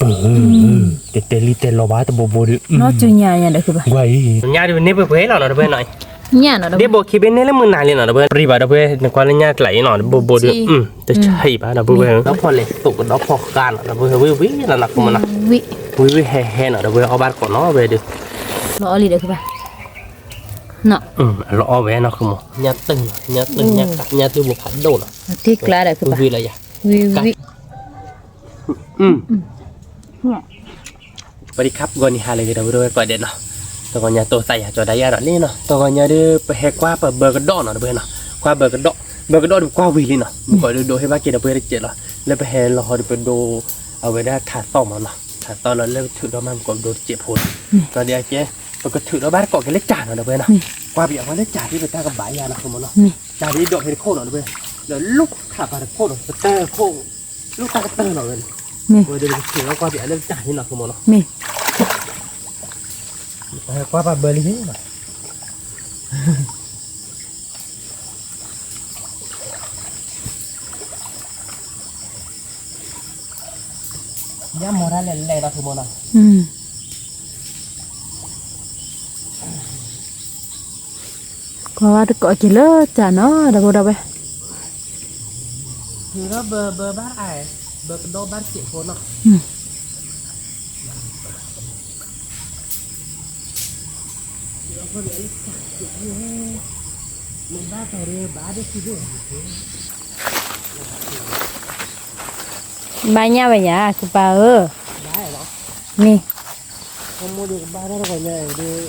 တဲတဲလံတဲလီၤဘၣ်တဘိဘိဒီး နီၢ်စုညါညါဒီးကဘၣ် ကွၢ်အံၤ ညါဒုးန့ၢ်ပှဲၤပှဲၤလီၤနီၤ ဒီပုၢ်ဝဲၢ်နီၤ ဒ့ၣ်ဘိခံဘ့ၣ်န့ၢ်လၢမုၢ်နၤလံနီၤ ဒီပုၢ်ဝဲၢ် ပရံဘၣ် ဒီပုၢ်ဝဲၢ် နကွၢ်လၢညါကျါအံၤနီၤ ဒီဘိဘိဒီး တဆံးဘၣ် ဒီပုၢ်ဝဲၢ် ဒီဖီၣ်လဲၤသိးကဒီဖီၣ်ဃါနီၤ ဒီပုၢ်ဝဲၢ် ဝံၤဝံၤလီၤနီၤ ခိၣ်မနီၤ ဝံၤဝံၤဟဲဟဲနီၤ ဒီပုၢ်ဝဲၢ် အီၣ်ဘၣ်တကိးနီၤ ဝဲဒုး လီၤအီၣ်လံဒီးကဘၣ် နီၤ အလီၤအီၣ်ဝဲနီၤ ခိၣ်မနီၤ ညါတုၤနီၤ ညါတုၤ ညါတုၤဘိဖးဒိၣ်နီၤ တ့ကျါဒီးကဘၣ် ဝံၤဝံၤလီၤယၤ ဝံၤဝံၤ ပှၤဒံခါပဂီၢ်နံၤဟါလၢအဂ့ၤ ဒီပုၢ်ဝဲၢ်ကိးဂၤဒဲးနီၤ တဂီၤညါတိသးယၤကၠီၤဒါယၤဒီးလံနီၤ တဂီၤညါဒီး ပဟဲကွၢ်ပဘၢကဒီးနီၤ ဒီပုၢ်ဝဲၢ်နီၤ ကွၢ်ဘၢကဒီး ဘၢကဒီးဒီးပကွၢ်ဝံၤလံနီၤ မုၢ်ကီးဒုးဒိးဟ့ၣ်ဘၣ်က့ၤဒီပုၢ်ဝဲၢ်တစဲးလီၤ လၢပဟဲလီၤဟီဒီးပဒိ အဝဲဒၣ်ထးသီၣ်မးနီၤ ထးသီၣ်လီၤလၢပထုးဒီးမးမုၢ်ကီးပဒိတစဲးဖိနီၤ ဒီးဒ်အကဲ ပကထုးဒီးဘၣ်တကိးက့ၤလၢကၢ်နီၤ ဒီပုၢ်ဝဲၢ်နီၤ ကွၢ်ပယီၤကွၢ်လၢကၢ်ဒ်ပတၢ်ကဘၣ်ယၤနီၤ ခိၣ်မနီၤ ကၢ်ဒ်ဒီးဖဲတခိၣ်နီၤ ဒီပုၢ်ဝဲၢ် ဒီးလူၢ်ခးပာ်တခိၣ်ဒီး ပတၢၢ်ခိၣ် လူၢ်တၢ်ကတၢၢ်လီၤဝဲန့ၣ်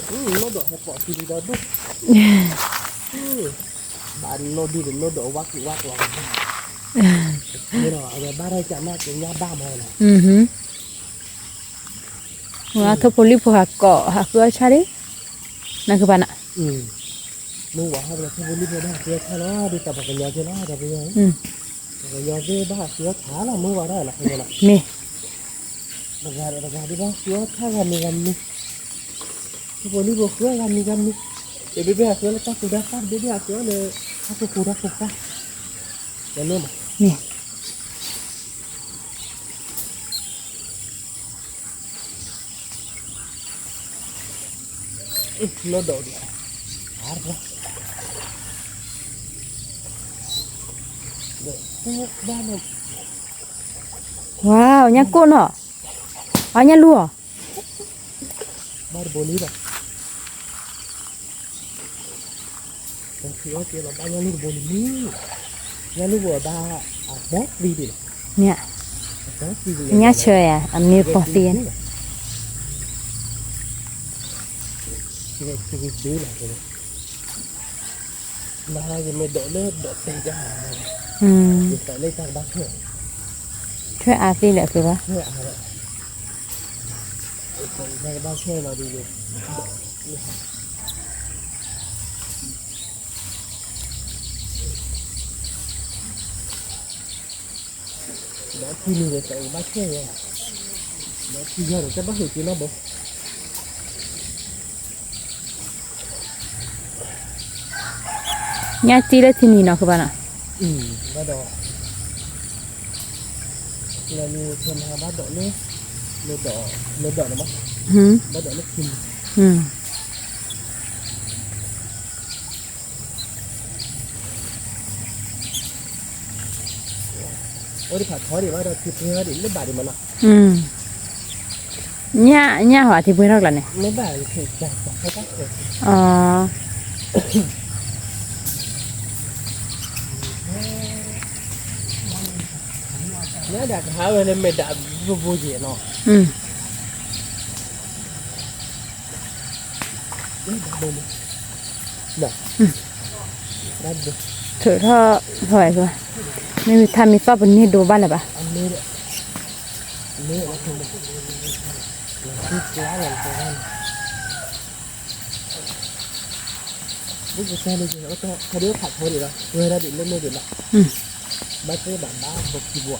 ဝဲဒၣ်ပကထုးဒီးကွၢ်ပယီၤလၢကၢ်န့ၣ်နီၤ ခိၣ်မနီၤ ကွၢ်ပဘၢလံနီၤ ညါမီၤတၢ်လဲၤလဲၤဒီးခိၣ်မနီၤ ကွၢ်ဝဲတကိးက့ၤလၢကၢ်နီၤ ဒီပုၢ်ဝဲၢ် ထုးဒီးဘၢဘၢဘၣ်အါ ဘၢကဒီးဘၣ်တစဲးဖိနီၤ ဘၣ်ညါဝဲယၤ ကပၤဧၢ မ့ၢ် ဘၣ်နီၢ်ဒုးတနီၢ်ဒုးလီၤ ဝဲထိၣ်ဖိလံၣ်ဖိဟးကိး ဟးဃုအီၣ်ဆၣ်ဒံး နကပၤနၤ မ့ၢ်ဝဲဟဲပလီၤထိၣ်ဖိလံၣ်ဖိဘၣ်ဃုအီၣ်ဆၣ်လီၤ ဒ်တၢ်ပှၤကညီက့လီၤ ဒီပုၢ်ဝဲၢ် ပှၤကညီက့ဘၣ်ဃုအီၣ်ဆၣ်လီၤ မ့ၢ်ဝဲဒၣ်လီၤ မ့ၢ် တဂၤဒီးတဂၤဒ်ဘၣ်ဃုအီၣ်ဆၣ်ဂၤမံၤဂၤမံၤ ထိၣ်ဖိလံၣ်ဖိဃုဂၤမံၤဂၤမံၤ တဘ့ၣ်ဘ့ၣ်ဟးဃုလၢတၢ်ကူတၢ်ကၢ် တဘ့ၣ်ဘ့ၣ်ဟးဃုလၢတၢ်ကူကူတၢ်ကူကၢ် မ့ၢ် လီၤဒိးဒံး ဝါ ညါကိၣ်နီၤ အညါလူၤအီၤ ဘၣ်တဘိလံဘၣ် ပထံၣ်အီၣ်က့ၤလီၤဘၣ်ညါလူၤတဘိလံ ညါလူၤဘိဘၣ် အဘီသံဒံးလီၤ မ့ၢ် ညါဆၢယၤ အမ့ၢ်ပီၤသံန့ၣ် မဟါယမ့ၢ်ဒိးလၢဒိးတဲတၢ် ယသးလၢတၢ်ကဘၣ်ထွဲ ထွဲအါသ့လၢအဃိဘၣ် ထွဲအါလၢ တၢ်ကဘၣ်ထွဲလီၤဒ် ဒီးထံနုာ်ဒီးတၢ်ကဘၣ်ထွဲဝဲ ဒီးထံယီၤဒီးတၢ်ဘၣ်ဟူးက့ၤနီၢ်ဘိ ညါတံၢ်လၢထံနံၤနီၤ ကဘၣ်နီၤ ဘၣ်ဒီး လၢနံၤခဲမဟါဘၣ်ဒိးလၢ လၢဒိး လၢဒိးန့ၣ်မး ဘၣ်ဒိးလၢထံနံၤ အိၣ်ဒံးဖးထီဒံးဘၣ်ဒီးထံပှဲၤဒံးလၢဘၣ်ဒံးမးနီၤ ညၣ် ညၣ်ဟီထံပှဲၤထီၣ်ကျါန့ၣ် မ့ၢ်ဘၣ် ညၣ်ဒၣ်ကဟးဝဲလၢမဲာ်ဒၣ်ဘိဘိက့ၤနီၤ ထုးထီၣ်ထီၣ်ဝဲ မ့မ့ၢ်ထါမ့ၢ်သီၣ်ပန့ၢ်ဒိးဘၣ်လၢၤဘၣ် ဘုကတဲန့ၣ် ခါဒုးဖးထီဒံးလီၤ ဘၣ်သ့ၣ်ဘၣ်ဘၣ်ဘိခံဘိ လၢဘၣ်ခံဘိဒံးဘၣ်လံနီၤ ခံဘိဒံးဘၣ်လံ ပကက့ၤထီၣ်ကွၢ်ဘၣ်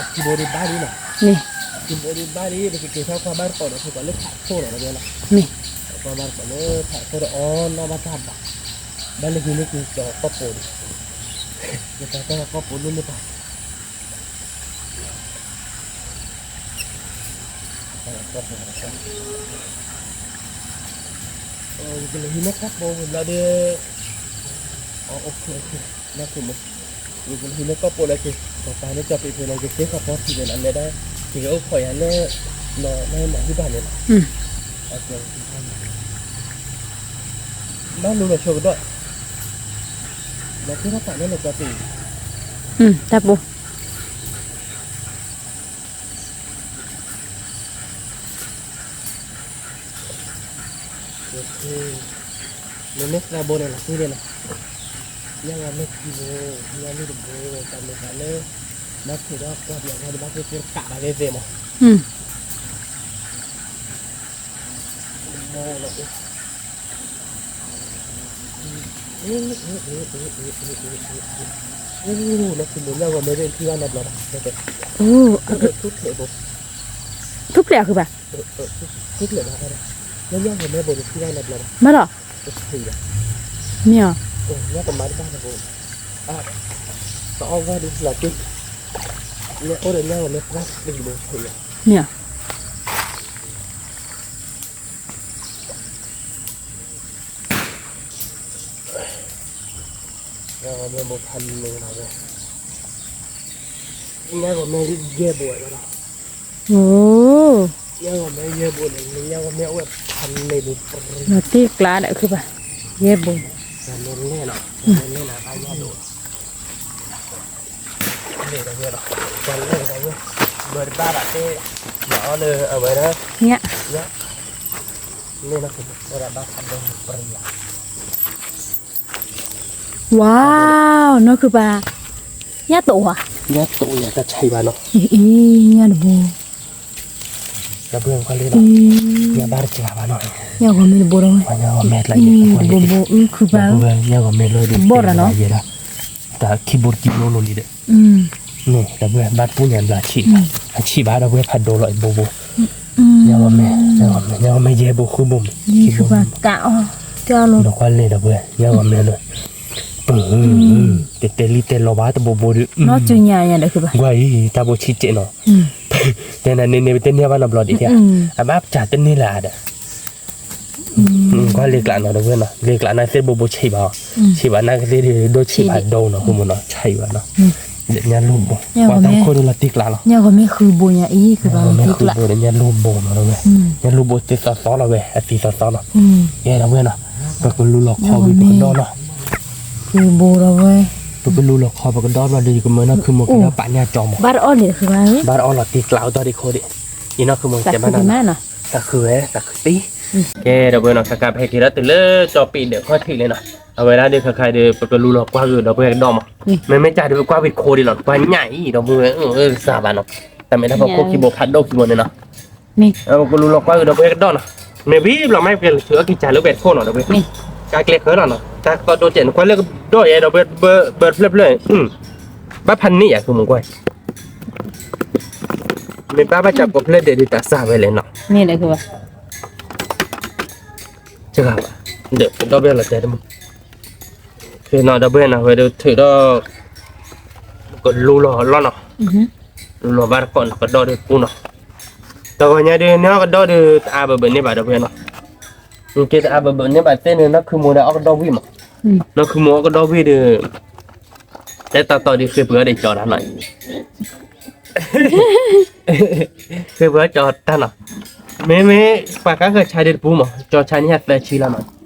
တကိးဒီး ပကိးလၢဖးခိၣ်နီၤ တဘဲလီၤ ကွၢ်ဘၣ်တကိးလၢဖးခိၣ်ဒီး အီနီၢ်ဘၣ်တၢ်ဘၣ် ဘၣ်လၢဟံးန့ၢ်က့ၤကီၢ်ကီၢ်ပူၤဒံး ကတၢၢ်ကီၢ်ပူၤလၢလၢပှၤ ယကလဲၤဟံးလၢကီၢ်ပိာ်ဝံၤဘျီဒီး, ယကလဲၤဟံးလၢကီၢ်ပိာ်လၢက့ၤ ပပာ်လၢကၠီၤပံးဖဲလၢကသ့ခီဖီထံန့ၣ်လီၤ လဲၤဒၣ် က့ၤအိၣ်ခိးယၤလၢ နီၢ်နီၢ်မၤဟံၣ်ဘၣ်န့ၣ်လီၤ. ဘၣ်လိၤလီၤဆိကဒီး, လီၤသ့ၣ်တၢ်ပာ်လၢလီၤကီၢ်ပံး, တၢ်ပာ် မ့မ့ၢ်သးဘိန့ၣ်လီၤသ့န့ၣ်လီၤ, ညၣ်ဂီၤမ့ၢ်ခံဘိ, ညၣ်လုၢ်တဘိ, တၢ်မ့ၢ်သးလၢ ဘၣ်ထုးဒီးကွၢ်ပယီၤဝဲဒီးဘၣ်သ့ၣ်သ့ၣ်တကးဘၣ်သ့ၣ်သ့ၣ်မး, လၢသုးမုၢ်ညၣ်ဂီၤမ့ၢ်သ့ၣ်ထံၣ်ဘၣ်နီတဘျီဘၣ်, ထူၣ်ဖျဲးအဃိဘၣ်, ထူၣ်ဖျဲးဘၣ်, လၢညၣ်ဂီၤမ့ၢ်ဘိန့ၣ်ထံၣ်ဘၣ်နီတဘျီဘၣ်, မ့ၢ်ဒီး, မ့ၢ်အီၤ, ညၣ်ကမၤတဘၣ်တဘိ, တအီၣ်ဂီၢ်ဒ်လီၤတံၢ်, ညၣ်အိၣ်ဒီးညၣ်ဂီၤမ့ၢ်ပျၢ်တံၢ်ဘိ, မ့ၢ်အီၤ ညၣ်ဂီၤမ့ၢ်ဘိဖးန့ၢ်လီၤဝဲ, ညၣ်ဂီၤမ့ၢ်ယဲၢ်ဘိဝဲလီၤ, ညၣ်ဂီၤမ့ၢ်ယဲၢ်ဘိန့ၣ် ညၣ်ဂီၤမ့ၢ်အိၣ်ဝဲဖးန့ၢ်ဘိ, လီၤတံၢ်ကျါဒီးခုဘၣ်, ယဲၢ်ဘိ, မ့ၢ်လဲၣ်နီၤ, မ့ၢ်လဲၣ်နီၤ ဘၣ်ညၣ်ဒိၣ် လဲၤဒီးဝဲလီၤ, ပှၤလဲၤဒီးဝဲ, ဘၢတဘၣ်ဘၣ်သ့ၣ်, မၤအီၣ်လၢအဝဲဒၣ်, ညၣ်, ညၣ်, လဲၤနီၤ, ဝဲဒၣ်ဘၣ်ဖးဒိၣ်ပရံၤလီၤ, ဝါ, နီၢ်ခုပၢ်, ညၣ်တိာ်ဧါ, ညၣ်တိာ်ယၤတၢ်ဆံးဘၣ်နီၤ, အံၤ, ညၣ်တဘိ ဒီပုၢ်ဝဲၢ်ကွၢ်လံနီၤ, ညၣ်ဘၣ်တကျါဘၣ်နီၤ, ညၣ်ဂီၤမ့ၢ်တဘိဒီး, ညၣ်ဂီၤမ့ၢ်တဘိဘိ အုၣ်ခုဘၣ်, ညၣ်ဂီၤမ့ၢ်လၢဒ်ဘီၣ်ဒီးနီၤ, တၢ်ခံဘိတကံလိလိၤလံဒီး, န့ၣ် ဒီပုၢ်ဝဲၢ်ဘၣ်တပူၤညါဘျါဆံး, အဆံးဘၣ်ဒီပုၢ်ဝဲၢ်ဖးဒိၣ်လီၤအံၤဘိဘိ, ညၣ်ဂီၤမ့ၢ်, ညၣ်ဂီၤမ့ၢ်ယဲၢ်ဘိဃုဘိမး, ဒီးကွၢ်လဲၤဒီပုၢ်ဝဲၢ် ညၣ်ဂီၤမ့ၢ်လၢ, ပၢ်, တဲတဲလံတဲလီၤဘၣ်တဘိဘိဒီး, ကွၢ်အံၤ တၢ်ဘိဆံးကဲးနီၤ တဲနၤန့ၣ်န့ၣ် ပတန့ၢ်ဘၣ်နီတဘျီဒံးဧါ, အဘၣ်ပစၢ်တန့ၢ်လၢၤဒီး, ကွၢ်လ့ကျးနီၤ ဒီပုၢ်ဝဲၢ်နီၤ လ့ကျးနာ်ကသ့ၣ်ဘိဘိဆံးဘၣ်အီၤ, ဆံးဘၣ်နာ်ကသ့ၣ်ဒီးဒိၣ်ဆံးဘၣ်ဒိနီၤ ဃုမ့ၢ်နီၤ ဆံးဘၣ်နီၤ, ညၣ်လိၣ်ဘိ, ပှၤတၢ်ခိၣ်ဒိၣ်လီၤတံၢ်ကျးလီၤ, ညၣ်ဂီၤမ့ၢ်ဃုဘိညါအံၤ ဃုဘိဒီးညၣ်လိၣ်ဘိနီၤ ဒီပုၢ်ဝဲၢ်, ညၣ်လိၣ်ဘိသ့သီသီလီၤဝဲ အသံသီသီနီၤ, ယဲဒီပုၢ်ဝဲၢ်နီၤ, ပကလူလီၤခီဝံၤပကဒီၣ်နီၤ ဃုဘိဒီပုၢ်ဝဲၢ်, ပကလူလီၤခီပကဒီၣ်ဘျီဒီး ယကမၢနီၢ်ခုမိၢ်က့ၤဒီးပာ်ညၣ်ကၠီမး, ဘၣ်တအီၣ်န့ၣ်ဃုဘၣ်, ဘၣ်တအီၣ်လီၤတံၢ်ကျးအိၣ်တီၢ်ဒံးခိၣ်ဒံး, ယနီၢ်ခုမိၢ်ကဲဘၣ်နီၤ, သးဃုဝဲ သးဃုတံၢ်, ကဲဒီပုၢ်ဝဲၢ်နီၤ ခါခါပဟဲက့ၤဒီးတုၤလၢကၠီပံးဒီးခီၣ်ထံးလံနီၤ, အဝဲဒၣ်ဒီးခါခါဒီး ပကလူလီၤကွၢ်ကဒီးဒီပုၢ်ဝဲၢ်ကဒီၣ်မး, မ့မ့ၢ်ကဒီးပကွၢ်ဝံၤခိၣ်ဒံးလီၤ ပကွၢ်ညၣ်အံၤ ဒီပုၢ်ဝဲၢ် စၢ်ဘၣ်နီၤ, တၢ်မ့ၢ်တၢ်ဖီခိၣ်ခံဘိဖးဒိၣ်ခံဘိန့ၣ်နီၤ ပကလူလီၤကွၢ်ကဒီးဒီပုၢ်ဝဲၢ်ကဒီၣ်နီၤ, မ့ၢ်ဝံၤဘျီမ့ၢ်ပကလဲၤထုးအီၣ်က့ၤစၢ်လၢဝဲတခိၣ်နီၤ ဒီပုၢ်ဝဲၢ်, ကကျဲဃၢလီၤနီၤ တၢ်ကသီၣ်ဒိၣ်ကဲး နကွၢ်လၢကဒီၣ်ယဲဒီပုၢ်ဝဲၢ် ဘၢတဖျၢၣ်ဖျၢၣ်, ဘၣ်ဖးန့ၢ်ယၤ ဃုမ့ၢ်ကွၢ် မ့ၢ်ဘၣ်ဘၣ်စးကိးဖျၢၣ်ဒဲးဒုးတၢ်စၢ်ဝဲလဲၣ်နီၤ, မ့ၢ်ဒီးကဘၣ်, စဂၤဘၣ်, ဒီးကဒီၣ်ဘၣ်လီၤတဲတမုၢ်, နီၤ ဒီပုၢ်ဝဲၢ်နီၤ ဝဲဒၣ်ထုးဒီး, ကလူလီၤလီၤနီၤ, လူလီၤဘၣ်တကိးနီၤ ကဒီၣ်ဒုးပူၤနီၤ, တဂီၤညါဒုးန့ၢ်အီၣ်ကဒီၣ်ဒုးတအါဘၢဘၢန့ၢ်ဘၣ် ဒီပုၢ်ဝဲၢ်နီၤ, ကဲတအါဘၢဘၢန့ၢ်ဘၣ်သ့ၣ်န့ၣ် နီၢ်ခုမိၢ်ဒီးအီၣ်ကဒီၣ်ဝံၤမး, နီၢ်ခုမိၢ်အီၣ်ကဒီၣ်ဝံၤဒီး တဲတီတီဒုးဃ့ပှ့ၤအီၣ်ဒီးကၠီတၢ်နီၤ, ဃ့ပှ့ၤအီၣ်ကၠီတၢ်နီၤ, မ့မ့ၢ်ပှၤကါဃၢၤဆါဒံးတပူၤမး ကၠီဆါန့ၢ်ယၤသၢဆံလီၤနီၤ,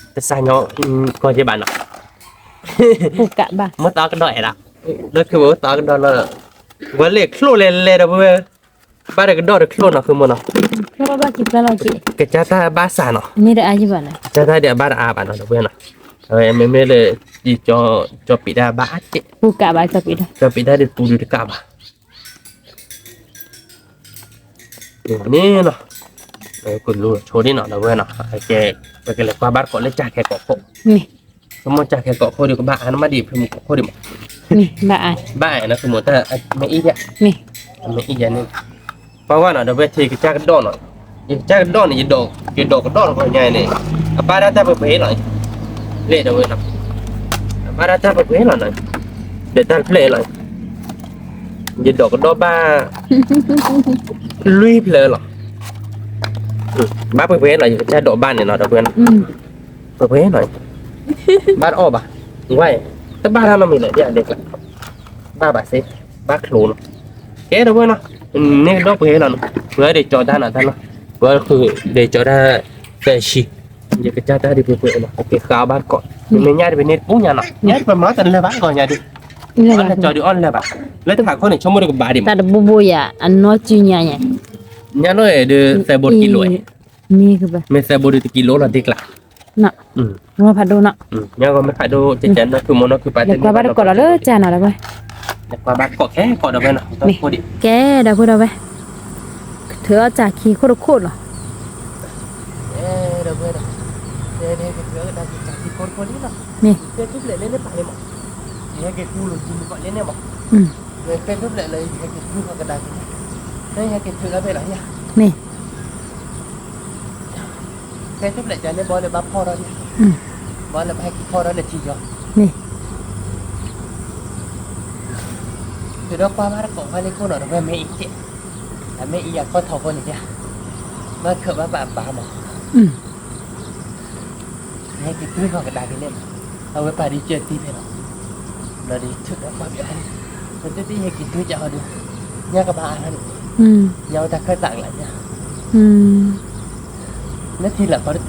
တစၢ်ညီ, ကီၢ်ယဲဘၣ်နီၤ, မ့ၢ်သးအီၣ်ကဒီၣ်အဲၣ်ဒၣ်, လၢခုမိၢ်သးအီၣ်ကဒီၣ်လီၤ, ဝဲလဲၤချိၣ်လဲၤလဲၤဒီပုၢ်ဝဲၢ်, ဘၣ်တကဒီၣ်တချိၣ်နီၤ ခုမိၢ်နီၤ, ကစၢ်တၢ်ဘၣ်စးနီၤ, ကစၢ်တၢ်ဒုးအဘၣ်တအါဘၣ်နီၤ ဒီပုၢ်ဝဲၢ်နီၤ, အဝဲမ့မ့ၢ်လၢ, ကၠီပံးတၢ်ဘၣ်အါကဲး, ကၠီပံးတၢ်ဒုးပူၤဒုးတကးဘၣ် န့ၣ်နီၤ, ကလူဆိဒံးနီၤ ဒီပုၢ်ဝဲၢ်နီၤ, ပကလဲၤကွၢ်ဘၣ်တကိးလၢကၠၢ်ခဲကိးခိၣ်, ကမီၢ်ကၠၢ်ခဲကိးခိၣ်ဒီးကဘၣ်အါနမးဒံးဖဲမုၢ်ကိးခိၣ်ဒံးမး, ဘၣ်အါနီၤ ကမီၢ်တၢ်မ့ၢ်အံၤယါ, မ့ၢ်အံၤယါန့ၣ်, ပှၤဝဲနီၤ ဒီပုၢ်ဝဲၢ်ထံကစၢ်ကဒီၣ်နီၤ, ယကစၢ်ကဒီၣ်န့ၣ် ယဒိးကဒီၣ်တဂီၤညါန့ၣ်, အဘၣ်ဒၣ်တၢ်ပှဲၤပှဲၤလီၤ, လဲၣ်ဒီပုၢ်ဝဲၢ်နီၤ, အဘၣ်ဒၣ်တၢ်ပှဲၤပှဲၤလီၤနီၤ, ဒီးတၢ်တဖျၢၣ်လီၤ, ယဒိးကဒီၣ်ဘၣ် လွံၢ်ဖျၢၣ်လီၤ, ဘၣ်ပှဲၤပှဲၤနီၤ ယကစၢ်ဒိးဘၣ်န့ၣ်နီၤ ဒီပုၢ်ဝဲၢ်နီၤ, ပှဲၤပှဲၤနီၤ, ဘၣ်တအီၣ်ဘၣ်, ဝဲ, တဘၣ်တၢ်နီတမံၤလဲၣ် ဒ်အဒဲးကျါ, ဘၣ်ဘၣ်စ့, ဘၣ်ချိနီၤ, ကဲဒီပုၢ်ဝဲၢ်နီၤ, မ့ၢ်ကဒီးပှဲၤလီၤနီၤ, ပှဲၤဒ်ကၠီတၢ်နီၤတၢ်နီၤ, ပှဲၤဃုာ်ဒ်ကၠီတၢ်, သၢဆံ, ယကစၢ်တၢ်ဒ်ပှဲၤပှဲၤနီၤ ကဃးဘၣ်တကိး, မ့ၢ်ညၣ်ဒ်ပန့ၢ်တပူၤညါနီၤ ညၣ်ဒ်ပမၤတလၢဘၣ်ကီးညါဒ်, အီၣ်လၢကၠီဒ်အီၣ်လၢဘၣ်, လၢတခါခိၣ်န့ၣ် ဆိကမိၣ်ဒ်ကဘၣ်ဒံးမး, တၢ်တဘိဘိယၤ အနီၢ်စုညါညါ, ညၣ်လီၤအဲၣ်ဒ်သၢဘိတကံလိဧါ, မ့ၢ်သၢဘိဒ်တကံလိလီၤဒ်ကျါ, မ့ၢ်ဖးဒိၣ်နီၤ, မ့ၢ်ဖးဒိၣ်ကဲကဲနီၤ ခိၣ်မနီၤ ခုပာ်တ့ၢ်ကွၢ်ဘၣ်တကိးလီၤလၢကၠီနီၤဒီပုၢ်ဝဲၢ်, ကွၢ်ဘၣ်တကိးခဲကိးဒီပုၢ်ဝဲၢ်နီၤ, ကဲဒီပုၢ်ဝဲၢ်, ကထုးအီၣ်စၢ်ခံခိၣ်တခိၣ်လီၤ, မ့ၢ်, မ့ၢ်, ဖဲထူၣ်ဖျဲးန့ၣ်ဘီလၢဘၣ်ဖီၣ်ထီၣ်န့ၣ်, ဘီလၢဘၣ်ဟဲက့ၤဖီၣ်ထီၣ်န့ၣ်ထံယီၤ, မ့ၢ်, ထုးဒီးကွၢ်ဘၣ်တကိးဖဲလၢခိၣ်နီၤဒီပုၢ်ဝဲၢ် မ့ၢ်အံၤကဲ, အမ့ၢ်အံၤယၤကီၢ်ထီၣ်ဖိန့ၣ်ယါ, ဘၣ်ခၢၣ်ဘၣ်ပာ်အပၢ်မး ဟဲက့ၤတုၤထီၣ်ကဒါက့ၤန့ၣ်မး, အဝဲပာ်ဒ်ကၢတံၢ်ဖဲလီၤ, ဘျီဒီးထုးဒီးကွၢ်ဘၣ်, ပတသ့ၣ်ဟဲက့ၤတုၤကဟီဒီး, ညၣ်ကဘၣ်အါထီၣ်န့ၣ်, ညၣ်ဝဲတၢ်ခၢၣ်သးကလးညါ, လၢထံလၢကီၢ်တတုၤဒံးယါလီၤ,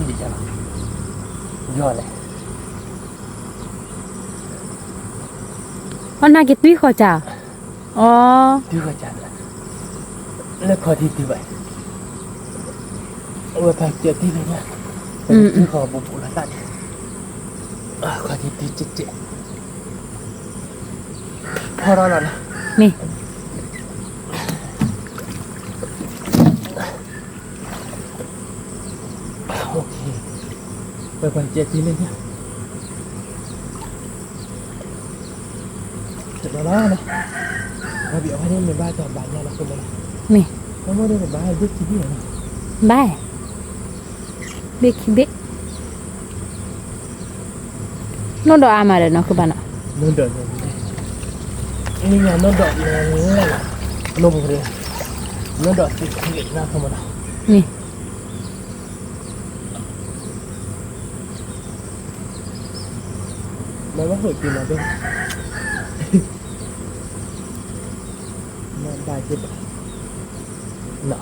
ယီၤလဲၣ် အီၣ်နၢ်က့ၤတွံၢ်ဃီၤစၢ်, အီ, လၢခီၣ်ထံးတုၤဘၣ်, အဝဲပာ်ကၢတံၢ်ဖဲညါ, ပတုၤဃီၤဘူးဘူးလီၤသးန့ၣ်, ခီၣ်ထံးတုၤကဲကဲ, ဖီၣ်ထီၣ်လီၤနီၤ, မ့ၢ် ပှၤပှၤကဲတံၢ်လၢညါ, တဘျီလီၤနီၤ, ပှၤဘၣ်အီၤန့ၣ်မ့ၢ်ဘၣ်တၢ်ဘၣ်ညါလီၤ ဆိကမိၣ်လီၤ, မ့ၢ်, ဆိကမိၣ်ဒီးကဘၣ်ဘ့ၣ်ခံဘ့ၣ်လီၤနီၤ, ဘၣ်, ဘ့ၣ်ခံဘ့ၣ်, နီၢ်ဒီးအါမးဒီးနီၤ ကဘၣ်နီၤ, နီၢ်ဒီး, နံၤညါနီၢ်ဒီး, နီၢ်ပူၤ, နီၢ်ဒီးသ့ၣ်ခံဂ့ၤနီၤ ဆိကမိၣ်လီၤ, မ့ၢ် မ့ၢ်ဘၣ်ဟိၣ်က့ၤနီၤဒ်, မ့ၢ်ဘၣ်က့ၤဘၣ်, နီၤ,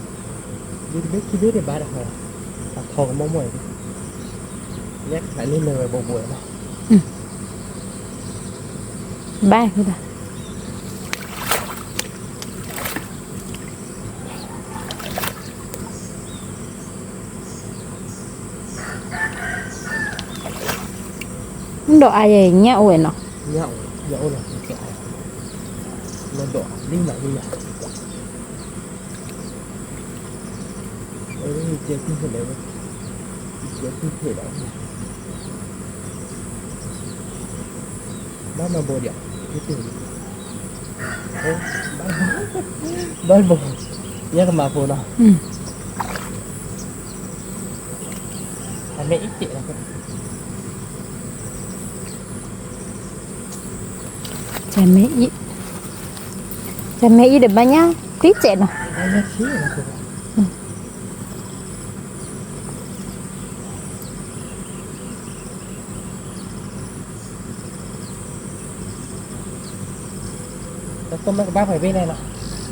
ဒ်တဘ့ၣ်ခံဘ့ၣ်ဒံးဘၣ်တခါ, အထီကမီၢ်မီၢ်အံၤ, လဲၤခးလၢလဲၤဝဲဘိးဘိးနီၤ, ဘၣ်, ဒီးအါယဲၢ်ညၣ်အိၣ်ဝဲနီၤ, ညၣ်အိၣ်, ညၣ်အိၣ်လီၤ, လီၤဒီးလံနီၤလံနီၤ, အဝဲယကဲကုၢ်ဖဲလဲၣ်ဝဲ, ယကဲကုၢ်ဖဲလဲၣ်, ဘၣ်မၤဘိးဒံး, ဘၣ်ဘိး, ညၣ်ကမၤဖိနီၤ, အမ့ၢ်အံၤကဲးလီၤ, တမ့ၢ်အံၤ, တမ့ၢ်အံၤဒီးဘၣ်ညါ, တံၢ်ကဲးနီၤ, တၢ်ကိၢ်မ့ၢ်ကဘၣ်ဖဲဘ့ၣ်လဲၣ်နီၤ,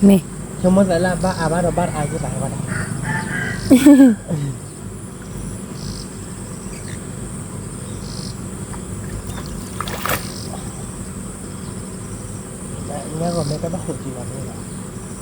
မ့ၢ်, ဆိကမိၣ်သးလၢအဘၣ်အါဘၣ်ဒီးဘၣ်တအါယိၣ်ဘၣ်ဝဲဒၣ်, ညၣ်ဂီၤမ့ၢ်တၢ်ဘၣ်ဟိးကံလီၤမ့ၢ်လီၤ, ဘၣ်ဒီးအတီၢ်မ့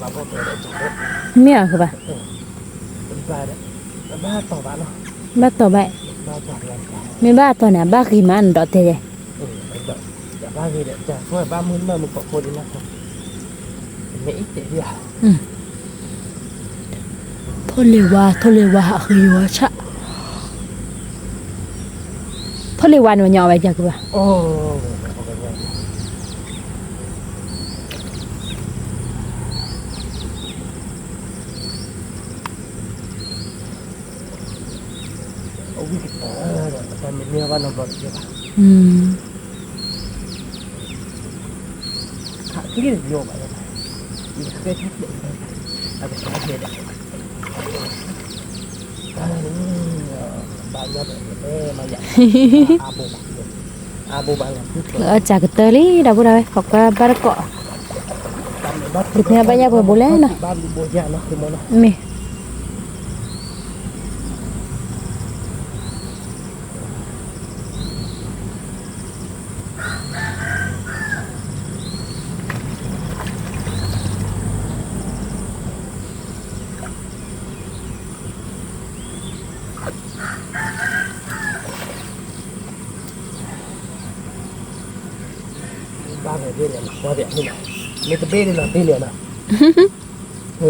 ၢ်ဘၣ်, မ့ၢ်, မ့ၢ်အကဘၣ်, ဘၣ်တီၢ်ဘၣ်, မ့ၢ်ဘၣ်တီၢ်န့ၣ် အဘၣ်ဂ့ၤမးနဒီးတဲယဲ, ထိၣ်လ့ၤဝါ ထိၣ်လ့ၤဝါ အဃ့ယဝဲဆၣ်, ထိၣ်လ့ၤဝါန့ၣ်မ့ၢ်ညီဝဲပျၢ်က့ၤဘၣ်. အဝံၣ်ကတၢၢ်ဒီး ပတၢ်မ့ၢ်န့ၢ်ဘၣ်နီတဘျီတက့ၢ်ဘၣ်. အီၣ်စၢ်ကတၢၢ်လံ ဒီပုၢ်ဒီဝဲၢ် ပကွၢ်ဘၣ်တကိး, ဒုးသ့ၣ်ညါဘၣ်ညါပှဲၤဘိလဲၣ်နီၤ, မ့ၢ် ဘၣ်ဝဲဒ်လဲၣ်နီၤ, မ့ၢ်တဘ့ၣ်န့ၣ်နီၤ ဘ့ၣ်လဲၣ်နီၤ,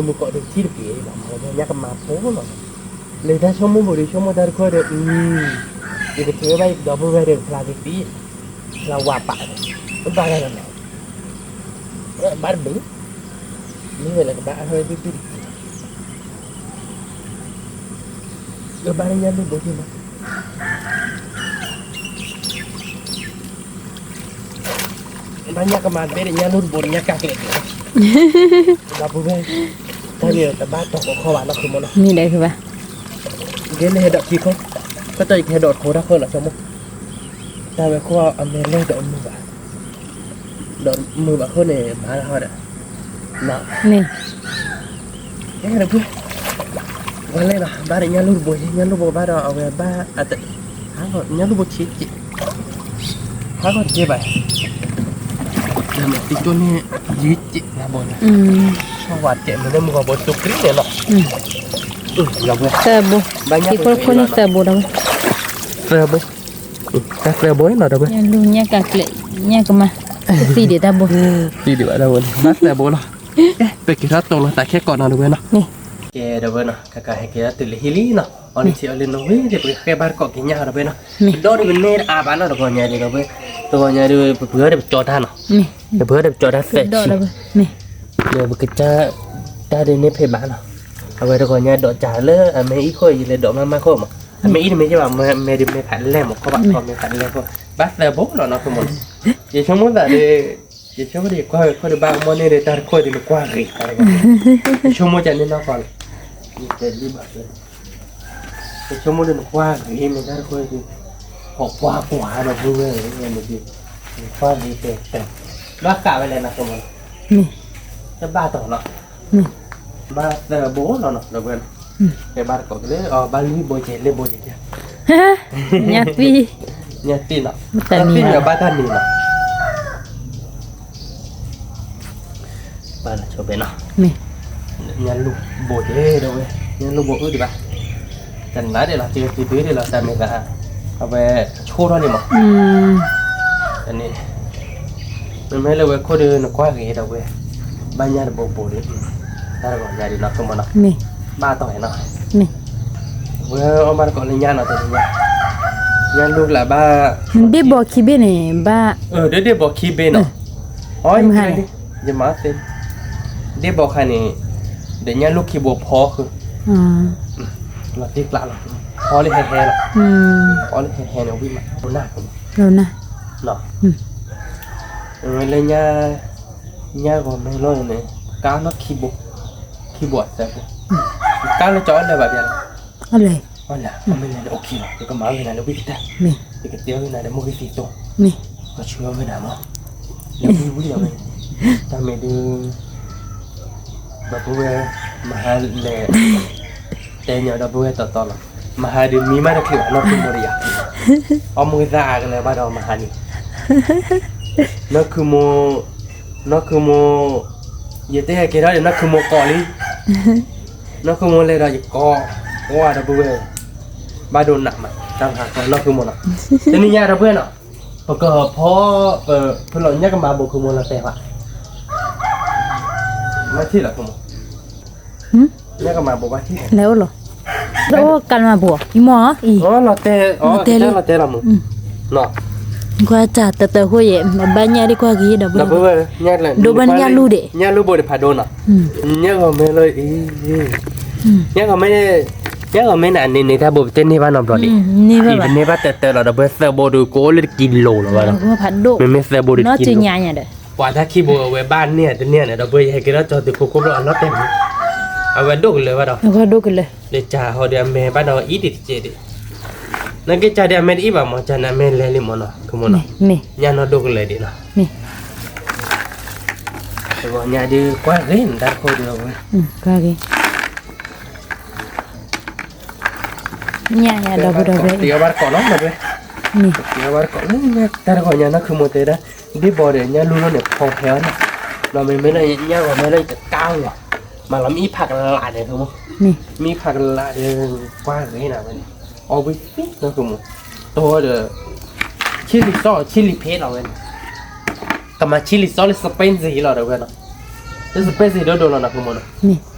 မုၢ်ကီးဒုးထံၣ်တပှ့ၤလီၤ, ညါကမၤဖိလီၤ, လၢတၢ်ဆိကမိၣ်ဖိဒီး ဆိကမိၣ်တၢ်တခီဒီး, ယကထုးဘၣ်ယကဒီပုၢ်ဝဲၢ်ဒီး ဖျါကသံ, ဖျါဝါပာ်, ဘၣ်တၢ်နီၤ, ဘၣ်တဘ့ၣ်, မ့ၢ်ဝဲလၢကဘၣ်အဟၢဘံၣ်ဘံၣ်တက့ၢ်, ကဘၣ်လၢညၣ်လူၢ်ဘိက့ၢ်မး ဘၣ်ညၣ်ကမၤတဘ့ၣ်ဒီး ညၣ်လူၢ်တဘိဒီး ညၣ်ကၢ်ကျဲးကျဲး, ဒီပုၢ်ဝဲၢ်, တၢ်န့ၣ်တဘၣ်တီၢ်ကီခီဘၣ်နီၤ ဃုမီၤနီၤ, မ့ၢ်ဒဲးဃုဘၣ်, ဒ်လဲၣ်ဟဲဒိးခံခိၣ်, ကတီၢ်ယကဟဲဒိးတခိၣ်တၢ်ဃိလီၤ ဆိကမိၣ်, တၢ်ဝဲခိၣ်အမဲာ်လဲၢ်ဒီးမုာ်ဘၣ်, ဒီးမုာ်ဘၣ်ခိၣ်န့ၣ် မၤလၢဟီဒီး, မ့ၢ် ကဲဒီပုၢ်ဝဲၢ်, ဝဲလဲၣ်နီၤ ဘၣ်ဒီးညၣ်လူၢ်တဘိ, ညၣ်လူၢ်ဘိဘၣ်ဒီး အဝဲဘၣ်အတ, ညၣ်လူၢ်ဘိဆံးက့ၢ်, ဟးဂီၤတက့ၢ်ဘၣ်, တံတိၢ်န့ၣ်, ယံၤက့ၢ်လၢဘိန့ၣ်, ဆီဝါတကဲး မ့ၢ်လၢမုၢ်ဂီၤဘိတိၢ်ကြံးန့ၣ်လီၤ, သၢဘိ, ခံခိၣ်ခိၣ်န့ၣ်သၢဘိဒီး, သၢဘိ, တၢ်သၢဘိနီၤ ဒီပုၢ်ဝဲၢ်, ညၣ်လူၢ် ညၣ်ကၢ်ကျဲး, ညၣ်ကမၤ, သံဒံးတၢ်ဘိ, သံဒံးဘၣ်တၢ်ဘိန့ၣ် ဘၣ်သၢဘိလီၤ, ပက့ၤထီၣ်တိၢ်လီၤသးခဲကိးနီၤ ဒီပုၢ်ဝဲၢ်နီၤ, ကဲဒီပုၢ်ဝဲၢ်နီၤ ကကဟဲက့ၤထီၣ်တုၤလၢဟံၣ်လံနီၤ, အီၣ်လၢထံအီၣ်လၢနိဝံၤဒီး ပကဃဲဘၣ်တကိးက့ၤညၣ်ဒီပုၢ်ဝဲၢ်နီၤ, ဒီးဒုးပန့ၢ်တအါဘၣ်နီၤ တဂီၤညါဒီး ဒီပုၢ်ဝဲၢ်, တဂီၤညါဒီး ပပှ့ၤအီၣ်ဒီးပကၠီတၢ်နီၤ, ပပှ့ၤအီၣ်ဒီးပကၠီတၢ်သၢဆံ, ဒီးပကတၢ်, တၢ်ဒုးန့ၢ်ဖဲဘၣ်နီၤ, အဝဲတဂီၤညါဒီးကၢ်လၢအမဲာ်အံၣ်ခိၣ်အံၤလဲၤဒိးမးမးခိၣ်မး, အမဲာ်အံၣ်တမ့ၢ်ကဲဘၣ် မဲာ်ဒုးမဲာ်ဖးလဲၢ်မး ခိၣ်ဘၣ်ထီၣ်မဲာ်ဖးလဲၢ်ခိၣ်, ဘၣ်သၢဘိလီၤနီၤ ဆိကမိၣ်နီၤ, ယဆိကမိၣ်သးဒီး, ယဆိကမိၣ်ဒီး ကွၢ်ဝဲခိၣ်ဒီးဘၣ်ကမီၣ်န့ၢ်ဒီး တၢ်တခိၣ်ဒီးနကွၢ်ဂ့ၤ, ယဆိကမိၣ်ကန့ၣ်နီၢ်ကီၢ်လီၤ, ယဆိကမိၣ်ဒီးနကွၢ်ဂ့ၤမ့ၢ်တၢ်တခိၣ်ဒီး, ဟီၣ်ကွၢ်ကွၢ်ဒီပုၢ်ဝဲၢ်န့ၣ်, နကွၢ်ဂ့ၤတဲတဲ, ဘၣ်ဃးဝဲလဲၣ်နီၤ ဆိကမိၣ်နီၤ, တဘၣ်တီၢ်နီၤ, ဘၣ်သၢဘိလီၤနီၤ ဒီပုၢ်ဝဲၢ်နီၤ, ဖဲဘၣ်တကိးကလၢ ဘၣ်လွံၢ်ဘိကဲ လၢဘိကဲ, ညၣ်သံ, ညၣ်သံနီၤ, တၢ်သံန့ၣ်ဘၣ်တၢ်မံၤနီၤ ဘၣ်လီၤဆိဘဲနီၤ, ညၣ်လူၢ်ဘိကဲဒီပုၢ်ဝဲၢ်, ညၣ်လူၢ်ဘိအုၣ်ဒံးဘၣ်, တနၤဒံးလီၤ စ့ကတုၤဒံးလီၤ တၢ်မ့ၢ်သး, အဝဲဆိထီၣ်န့ၣ်မး, တန့ၣ်, မ့မ့ၢ်လၢဝဲခိၣ်ဒီးနကွၢ်ဂ့ၤဒီပုၢ်ဝဲၢ်, ဘၣ်ညၣ်တဘိဘိဒီး, တၢ်တဂီၤညါဒံးနီၤ ဆိကမိၣ်နီၤ, ဘၣ်တီၢ်နီၤ, ဝဲအီၣ်ဘၣ်တကိးလၢညၣ်နီၤ တနံၤညါ, ညၣ်လူၢ်လၢဘၣ်, ဒ့ၣ်ဘီခံဘ့ၣ်န့ၣ် ဘၣ်, ဒ့ၣ်ဒ့ၣ်ဘီခံဘ့ၣ်နီၤ, အီၣ်ယမၤသ့, ဒ့ၣ်ဘီခါန့ၣ်, ဒီးညၣ်လူၢ်ခံဘိဖီဃုာ်, လီၤတံၢ်ကျးလီၤ, ဖီလၢဟဲဟဲလီၤ, ဖီလၢဟဲဟဲန့ၣ်ဝံၣ်မး လီၤနၢ်, လၢညၣ်, ညၣ်ဂီၤမ့ၢ်လီၤန့ၣ်, ကါလီၤခံဘိ, ခံဘိအသၢဘိ, ကါလၢကၠီအီၣ်လၢၤဘၣ်ဘၣ်လီၤ, အီၣ်လၢၤ, အီၣ်လၢၤ, မ့ၢ်လၢၤဒီးအိၣ်ခံလီၤ ယကမၤဝဲနၤလၢဝံၣ်ကတၢၢ်, ယကတဲဝဲနၤဒီးမိၢ်ဂံၢ်သံသိ, ကဆှၢဝဲနၤမး, လၢဝံၣ်ဝံၣ်လီၤဝဲ, တၢ်မ့ၢ်ဒုး ဒီပုၢ်ဝဲၢ်, မဟါလဲၤ, တဲညီဒီပုၢ်ဝဲၢ်တီတီလီၤ, မဟါဒုးမံမးတချုးဘၣ်နီၢ်ခုမိၢ်ဒီးယၤ, အီၣ်မုၢ်သၣ်အါကလဲၤဘၣ်ဒီးမဟါန့ၣ်, နီၢ်ခုမိၢ်, နီၢ်ခုမိၢ်, ယတဲက့ၤထီၣ်ဒီးနီၢ်ခုမိၢ်ကိးလံ, နီၢ်ခုမိၢ်လဲၤဒီးယကိး, အိၣ်ဒီပုၢ်ဝဲၢ်, ဘၣ်ဒိနးမး တၢ်ဖးဃီနီၢ်ခုမိၢ်နီၤ, တနံၤညါဒီပုၢ်ဝဲၢ်နီၤ, ပကဖီ, ပဖုလီၤညၣ်ကမၤဘိးခုမိၢ်လီၤတဲာ်ဘၣ်, ဘၣ်ထံၣ်လီၤခုမိၢ်, ညၣ်ကမၤဘိးဘၣ်ထံၣ်, လဲၤအိၣ်လီၤ, တအိၣ်ကးလၢမၤဘိး, အံၤမ့ၢ်အံၤ, လီၤတဲာ်, လီၤတဲာ်လီၤတဲာ်လီၤမူ, ကွၢ်တၢ်တတၢဃိယဲၢ်, ဘၣ်ညၣ်ဒ်ကွၢ်က့ၤဒီပုၢ်ဝဲၢ်, ဒိဘၣ်ညၣ်လူၢ်ဒံး, ညၣ်လူၢ်ဘိးဒံးဖးဒိၣ်နီၤ, ညၣ်ဂီၤမဲလၢအံၤ, ညၣ်ဂီၤမဲ, ညၣ်ဂီၤမဲန့ၣ် အန့ၣ်န့ၣ်တၢ်ဘိးပတဲန့ၢ်ဘၣ်နီတဘျီဒံး, အံၤပန့ၢ်ဘၣ်တၢတၢလီၤဒီပုၢ်ဝဲၢ်, သၢဘိဒုးကအိၣ်လၢတကံလိၤလီၤဘၣ်ဒီး, မ့မ့ၢ်သၢဘိဒုးတကံလိၤ, ပှၤတၢ်ခံဘိအဝဲဘၣ်န့ၢ်တန့ၢ်န့ၣ် ဒီပုၢ်ဝဲၢ် ယဟဲက့ၤထီၣ်ကၠီသုးခိၣ်ခိၣ်ဘျီအလီၢ်တဲာ်မူ, အဝဲဒိၣ်ကလၢၤဘၣ်ဒီး, ဒ်ကးဟီဒီးအမဲာ်ဘၣ်ဒီးအံၤဒံးတကဲးဒံး, နက့ၤကးဒီးအမဲာ်တအံၤဘၣ်မး ကးန့ၣ်အမဲာ်လဲၤလံမးနီၤ ခုမိၢ်နီၤ, ညၣ်နီၢ်ဒိၣ်ကလၢၤဒံးနီၤ, တဂီၤညါဒုးကွၢ်ဂ့ၤန့ၣ် တၢ်တခိၣ်ဒုးအဝဲ, ညၣ်ယၤဒီပုၢ်ဝဲၢ်, တ့အီၣ်ဘၣ်တကိးနီၤဒီပုၢ်ဝဲၢ်, တ့အီၣ်ဘၣ်တကိးလၢညၣ်တၢ်တဂီၤညါနီၤ ခုမိၢ်တဲဒၣ်, ဒ့ဘီဒီးညၣ်လူၢ်လိၣ်န့ၣ် ဖီဖဲအီၤန့ၣ်, ဒီးမ့မ့ၢ်လၢညၣ်ဂီၤမဲလၢယတကါလီၤ, မၤလီၤမ့ၢ်ဖးကလးန့ၣ် မ့ၢ်ဖးကလးဒီး, ကွၢ်ဂ့ၤနၤဝဲန့ၣ်, အီၣ်ဝံၤသ့နီၤ ခုမိၢ်, တဝီဒီး, ဆံလံၤစီဆံလံၤဖဲလီၤဝဲန့ၣ် ကမၤဆံလံၤစီလၢ spicy လီၤဒီပုၢ်ဝဲၢ်နီၤ, လၢ spicy ဒိၣ်ဒိၣ်လီၤနီၤ ခုမိၢ်နီၤ,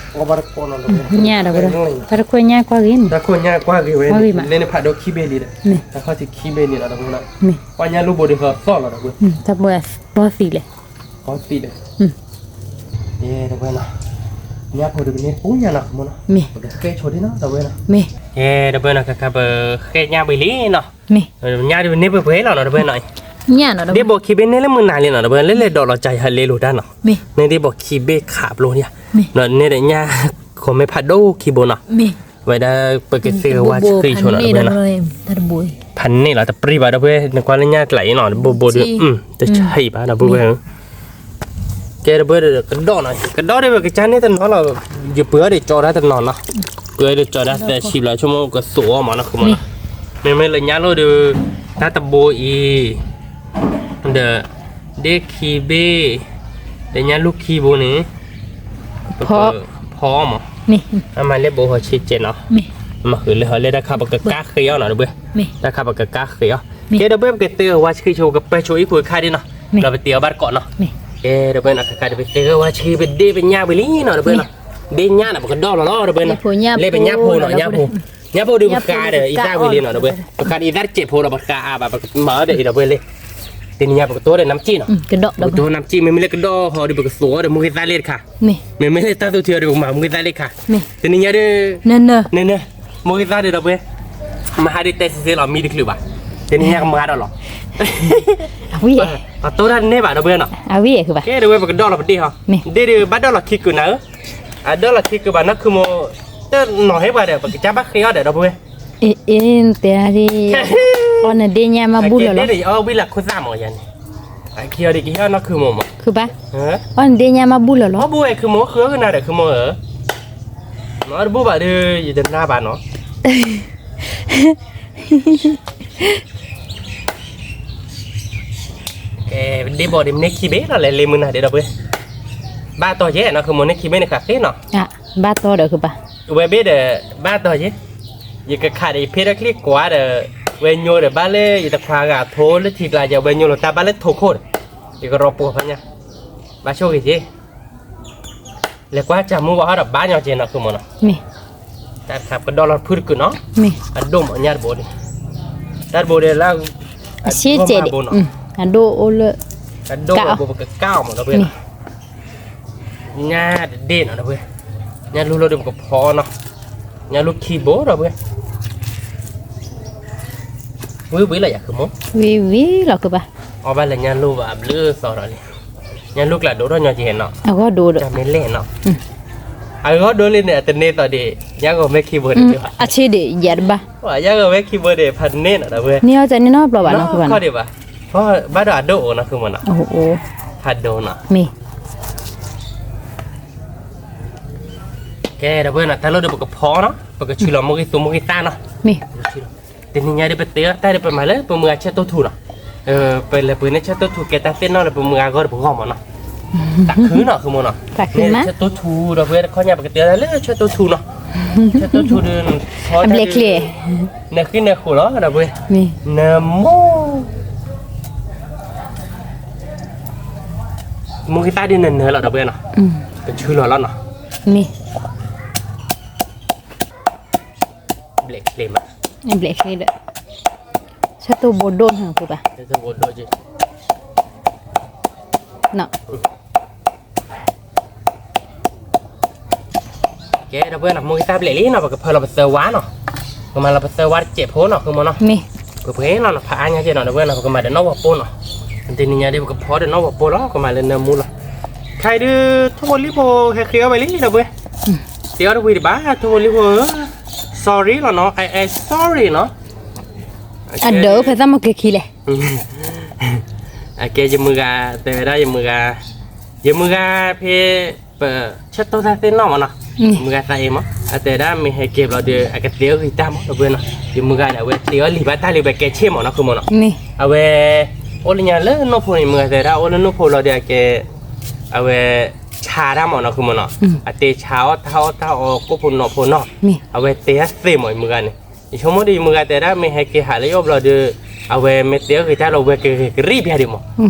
အီၣ်ဘၣ်တကိးနီၤဒီပုၢ်ဝဲၢ်, တၢ်တခိၣ်ညါကွၢ်ဂ့ၤန့ၣ်, တၢ်တခိၣ်ညါကွၢ်ဂ့ၤဝဲန့ၣ် လၢန့ၣ်ဖးဒိၣ်ခံဘ့ၣ်လံဒီး, တၢ်ခီၣ်ထံးခံဘ့ၣ်န့ၣ်လီၤဒီပုၢ်ဝဲၢ်နီၤ, ပှၤညၣ်လူၢ်ဘိးဒံးဃီသီၣ်လီၤဒီပုၢ်ဝဲၢ်, ပီသံးလဲၣ်, ပီသံးဒီး ယဲ ဒီပုၢ်ဝဲၢ်နီၤ, ညၣ်ဖိဒုးပန့ၢ်ပူညါနီၤ ခုမိၢ်နီၤ, ပကဃဲဆိဒ်နီၤ ဒီပုၢ်ဝဲၢ်နီၤ, ယဲ ဒီပုၢ်ဝဲၢ်နီၤ ခါခါပဃဲညၣ်ဘ့ၣ်လံနီၤ, ညၣ်ဒုးပန့ၢ်ပှဲၤပှဲၤလီၤနီၤ ဒီပုၢ်ဝဲၢ်နီၤ, ဒ့ဘီခံဘ့ၣ်န့ၣ်လၢမုၢ်နၤလံနီၤ ဒီပုၢ်ဝဲၢ် လၢလဲၤဒိးလီၤကၢ်ယဟဲလ့လိာ်တၢ်နီၤ, န့ၣ်ဒ့ဘီခံဘ့ၣ်ခးပျိယၤ, ဒီးန့ၣ်ဒီးညၣ်ဂီၤမဲဖးဒိၣ်ခံဘိနီၤ, ဝဲဒၣ်ပကသ့ၣ်ဂီၤဝါဆှံဆိနီၤ ဒီပုၢ်ဝဲၢ်နီၤ, ဖးန့ၢ်လီၤတပြံဘၣ် ဒီပုၢ်ဝဲၢ် နကွၢ်လၢညၣ်ကျးအံၤနီၤ ဘိဘိဒုး, တဆံးဘၣ် ဒီပုၢ်ဝဲၢ် ကဲ ဒီပုၢ်ဝဲၢ် ကဒီၣ်နီၤ ကဒီၣ်ဒီး ပကစၢ်န့ၢ်တနီၤလီၤ, ယပှ့ၤအီၤဒီးကၠီဒၣ်တနီၤနီၤ, ပှ့ၤအီၤဒီးကၠီဒၣ်သၢဆံဘျီ ဆိကမိၣ်ကသူအီၤမးနီၤ ခုမိၢ်နီၤ, မ့မ့ၢ်လၢညၣ်လိၣ်ဒီး, တၢ်တဘိအံၤ, ဒီး, ဒ့ခံဘ့ၣ်, ဒီးညၣ်လူၢ်ခံဘိန့ၣ်, ဖီအီၤမး, အမၤလၢဘိဟီဆံးကဲးနီၤ, မၤဃုာ်လၢဟီလၢတၢ်ခါပကကါဃ့အီၤနီၤ ဒီပုၢ်ဝဲၢ်, တၢ်ခါပကကါဃ့အီၤ, ကဲ ဒီပုၢ်ဝဲၢ် ပကသ့ၣ်ဂီၤဝါဆှံဆိ ပကပၢၢ်ဆိအံၣ်ဖိခါဒ်နီၤ, ဒီးပတ့အီၤဘၣ်တကိးနီၤ, ကဲ ဒီပုၢ်ဝဲၢ်နီၤ ခါခါဒီး ပသ့ၣ်ဂီၤဝါဆှံ ပဒ့ပညၣ်ဝံၤလံနီၤ ဒီပုၢ်ဝဲၢ်နီၤ, ဒ့ညၣ်နီၤ ပကဒီၣ်လီၤလီၤ ဒီပုၢ်ဝဲၢ်နီၤ, လဲၤပညၣ်ဖိနီၤ ညၣ်ဖိ, ညၣ်ဖိဒုးပဃါဒီးအံသၣ်ဝံၤလံနီၤ ဒီပုၢ်ဝဲၢ်, ပဃါဒီးအံသၣ်တစဲးဖိဒီး ပဃါအါဘၣ် ပကမၤအီၤဒီးအံၤ ဒီပုၢ်ဝဲၢ်လံ, တနံၤညါပကတိၤဒီးနါပစံၣ်နီၤ, ပကတိၤနါပစံၣ် မ့မ့ၢ်လၢကဒီၣ်ဟီဒီး ပကသူအီၤဒီးမူဂ့ၢ်သၣ်လ့ၣ်တခါ, မ့မ့ၢ်လၢတၢ်သူထံအီၤဒီး ပကမၤမူဂ့ၢ်သၣ်လ့ၣ်တခါ, တနံၤညါဒီး, နန, မူဂ့ၢ်သၣ်ဒီး ဒီပုၢ်ဝဲၢ်, မဟါဒုးတဲစ့စ့လီၤ မံတချုးဘၣ်, တနံၤညါကမၤဒီးလီၤ, ပတိၤတၢ်တန့ၢ်ဘၣ် ဒီပုၢ်ဝဲၢ်နီၤ, ကဲ ဒီပုၢ်ဝဲၢ် ပကဒီၣ်လီၤပဒ့ၣ်ဟီ, ဒ့ၣ်ဒီး ဘၣ်ဒီၣ်လီၤခံကုာ်နၤဧၢ, အဒီၣ်လီၤခံကုာ်ဘၣ်နီၤ ခုမိၢ်, တနီၤဟ့ၣ်ပှၤဒီး ပကစၢ်ဘၣ်ဃ့အီၤဒီး ဒီပုၢ်ဝဲၢ် အ့ အ့ တဲဒ်, အီနဒ့ၣ်ညါမၤဘူၣ်လီၤလီၤ, အီဝံၤလၢခိၣ်သၣ်မးယၤန့ၣ်, အခံအီၤဒ်ကဟ့ၣ်အီၤနီၢ်ခုမိၢ်မး, အီနဒ့ၣ်ညါမၤဘူၣ်လီၤလီၤ, အီဘူၣ်ဝဲခုမိၢ် ဃုအီၣ်ကနၤဒီးခုမိၢ်ဧၢ, အီတဘူၣ်ဘၣ်ဒီး ယတနၢ်ဘၣ်နီၤ ကဲ ဒ့ၣ်ဘီဒ်မ့ၢ်န့ၢ်ခံဘ့ၣ်လီၤ လဲၤလ့မုၢ်နၤဒဲး ဒီပုၢ်ဝဲၢ်, ဘၣ်တီၢ်ယဲနီၤ ခုမိၢ်န့ၢ်ခံဘ့ၣ်န့ၣ် ဃးဃ့နီၤ, ဘၣ်တီၢ်ဒီး ဝဲဘ့ၣ်ဒီး ဘၣ်တီၢ်ယဲ, ယကခးဒီးယဖ့ဒီးချံကွၢ်ဒီး, ဝဲညိဒီးဘၣ်လၢ ယတခွါဂၤထိလၢထံကျါယဲ ဝဲညိလိာ်တၢ်ဘၣ်လၢထိခိၣ်ဒီး, ယကရီပှီၤဖးညါ, ဘၣ်ဆိၣ်ဂ့ၤက့ၤ လဲၤကွၢ်စၢ်မူဘၣ်ဟီဒီးဘၣ်ညီကဲနီၤ ခုမိၢ်နီၤ, တၢ်တခါပကဒီၣ်လီၤဖုတကုာ်နီၤ, အဒိၣ်မးညၣ်တဘိန့ၣ်, တၢ်တဘိဒီးလၢ, အဆ့ကဲးဒံး, အဒိၣ်အိၣ်လၢ, အဒိၣ်ဘိပကကါအီၤမး ဒီပုၢ်ဝဲၢ်နီၤ, ညၣ်တဒ့ၣ်နီၤ ဒီပုၢ်ဝဲၢ်, ညၣ်လူၢ်လိၣ်ဒီးပကဖီနီၤ, ညၣ်လူၢ်ခံဘိ ဒီပုၢ်ဝဲၢ် ဝံၤဝံၤလီၤယၤ ခုမိၢ်, ဝံၤဝံၤလီၤ ခုဘၣ်, အီၣ်ဘၣ်လၢညၣ်လူၢ်ဘၣ်ဘျုးသီဒီးလံ, ညၣ်လူၢ်ကျးဒိၣ်ထီၣ်ညီကဲနီၤ, အဂီၢ်ဒိၣ်ဒီး, မ့ၢ်လဲၣ်နီၤ, အဂီၢ်ဒိၣ်လံန့ၣ် အတန့ၢ်သီဒံး, ညၣ်ဂီၤမဲခံဘိန့ၣ်, အဆ့ဒံးယၤတဘၣ်, ညၣ်ဂီၤမဲခံဘိန့ၣ် ဖးန့ၢ်နီၤ ဒီပုၢ်ဝဲၢ်, န့ၢ်အီၣ်တန့ၢ်နီတဘျီဘၣ်နီၤ ခုဘၣ်နီၤ, ဘၣ်ဒီးအဒိၣ်အိၣ်နီၤ ခုမိၢ်နီၤ, ဖးဒိၣ်နီၤ, မ့ၢ် ကဲ ဒီပုၢ်ဝဲၢ်နီၤ တၢ်လိၣ်ဒီးပကဖီနီၤ ပကဆူလီၤမိၢ်ဂ့ၢ်သူမိၢ်ဂ့ၢ်သၣ်နီၤ, မ့ၢ်, တနံၤညါဒီးပတဲအီၤတၢ်ဒီး ပမၤလၢပမုၢ်ဂၤဆၢတိၢ်ထူနီၤ, ပလဲၤပှ့ၤန့ၢ်ဆၢတိၢ်ထူကဲတၢ်သ့ၣ်နီၣ်လၢပမုၢ်ဂၤအဂီၢ်ဒီးပဂီၢ်မးနီၤ, တၢ်ခုနီၤ ခုမိၢ်နီၤ, ဆၢတိၢ်ထူ ဒီပုၢ်ဝဲၢ်တခီညါ ပကတဲအီၤတၢ်လၢဆၢတိၢ်ထူနီၤ, ဆၢတိၢ်ထူဒီး အဘျဲၣ်ချ့, နဃံနဃိလီၤ ဒီပုၢ်ဝဲၢ်, မ့ၢ်, နမိၢ်, မူကသၣ်ဒ်နနၢၤလီၤ ဒီပုၢ်ဝဲၢ်နီၤ, ကဆူလီၤလီၤနီၤ, မ့ၢ်, ဘျဲၣ်ချ့မး, ဘျဲၣ်ချ့ဒီး, ဆၢတိၢ်ဘိဒိၣ်နၤကဘၣ်, ဆၢတိၢ်ဘိဒိၣ်က့ၤ နီၤ ကဲ ဒီပုၢ်ဝဲၢ်နီၤ, မူကသၣ်ဘျဲၣ်လံနီၤ, ပကဖၢလီၤပသၢဝါနီၤ, ပကမၤလီၤပသၢဝါတစဲးဖိနီၤ ဃုမီၤနီၤ, မ့ၢ်, ပပှဲၤလီၤနီၤ, ဖးအါညါကဲနီၤ ဒီပုၢ်ဝဲၢ်နီၤ, ပကမၤဒီးနီၣ်ဝီၤပိၢ်နီၤ, တနံၤညါဒီး ပကဖီဒီးနီၣ်ဝီၤပိၢ်လီၤ, ပကမၤလၢနၢမူလီၤ, ခဲအံၤဒုး ထိၣ်ဖိလံၣ်ဖိဟဲဃ့အီၣ်ဝဲလံ ဒီပုၢ်ဝဲၢ်, တဲအီၣ်တဝံၤတဘၣ် ထိၣ်ဖိလံၣ်ဖိဧၢ, sorry လီၤနီၤ, I am sorry နီၤ, အဒၢးဖဲသၣ်မုၢ်ကဲခံလဲၣ် အကဲယမုၢ်ဂၤ တဲဝဲဒၣ်ယမုၢ်ဂၤ, ယမုၢ်ဂၤဖဲ ပဆၢတိၢ်တၢ်သ့ၣ်နီၣ်မးနီၤ, မုၢ်ဂၤသးအ့မး အတဲဒၣ်မ့ၢ်ဟဲကဲဘျီဒီး အကတဲအီၣ်ဂံၢ်တၢ်မး ဒီပုၢ်ဝဲၢ်နီၤ, ယမုၢ်ဂၤဒီး အဝဲတဲအီၣ်လံာ်ဘၣ်တၢ်လံာ်ဘၣ်ကဲဆ့မးနီၤ ဃုမီၤနီၤ, အဝဲ အိၣ်လၢညါလၢနိၣ်ဖိန့ၣ် မုၢ်ဂၤတဲဒၣ် အိၣ်လၢနိၣ်ဖိလီၤဒီး အကဲ အဝဲ ဆါတၢ်မးနီၤ ဃုမီၤနီၤ, အတဲဆါအီၣ်တၢ်အီၣ်တၢ်အီကိၣ်ဖိနီၣ်ဖိနီၤ, အဝဲတဲအသ့မး ယမုၢ်ဂၤန့ၣ်, ယဆိကမိၣ်ဒီး ယမုၢ်ဂၤတဲဒၣ် မ့ၢ်ဟဲက့ၤဟးလၢယအိၣ်ဘျီဒီး အဝဲမ့ၢ်တဲအီၣ်ဂံၢ်တၢ်လီၤ ဝဲကဂဲၤကရံၣ်ဖဲဒံးမး,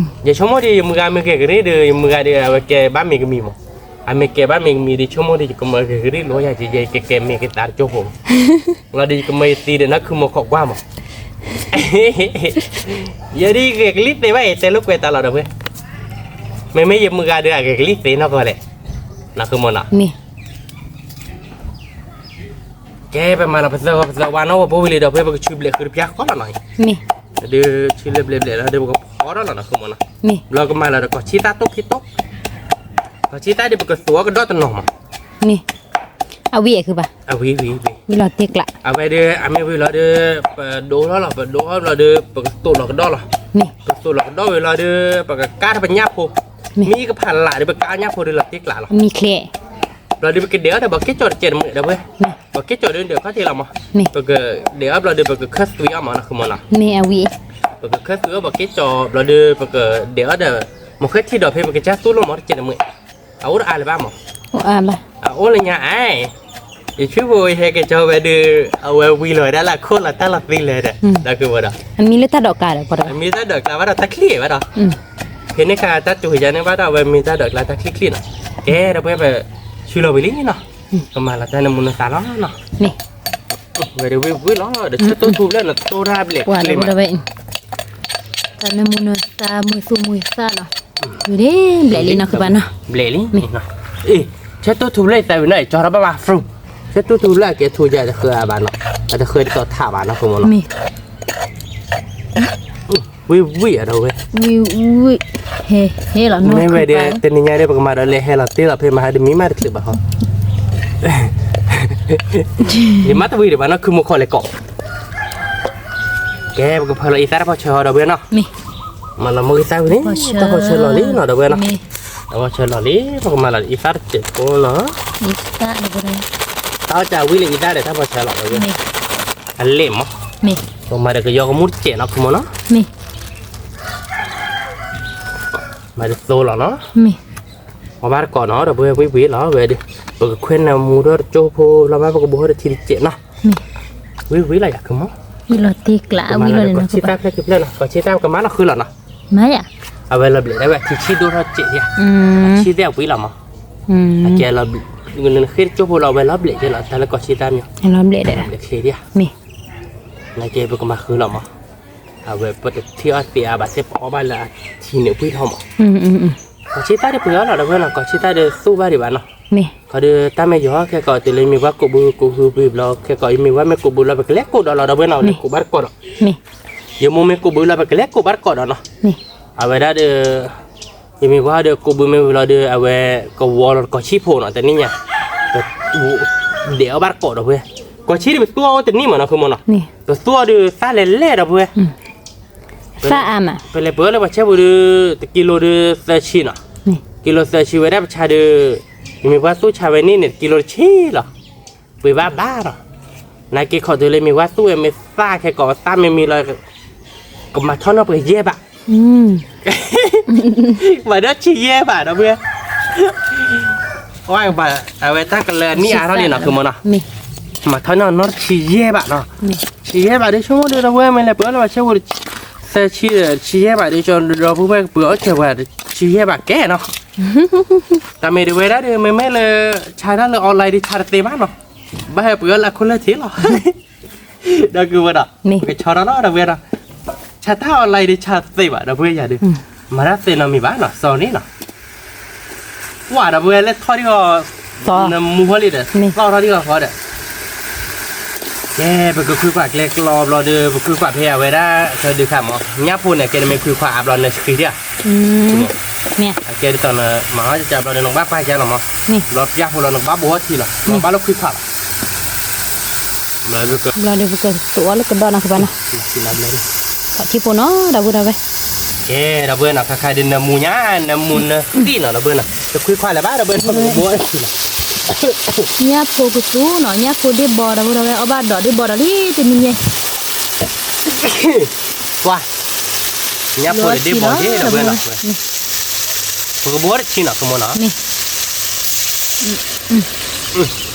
ယဆိကမိၣ်ဒီး ယမုၢ်ဂၤမ့ၢ်ဂဲၤကရံၣ်ဒီး ယမုၢ်ဂၤဒီး အဝဲကဲဘၣ်မ့ၢ်ကမံၤမး, အမ့ၢ်ကဲဘၣ်မ့ၢ်ကမံၤဒီး ဆိကမိၣ်ဒီး ယကမၤဂဲၤကရံၣ်လီၤယၤ ယကဲမ့ၢ်ကသးတကၠိဖိ လီၤဒီး ယကမၤယသံဒီး နီၢ်ခုမိၢ်ခိးကွၢ်မး ယဲဒ်ဂဲၤကလံၣ်သ့ဘၣ်အံၤ တဲလိာ်ကွဲတၢ်လီၤဒီးဝဲ, မ့မ့ၢ်ယမုၢ်ဂၤဒီး အဂဲၤကလံၣ်သ့နီၢ်ကီၢ်လဲၣ်, နီၢ်ခုမိၢ်နီၤ, ကဲ ပမၤလီၤပသၢဂီၤပသၢဝါနီၣ်ဝီၤပိၢ်ဝံၤလံဒီး ဖဲပကဆူဘျဲၣ်ဃုတပျၢ်ဃီလီၤနီၤ, ဒုးဆူလၢဘျဲၣ်ဘျဲၣ်လီၤဒီး ပကဖီထီၣ်လီၤနီၢ်ခုမိၢ်နီၤ, ဘျီကမၤလီၤဒီး ကီၢ်ဆံသၣ်တိၢ်ခံတိၢ်, ကီၢ်ဆံသၣ်ဒီး ပကသူအီၤကဒီၣ်တနီၤမး, အဝံအံၤခုဘၣ်, အဝံဝံဝံ, ဝံလီၤတ့ကျး, အဝဲဒီး အမ့ၢ်ဝံလီၤဒီး ပဒိလီၤလီၤ ပဒိအီၤဘျီဒီး ပကသိးလီၤကဒီၣ်လီၤ, ပသိးလီၤကဒီၣ်ဝံၤလီၤဒီး ပကကါထီၣ်ပညၣ်ဖိ, မ့ၢ်ကဖးလးဒီး ပကါညၣ်ဖိဒီးလီၤတ့ကျးလီၤ, ဘျီဒီး ပကဒဲးအီၣ်ဒီး ဘီက့ၣ်ကၠီတစဲးတမုာ်ဒီးဝဲ, ဘီက့ၣ်ကၠီဒီး ဒၢးခီၣ်ထံးလီၤမး, ပကဒဲးအီၣ်ဘျီဒီး ပကခၢၣ်သွံအီၤမးနီၢ်ခုမိၢ်နီၤ, ပကခၢၣ်သွံအီၤဘီက့ၣ်ကၠီဘျီဒီး ပကဒဲးအီၣ်ဒီး မ့ၢ်ဃဲထံၣ်ဒီးဖဲ ပကစၢ်သူၣ်လိၣ်မးတစဲးတမုာ်, အအိၣ်တအါလၢၤဘၣ်မး, အအိၣ်လၢညါအံၤ, ယဆူဖိဟဲက့ၤကၠီဝဲဒီး အဝဲဝံလီၤဝဲဒၣ်လၢခိၣ်လီၤတၢ်လီၤသံလဲၣ်ဒီး, ဒီးခုဝဲဒီး, အမံၤလၢတၢ်ဒိးကျါဒီး, အမံၤတၢ်ဒိးကျါဘၣ်ဒီး တၢ်ချံၣ်ဘၣ်ဒီး, ဖဲန့ၣ်ခါ တၢ်တူၢ်ယၤန့ၣ်ဘၣ်ဒီး အဝဲမံၤတၢ်ဒိးကျါတၢ်ချံၣ်ချံၣ်နီၤ, ကဲ ဒီးပဝဲပဆူလီၤဝံၤလံနီၤ, ကမၤလီၤတၢ်နၢမူနသါလီၤနီၤ, ဝဲဒီးဝံဝံလီၤ ဒီးဆၢတိၢ်ထူဘျဲၣ်နီၤ တိၢ်တၢ်ဘျဲၣ်ချ့မး, တၢ်နၢမူနသါမုာ်သူၣ်မုာ်သးနီၤ, ဝံၤဒ်ဘျဲၣ်လံနီၤ ခုဘၣ်နီၤ, ဘျဲၣ်လံ, အ့ၣ်, ဆၢတိၢ်ထူဘျဲၣ်သးဝံၤနီၤ အံၤ ကၠီထီၣ်ဘၣ်ဘၣ် fruit, ဆၢတိၢ်ထူဘျဲၣ်အကဲထူယၤတဃၢၤဘၣ်နီၤ, အတဃၢၤတတီၤထးဘၣ်နီၤ ခုမိၢ်နီၤ, ဝံဝံအဒီးဝဲ, ဝံဝံ, ဟဲ, ဟဲလီၤနီၤ, မ့ၢ်ဝဲဒီး တနံၤညါဒီး ပကမၤဒီးလဲၤဟဲလီၤတ့ၢ်လီၤ ဖဲမဟါတမံၤမးတချုးဘၣ်ဟီ, ယမၤတဝံၤဒံးဘၣ်နီၤ ခုမိၢ်ခိးလဲၤကိး ကဲ ပကဖၢလီၤအံသၣ်တၢ်ဖီၣ်ဆၢဟီဒီးဝဲနီၤ, မၤလီၤမ့ၢ်အံသၣ်ဝံၤန့ၣ် တၢ်ဖီၣ်ဆၢလီၤလံနီၤ ဒီးဝဲနီၤ, တၢ်ဖီၣ်ဆၢလီၤလံ ပကမၤလီၤအံသၣ်တစဲးဖိနီၤ, တၢ်အီၣ်စၢ်ဝံၤလၢအံသၣ်ဒီး တၢ်ဖီၣ်ဆၢလီၤဒီးဝဲ, အလဲၣ်မး, ပကမၤဒီးကယီကမူၣ်တစဲးနီၤ ခုမိၢ်နီၤ, မၤဒ်သိလီၤနီၤ, ပဘၣ်တကိးနီၤ ဒီးပဝဲဝံၤဝံၤလီၤဝဲဒီး, ပကခွဲးနၢမူထီၣ်တကၠိဖိလီၤဘၣ် ပကဘိးထီၣ်တထံတစဲးနီၤ, ဝံၤဝံၤလီၤယၤ ခုမိၢ်, ဝံၤလီၤတ့ကျး ဝံၤလီၤန့ၣ်နီၤ ကီၢ်ဆံသၣ်ဖျၢၣ်ခံဖျၢၣ်နီၤ ကီၢ်ဆံသၣ်ပကမၤနီၤဃုလီၤနီၤ, မၤယၤ, အဝဲလီၤဘျဲးဒၣ်ဝဲ ထံဆံၣ်ဒိၣ်ထီၣ်စဲးယၤ, ဆံၣ်သ့ၣ်အဝံၤလီၤမး, အကဲလီၤ, နဃ့တကၠိဖိလီၤ အဝဲလီၤဘျဲးကဲလီၤ တၢ်လၢကီၢ်ဆံသၣ်မ့ၢ်, လီၤဘျဲးဒၣ်, ဘျဲးချ့ဒၣ်, နကဲပကမၤဃုလီၤမး, အဝဲပတထံၣ်အီၣ်သ့အါဘၣ် စ့ၢ်ပအီၣ်ဘၣ်လၢအထံန့ၣ် ပှံၢ်ထီၣ်မး ကီၢ်ဆံသၣ်ဒီးပှ့ၤအီၤလီၤ ဒီပုၢ်ဝဲၢ်နီၤ ကီၢ်ဆံသၣ်ဒီးသူၣ်ဘၣ်ဒံးဘၣ်နီၤ, ခီဒီးတၢ်မ့ၢ်ယီၤ ခဲကီးတုၤလၢယမ့ၢ်ဝဲကိးဘု ကိးဘုပှ့ၤဘျီ ခဲကီးယမ့ၢ်ဝဲမ့ၢ်ကိးဘုလီၤ ပကလဲၤကိးဒီးလီၤ ဒီပုၢ်ဝဲၢ်နီၤ လဲၤကိးဘၣ်တကိးဒီး, ယမိၢ်မ့ၢ်ကိးဘုလီၤ ပကလဲၤကိးဘၣ်တကိးဒီးနီၤ, အဝဲဒၣ်ဒီး ယမ့ၢ်ဝဲဒီးကိးဘုမ့ၢ်ဝံၤလီၤဒီး အဝဲကဝီၤလီၤကီၢ်ဆံဖိနီၤ တနံၣ်ညါ, ဒဲးအီၣ်ဘၣ်တကိးဒီးပုၢ်ဝဲၢ်, ကီၢ်ဆံဒီးပသူၣ်အီၣ်အိၣ်တနံၣ်မးနီၤ ခုမိၢ်နီၤ, ပသူၣ်အီၣ်ဒီးသၣ်လဲၤလဲၣ်ဒီးပုၢ်ဝဲၢ် သၣ်အါမး, ပလဲၤပှ့ၤအီၤလၢပှၤဆဲပူၤဒီး တကံလိဒီးသၢဆံနီၤ, ကံလိသၢဆံဝဲဒၣ်ပဆါဒီး, ယမ့ၢ်ပှၤသူၣ်ဆါဝဲန့ၣ်န့ၣ် တကံလိတဆံလီၤ, ပှ့ၤဘၣ်ဘၣ်နီၤ, နာ်က့ခီတုၤလၢမ့ၢ်ပှၤသူၣ်ဝဲမ့ၢ်သၣ်ခဲကီးသၣ်မ့ၢ်မံလီၤ, ကမၤထီၣ်နီၣ်ပှဲၤယဲၢ်ဘး မၤဒီးဆံယဲၢ်ဘးဒီးပုၢ်ဝဲၢ်, အဝဲတၢ်ကလၢနံၣ်အါထီၣ်လံနီၤ ခုမိၢ်နီၤ, မၤထီၣ်နီၢ်နီၢ်တဆံယဲၢ်ဘးနီၤ, ဆံယဲၢ်ဘးဒီး ဆိကမိၣ်ဒီး ဒီပုၢ်ဝဲၢ် မ့ၢ်လဲၤပှ့ၤအီၣ်လၢပှၤဆၢဖိ သၢဆံဒီး တဆံယဲၢ်ဘးဒီး ကၠီဒီပုၢ်ဝဲၢ်ကပှ့ၤအီၣ်စၢၤပှၤ တဆံယဲၢ်ဘးကဲနီၤ, တၢ်မ့ၢ်တဝဲဒၣ်ဒီး မ့မ့ၢ်လၢ ဆါတၢ်လၢ online ဒီး ဆါတသ့ဘၣ်နီၤ, ဘၣ်ဟဲပှ့ၤအီၣ်လၢအခိၣ်လၢထံးလီၤ ဒီးကဝဲဒီး ပကဆီထီၣ်လီၤ ဒီပုၢ်ဝဲၢ်ဒီး ဆါတၢ် online ဒီး ဆါတသ့ဘၣ် ဒီပုၢ်ဝဲၢ်ယၤဒီး မၤတၢ်သ့နီတမံၤဘၣ်နီၤ sorry နီၤ, ကွၢ် ဒီပုၢ်ဝဲၢ် လဲၤထီၣ်ဒံးဂီၤ နမူဟီလံဒီး သီၣ်ထီၣ်ဒံးဂီၤဃီဒီး ကဲ ပကခွံခွးကျဲကျီဘျီဒီး ပခွံခွးဖဲအဝဲဒၣ် ကဒုးခးမး ညၣ်ဖိန့ၣ် ကဲနမ့ၢ်ခွံခွးအဘျီနဆှံဒံးဧါ, အကဲဒ်သိးနမၤဟီၣ်ကဘျီဒီး နကဘၣ်ပာ်ကလီၤမး, ဘျီပျၢ်ဖိလီၤ နကဘၣ်ဘိးထံလီၤ နကဘၣ်လၢခွံခွးလီၤ, ဘျီဒီးပကသူအီၤလၢကဒီးနီၤ ကဘၣ်နီၤ, ထံဖိနီၤ ဒီပုၢ်ဝဲၢ်, ကဲ ဒီပုၢ်ဝဲၢ်နီၤ ခါခါဒီး နမူညါ နမူနသံၣ်နီၤ ဒီပုၢ်ဝဲၢ်နီၤ တခွံခွးလၢၤဘၣ် ဒီပုၢ်ဝဲၢ် ပကဘိးထံလီၤ ညၣ်ဖိကသူနီၤ ညၣ်ဖိဒ့ၣ်ဘီ ဒီပုၢ်ဝဲၢ် အီၣ်ဘၣ်ဒီးဒ့ၣ်ဘီဒီးလံ တနံၤညါ ကွၢ် ညၣ်ဖိဒီးဒ့ၣ်ဘီက့ၤ ဒီပုၢ်ဝဲၢ်နီၤ, ပကဘိးတဆံနီၤ ခုမိၢ်နီၤ,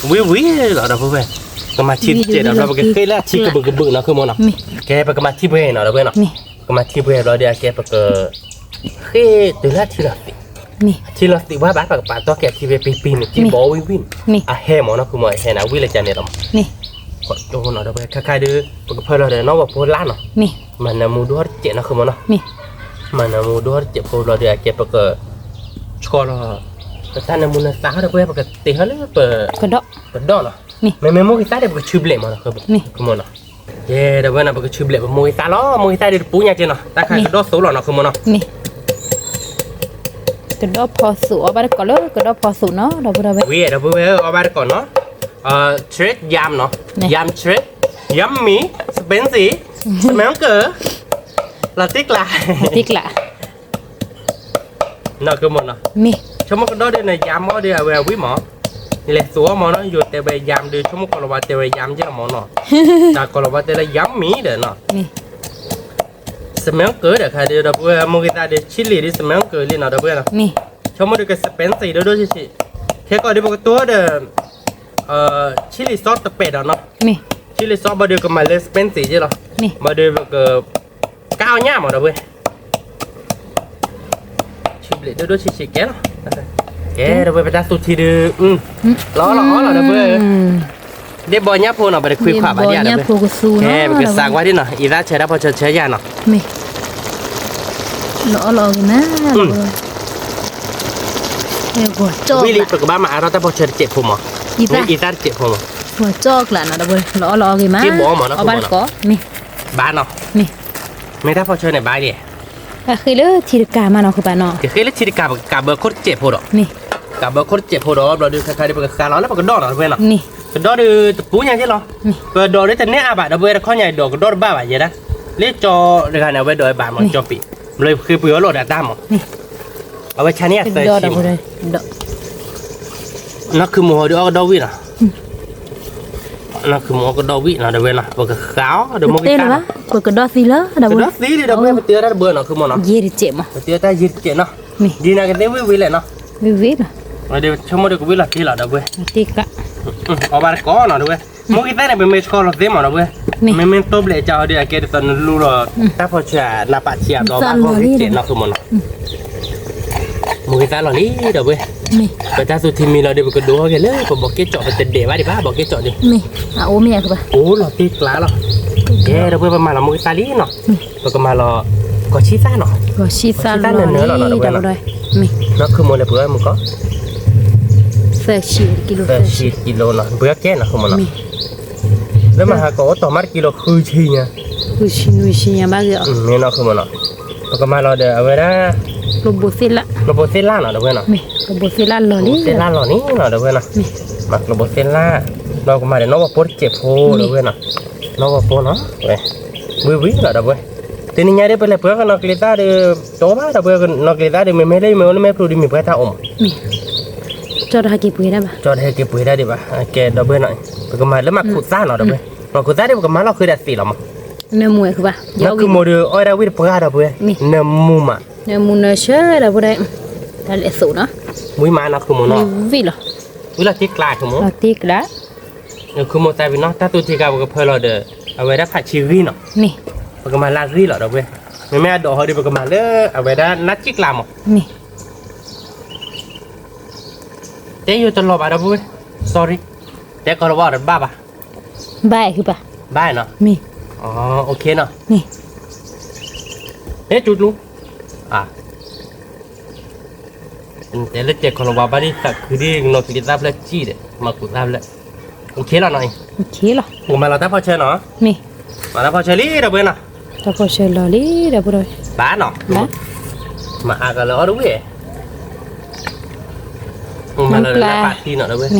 ဝံၤဝံၤလီၤ ဒီပုၢ်ဝဲၢ်, ပကမၤထံတစဲးဒီး ဘျီပကဃ့လၢအထံကဘုးကဘုးနီၤ ခုမိၢ်နီၤ, ကဲ ပကမၤထံပှဲၤနီၤ ဒီပုၢ်ဝဲၢ်နီၤ, ပကမၤထံပှဲၤဘျီဒီး အကဲပက ဃ့တုၤလၢအထံလီၤသံး, အထံလီၤသံးဝဲဘၣ် ပကပာ်တီၢ်က့ၤအထံဖဲပံပံန့ၣ် ထံဘီဝံၤဝံၤန့ၣ် အဟဲမးနီၤ ခုမိၢ် အဟဲန့ၣ် အဝံၤလၢကန့ၣ်လီၤမး, ဒီး ခါခါဒီး ပကဖၢလီၤဒီး နီၢ်ဝီၤဖိလါနီၤ, မၤနၢမူဒိၣ်တစဲးနီၤ ခုမိၢ်နီၤ, မၤနၢမူဒိၣ်တစဲးဖိဘျီဒီး အကဲပက ဆီလီၤ ပတၢ်နၢမူနၢသးဒီပုၢ်ဝဲၢ် ပကတ့ဟီလၢပ ကဒီးနီၤ, မ့မ့ၢ်မိၢ်ဂ့ၤသၣ်ဒီး ပကဆူဘျဲးမးနီၤ ခုမိၢ်နီၤ, ယဲ ဒီပုၢ်ဝဲၢ်နီၤ ပကဆူဘျဲးပမိၢ်ဂ့ၤသၣ်လီၤ မိၢ်ဂ့ၤသၣ်ဒီးတပူညါက့နီၤ တၢ်ခါကဒီၣ်သိးလီၤနီၤ ခုမိၢ်နီၤ, ကဒီၣ်ဖီသိးအီၤဘၣ်တကိးလၢ ကဒီၣ်ဖီသိးနီၤ ဒီပုၢ်ဝဲၢ်, ဝံၤ ဒီပုၢ်ဝဲၢ် အီၣ်ဘၣ်တကိးနီၤ, ထရ့ၣ်ယၢမ်နီၤ, ယၢမ်ထရ့ၣ်, yummy, spicy, စမဲကၢၤ, လီၤတံၢ်ကျး, လီၤတံၢ်ကျး နီၤ ခုမိၢ်နီၤ, ဆိကမိၣ်ကဒီးဒီး နယၢမ်အီၤဒီး အဝဲအဝံၣ်မး, နလဲၤသိးအီၤမးနီၤ ယိၤတဲဝဲယၢမ်ဒီး ဆိကမိၣ်ကိးလီၤဝါတဲဝဲယၢမ်က့လီၤမးနီၤ, တၢ်ကိးလီၤဝါတဲလၢ yummy ဒီးနီၤ, စမဲကၢၤဒီးခါဒီး ဒီပုၢ်ဝဲၢ် မိၢ်ဂ့ၤသၣ်ဒီး chili ဒီး စမဲကၢၤလံနီၤ ဒီပုၢ်ဝဲၢ်နီၤ, ဆိကမိၣ်ဒီးက spicy ဒိၣ်ဒိၣ်ဆံးဆံး, ခဲကီးဒီး ပကတိၤဒီး chili sauce တပဲာ်ဒီးနီၤ, chili sauce ဘၣ်ဒီးကမၤလၢ spicy က့လီၤ, ဘၣ်ဒီးပက ကါအီၣ်ညၣ်မး ဒီပုၢ်ဝဲၢ်, ဆူဘျဲးဒိၣ်ဒိၣ်ဆံးဆံးကဲလီၤ, ကဲ ဒီပုၢ်ဝဲၢ် ပတၢ်သူထံဒုး လီၤလီၤအီလီၤ ဒီပုၢ်ဝဲၢ်, ဒ့ၣ်ဘီညၣ်ဖိနီၤ ပတခွံခွးဘၣ်ဒံး ဒီပုၢ်ဝဲၢ်, ကဲ ပကစးကွၢ်ဒံးနီၤ အံသၣ်ဆၢတၢ်ဖီဆၢဆၢယၤနီၤ, လီၤအီလီၤအီဂ့ၤမး, ဝံၤလံ ပကဘၣ်မၤအါထီၣ်တၢ်ဖီဆၢတစဲးဖိမး, အံသၣ်တစဲးဖိမး, လီၤအီလီၤအီဂ့ၤမး, လီၤအီလီၤအီဂ့ၤမး, ဘၣ်နီၤ, မ့ၢ်တၢ်ဖီဆၢန့ၣ်ဘၣ်ဒံး ဃ့လၢထံတကၤမးနီၤ ဃုဘၣ်နီၤ, ကဃ့လၢထံတကၤ ပကကးဘၢခိၣ်တစဲးဖိဒီး, ကးဘၢခိၣ်တစဲးဖိဒီး ဘျီဒီး ခါခါဒီး ပကဃါလီၤလၢပကဒီးနီၤ ဒီပုၢ်ဝဲၢ်နီၤ, ကဒီးဒီးတပူညါက့လီၤ, ပဒီးလၢတန့ၢ်အါဘၣ် ဒီပုၢ်ဝဲၢ် တခီညါဒီးကဒီးတဘၣ်ဘၣ်ယဲဒၣ်, လၢကၠီတဂၤန့ၣ် အဝဲဒိးဝဲဘၣ်မး ကၠီပံး, ဘျီဃ့ပှ့ၤအီၤလီၤဒီးတၢ်မး, အဝဲဆါန့ၢ်ယၤသၢဆံ, နီၢ်ခုမိၢ်ဟီဒီးအီၣ်ကဒီးဝံၣ်နီၤ နီၢ်ခုမိၢ်အီၣ်ကဒီးဝံၣ်နီၤ ဒီပုၢ်ဝဲၢ်နီၤ ပကဃါအီၤဒီးမိၢ်ဂ့ၤသၣ်, ပကဒီးသံလၢ ဒီပုၢ်ဝဲၢ်နီၤ, ကဒီးသံလံ ဒီပုၢ်ဝဲၢ် ပတဲဝဲဒၣ်တဘၢနီၤ ခုမိၢ်နီၤ, ယဲၢ်တစဲးမး ပတဲဝဲတၢ်ယဲၢ်တစဲးနီၤ, ဒ်နၤကသ့ဝံၣ်ဝံၣ်လဲၣ်နီၤ, ဝံၣ်ဝံၣ်လီၤ, ဆိကမိၣ်ဒီးကဝံၣ်လီၤတ့ၢ်လီၤ ဒီပုၢ်ဝဲၢ်, အီၣ်ဘၣ်တကိးနီၤ ဒီပုၢ်ဝဲၢ်, မိၢ်ဂ့ၤသၣ်န့ၣ် ပမ့ၢ်ဆှီလီၤသ့မး ဒီပုၢ်ဝဲၢ်, မ့မ့ၢ်တိၢ်ဘျဲးကၢအီၤဒီး အကဲဒ်သိးနလူလီၤ တၢ်ဖီဆၢ နပာ်ထံအဘျီဘၣ် မိၢ်ဂ့ၤသၣ်နီၤ ခုမိၢ်နီၤ မိၢ်ဂ့ၤသၣ်လီၤလံ ဒီပုၢ်ဝဲၢ်, ပတၢ်သူထံမံၤလီၤဒီး ပကဒိးဟီၣ်က့ၤလၢပဘီးက့ၣ်ကၠီၣ် ပတဒဲးဘၣ်ဒံးဘၣ် ဘီးက့ၣ်ကၠီၣ်ဒီး, အိၣ်လီၤတ့ၢ်ကျါလီၤ, ကဲ ဒီပုၢ်ဝဲၢ် ပမၤလီၤမိၢ်ဂ့ၤသၣ်လံနီၤ, ပကမၤလီၤ ကီၤဆံသၣ်နီၤ, ကီၤဆံသၣ်နၢၤနၢၤလီၤ ဒီပုၢ်ဝဲၢ်နီၤ, နီၢ်ခုမိၢ်လဲၤပှ့ၤဝဲမုၢ်ကီး, သၢဆံကံလိနီၤ, ပှ့ၤကဲနီၤ ခုမိၢ်နီၤ, လၢမဟါကီးအိၣ်တီၤမးတကံလိ ဃုဆံညါ, ဃုဆံနွံဆံညါဘၣ်ဂ့ၤအီၤ, မ့ၢ်နီၤ ခုမိၢ်နီၤ, ပကမၤလီၤဒီး အဝဲဒၣ် ကျိဘိသ့ၣ်လၣ်, ကျိဘိသ့ၣ်လၣ်နီၤ ဒီပုၢ်ဝဲၢ်နီၤ, ကျိဘိသ့ၣ်လၣ်လီၤလံနီၤ ဒီပုၢ်ဝဲၢ်နီၤ, မၤကျိဘိသ့ၣ်လၣ်, ဒီးကမၤဒီးနီၢ်ဝီၤဖိတစဲးဖိ ဒီပုၢ်ဝဲၢ်နီၤ, နီၢ်ဝီၤဖိနီၤ, ဝံၤဝံၤလီၤ ဒီပုၢ်ဝဲၢ်, တနံၤညါဒီး ပလဲၤပှ့ၤကနီၤကျ့သၣ်ဒီး တအိၣ်ဘၣ် ဒီပုၢ်ဝဲၢ်, နီၢ်ကျ့သၣ်ဒီး မ့မ့ၢ်လၢယမ့ၢ်အိၣ်လၢမဲာ်ဖျိဒီး မ့ၢ်ပှၤတၢ်အိၣ်မး, ကၠီၣ်တဟဲက့ၤပှ့ၤဒၣ်ဘၣ်, ကၠီၣ်တဟဲက့ၤပှ့ၤဒၣ်ဒံးဘၣ်, ကဲ ဒီပုၢ်ဝဲၢ်နီၤ, ပကမၤလၢမၤခူးသၣ်နီၤ ဒီပုၢ်ဝဲၢ်, မၤခူးသၣ်ဒီး ပကမၤလီၤဃုာ်ဒီးသ့ၣ်လီၤမး, နၢမူဝဲခုဘၣ်, နီၢ်ခုမိၢ်ဒီး အီၣ်ဝဲဒၣ်ဝံၣ်တပှၢ် ဒီပုၢ်ဝဲၢ်, နၢမူမး, နၢမူနၢဆၢ ဒီပုၢ်ဝဲၢ်, တၢ်လဲၤသိးနီၤ, ဝံၣ်မးနီၢ်ခုမိၢ်နီၤ, ဝံၣ်လီၤ ဝံလီၤတ့ကျး လီၤတ့ကျး. ခုမိၢ်သးဝံၤနီၤ တၢ်သူထံကါ ပကဖၢလီၤဒီး အဝဲဒၣ်ဖးဆံဂံၢ်နီၤ. မ့ၢ်, ပကမၤလၢဂံၢ်လီၤ ဒီပုၢ်ဝဲၢ်. မ့မ့ၢ်အဒိးဟီဒီး ပကမၤလၢအဝဲဒၣ်နါစံၣ်ကျးမး. မ့ၢ်, တဲယိၤတလီၤဘၣ် ဒီပုၢ်ဝဲၢ်, sorry, တဲကီးလီၤဝဲအီၤတဘၣ်ဘၣ်. ဘၣ်, ဘၣ်နီၤ. မ့ၢ်, အိၣ်ခ့နီၤ. မ့ၢ်, ဟဲကၠူကျူ, တဲလၢတဲကီးလီၤဝဲဘၣ်ဒ်သးခုဒ် နီၢ်ကံဒ်သၣ်ဖျၢၣ်စံၣ်ဒီး မၤကူးသၣ်ဖျၢၣ်, အိၣ်ခ့လီၤနီၤ. အိၣ်ခ့လီၤ. ပကမၤလီၤတၢ်ဖီၣ်ဆၢနီၤ. မ့ၢ်, မၤတၢ်ဖီၣ်ဆၢလံ ဒီပုၢ်ဝဲၢ်နီၤ. တၢ်ဖီၣ်ဆၢလီၤလံ ဒီပုၢ်ဝဲၢ်. ဘၣ်နီၤ. မၤအါကလၢအီၤတဝံၣ်, မၤလီၤလၢပာ်ထံနီၤ ဒီပုၢ်ဝဲၢ်.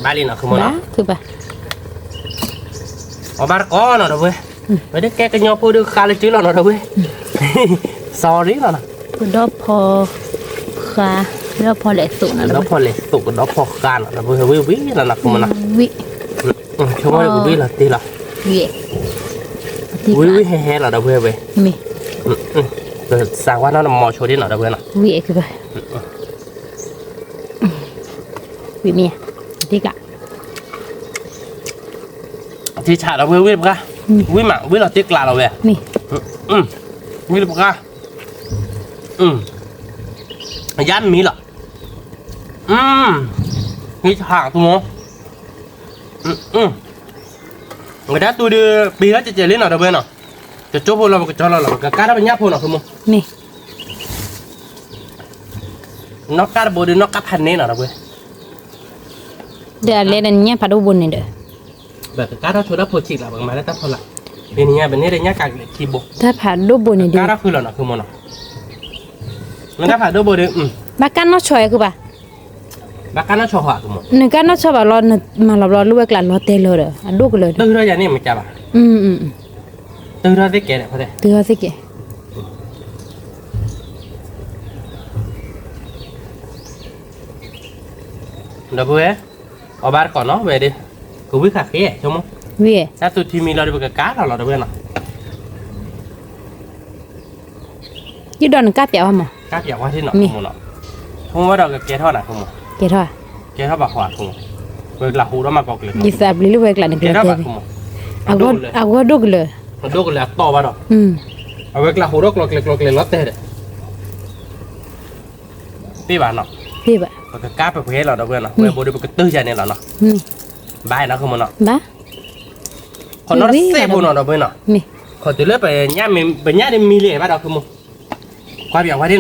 ဘၣ်လံနီၤ ခုမိၢ်နီၤ. အီၣ်ဘၣ်တကိးနီၤ ဒီပုၢ်ဝဲၢ်. ဝဲဒၣ်ကဲကညီဖိဒီးဃါလၢကၠ့လီၤနီၤ ဒီပုၢ်ဝဲၢ်. sorry လီၤနီၤ. ကဒီဖီဃါ, ကဒီဖီလဲၤသိးနီၤ, ကဒီဖီလဲၤသိး ကဒီဖီဃါနီၤ ဒီပုၢ်ဝဲၢ်. ဝံၣ်ဝံၣ်လီၤနီၤ ခုမိၢ်နီၤ. ဝံၣ်, ဆိကမိၣ်ကဝံၣ်လီၤတ့ၢ်လီၤ. ဝံၣ်, ဝံၣ်ဝံၣ်ဟဲဟဲလီၤ ဒီပုၢ်ဝဲၢ်. မ့ၢ်, စးဝါနီၤ နမီၤဆိဒ်နီၤ ဒီပုၢ်ဝဲၢ်နီၤ. ဝံၣ်, ဝံၣ်မ့ၢ်, တ့ကျး ထံဆး ဒီပုၢ်ဝဲၢ် ဝံၣ်တပှၢ်, ဝံၣ်မး ဝံၣ်လီၤတ့ကျးလီၤဝဲ, ဝံၣ်တပှၢ်, ယါမံလီၤ, ထံဆး သူမိၢ်, ဝဲဒၣ်တူၢ်ဒုး ပ့ၤထီၣ်ကဲးကဲးလံနီၤ ဒီပုၢ်ဝဲၢ်နီၤ, ကကၠိဖိလီၤ ပကကၠီလီၤလီၤ ပကကါထီၣ်ပညၣ်ဖိနီၤ ခုမိၢ်, နီၢ်ကါတဘိဒုး နီၢ်ကါဖးန့ၣ်နီၤ ဒီပုၢ်ဝဲၢ်, ဒီးအလဲၤဒီးညၣ်ဖးဒိၣ်ဘိန့ၣ်ဒီး ပကကါထီၣ်ဆိဒၣ်ဖိဆံးလီၤ ပကမၤလၢတၢ်ဖီလာ်, ပန့ၣ်ညါ ပန့ၣ်ဒီးညၣ်ကးကလဲာ်ခံဘိ, တၢ်ဖးဒိၣ်ဘိန့ၣ်ဒီး ကါထီၣ်ဃုလီၤနီၤ ခုမိၢ်နီၤ, မ့ၢ်တၢ်ဖးဒိၣ်ဘိဒီး ဘၣ်ကါနီၢ်ဆီခုဘၣ်, ဘၣ်ကါနီၢ်ဆီဃီ ခုမိၢ်, နကါနီၢ်ဆီဘၣ်လီၤ နမၤလီၤဘျီ လိၣ်ဝဲကျးလီၤတဲလၢဒီး အဒိၣ်ကလၢာ်ဒီး တုၤထီၣ်ယၤန့ၣ် မ့ၢ်ကါဘၣ်, တုၤထီၣ်သ့ကဲးဒီး တုၤထီၣ်သ့ကဲး ဒီပုၢ်ဝဲၢ်, အီၣ်ဘၣ်တကိးနီၤ ဝဲဒၣ်, ကဝံၣ်ဃာ်ဃ့ ဆိကမိၣ်, တၢ်သူထံမံၤလီၤဒီး ပကကါထီၣ်လီၤ ဒီပုၢ်ဝဲၢ်နီၤ, ယဒိးနကါပၠးဝဲမး, ကါပၠးဝဲဒၣ်နီၤ မ့ၢ်, ဆိကမိၣ်ဝဲဒီးကကဲထီၣ်နၤ ခုမိၢ်, ကဲထီၣ်, ကဲထီၣ်ဘၣ်ဃီ ခုမိၢ်, ဝဲကျးဟိးထီၣ်မးကီးကျဲၤ ယသးပျံၤလၢဝဲကျးန့ၣ် ကဲထီၣ်ဘၣ် ခုမိၢ်, အဂီၢ်ဒိၣ်ကလၢာ်, အဒိၣ်ကလၢာ်အတီၢ်ဘၣ်ဒီး, အဝဲကျးဟိးထီၣ်ကျီၤကျဲၤကျီၤကျဲၤလီၤတဲာ်ဒီး သ့ၣ်ဘၣ်နီၤ, သ့ၣ်ဘၣ်, ပကကါပှဲၤပှဲၤလီၤ ဒီပုၢ်ဝဲၢ်နီၤ, ဝဲဘိဒီးပကတၢၢ်ယၤန့ၣ်လီၤနီၤ, ဘၣ်နီၤ ခုမိၢ်နီၤ, ဘၣ်, ခီနီတစဲးဖိနီၤ ဒီပုၢ်ဝဲၢ်နီၤ, ခီတုၤလၢပညၣ်ဒ်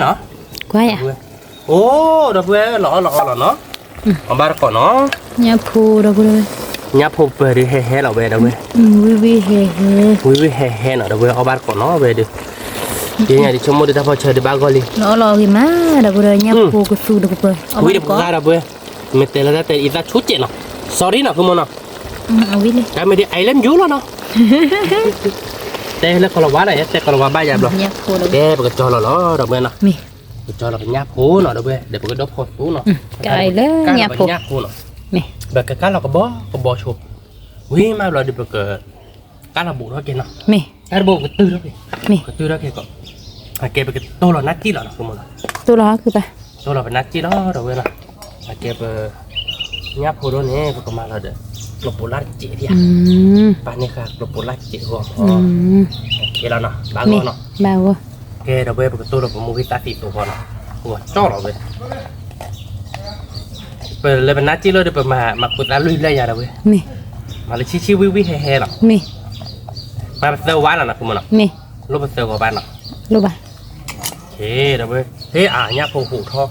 မံလံဘၣ်ဒီး ခုမိၢ်, ကွၢ်ပၠးဝဲဒၣ်နီၤ, ကွၢ်ယၤ, အိၣ် ဒီပုၢ်ဝဲၢ် လီၤအီၣ်လီၤအီလီၤနီၤ, အီၣ်ဘၣ်တကိးနီၤ, ညၣ်ဖိ ဒီပုၢ်ဝဲၢ်, ညၣ်ဖိပၢၤဒုးဟဲဟဲလီၤဝဲ ဒီပုၢ်ဝဲၢ်, ဝံၣ်ဝံၣ်ဟဲဟဲ, ဝံၣ်ဝံၣ်ဟဲဟဲနီၤ ဒီပုၢ်ဝဲၢ် အီၣ်ဘၣ်တကိးနီၤ ဝဲဒုး, ဒ်ညါဒ်ဆိကမိၣ်ဒုး တၢ်ဖီၣ်ဆၢဒုးဘၣ်ဂီၢ်လံ, လီၤအီၣ်လီၤအီဂ့ၤမး ဒီပုၢ်ဝဲၢ်, ညၣ်ဖိကသူတကပၤ, ဝံၣ်တပှၢ် ဒီပုၢ်ဝဲၢ်, မ့ၢ်တဲလၢတၢ်တဲအံၤသၣ်ဆူၣ်စဲးနီၤ, sorry နီၤ ခုမိၢ်နီၤ, တၢ်မ့ၢ်ဒ် I love you လီၤနီၤ, တဲလၢကီၤလၤဝါနီၤ ယတဲကီၤလၤဝါဘၣ်ယၤဘျီ, ကဲ ပကကၠီလီၤလီၤ ဒီပုၢ်ဝဲၢ်နီၤ, ပကကၠီလီၤပညၣ်ဖိနီၤ ဒီပုၢ်ဝဲၢ်, ဒီးပကဒီဖီသိနီၤ, ကလၢညၣ်ဖိနီၤ, ပကကါလီၤကဘီကဘီဆိ, ဝံၤမးဘျီဒီး ပကကါလီၤဘူးထီၣ်က့ၤနီၤ, တၢ်တဘိကတုၤထီၣ်က့ၤ, ကတုၤထီၣ်က့ၤကီး, အကဲ ပကတိၢ်လီၤနါစံၣ်လီၤနီၤ ခုမိၢ်နီၤ, တိၢ်လီၤ, တိၢ်လီၤပနါစံၣ်လီၤ ဒီပုၢ်ဝဲၢ်နီၤ, အကဲပ ညၣ်ဖိဒိၣ်န့ၣ် ပကမၤလီၤဒီး ကျိၤပိာ်လၢ်တစဲးဒံးဧါ, ပာ်န့ၢ်ဃာ်ကျိၤပိာ်လၢ်တစဲးအဂီၢ်, ခဲလီၤနီၤ ဘၣ်ဂီၢ်နီၤ, ကဲ ဒီပုၢ်ဝဲၢ် ပကတိၢ်လီၤပမိၢ်ဂ့ၢ်သၣ်သံးသိးဃီနီၤ, ကီၢ်ကၠီလီၤဝဲ, ပလဲၤပနါစံၣ်လီၤဒီး ပမၤမၤခူးသးလွံၢ်ဘျဲၣ်ယၤ ဒီပုၢ်ဝဲၢ်, မၤလၢဆံဆံဝံၣ်ဝံၣ်ဟဲဟဲလီၤ, မၤပသၢဝါလီၤနီၤ ခုမိၢ်နီၤ, လိၣ်ပသၢဂီၤဘၣ်နီၤ, ဒီပုၢ်ဝဲၢ်, ဟ့ၣ်အါ ညၣ်ဖိဟူးထီၣ်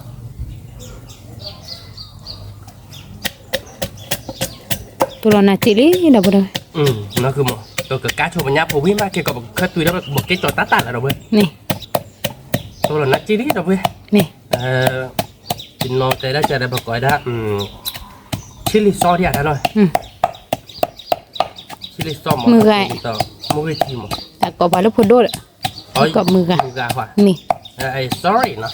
တိၢ်လီၤနါစံၣ်လံ ဒီပုၢ်ဝဲၢ်, ပကကါဆိပညၣ်ဖိဝံၤမး ကဲကီး ပကခၢၣ်သွံဒီး ပကကဲကၠီၤတၢ်တၢ်လၢ ဒီပုၢ်ဝဲၢ်, တိၢ်လီၤနါစံၣ်လံ ဒီပုၢ်ဝဲၢ်, ယနီၢ်တဲဒၣ်ကဒီး ပကိးဝဲဒၣ် chili sauce ဒံးဧါ တၢ်နီၤ, chili sauce မ့ၢ်ဂ့ၤ, မ့ၢ်ဂ့ၤထံမး, တၢ်ကိးပှၤလၢဖိဒိၣ်ဒီး ကိးမုၢ်ဂၤ, မ့ၢ်ဂၤ, sorry နီၤ,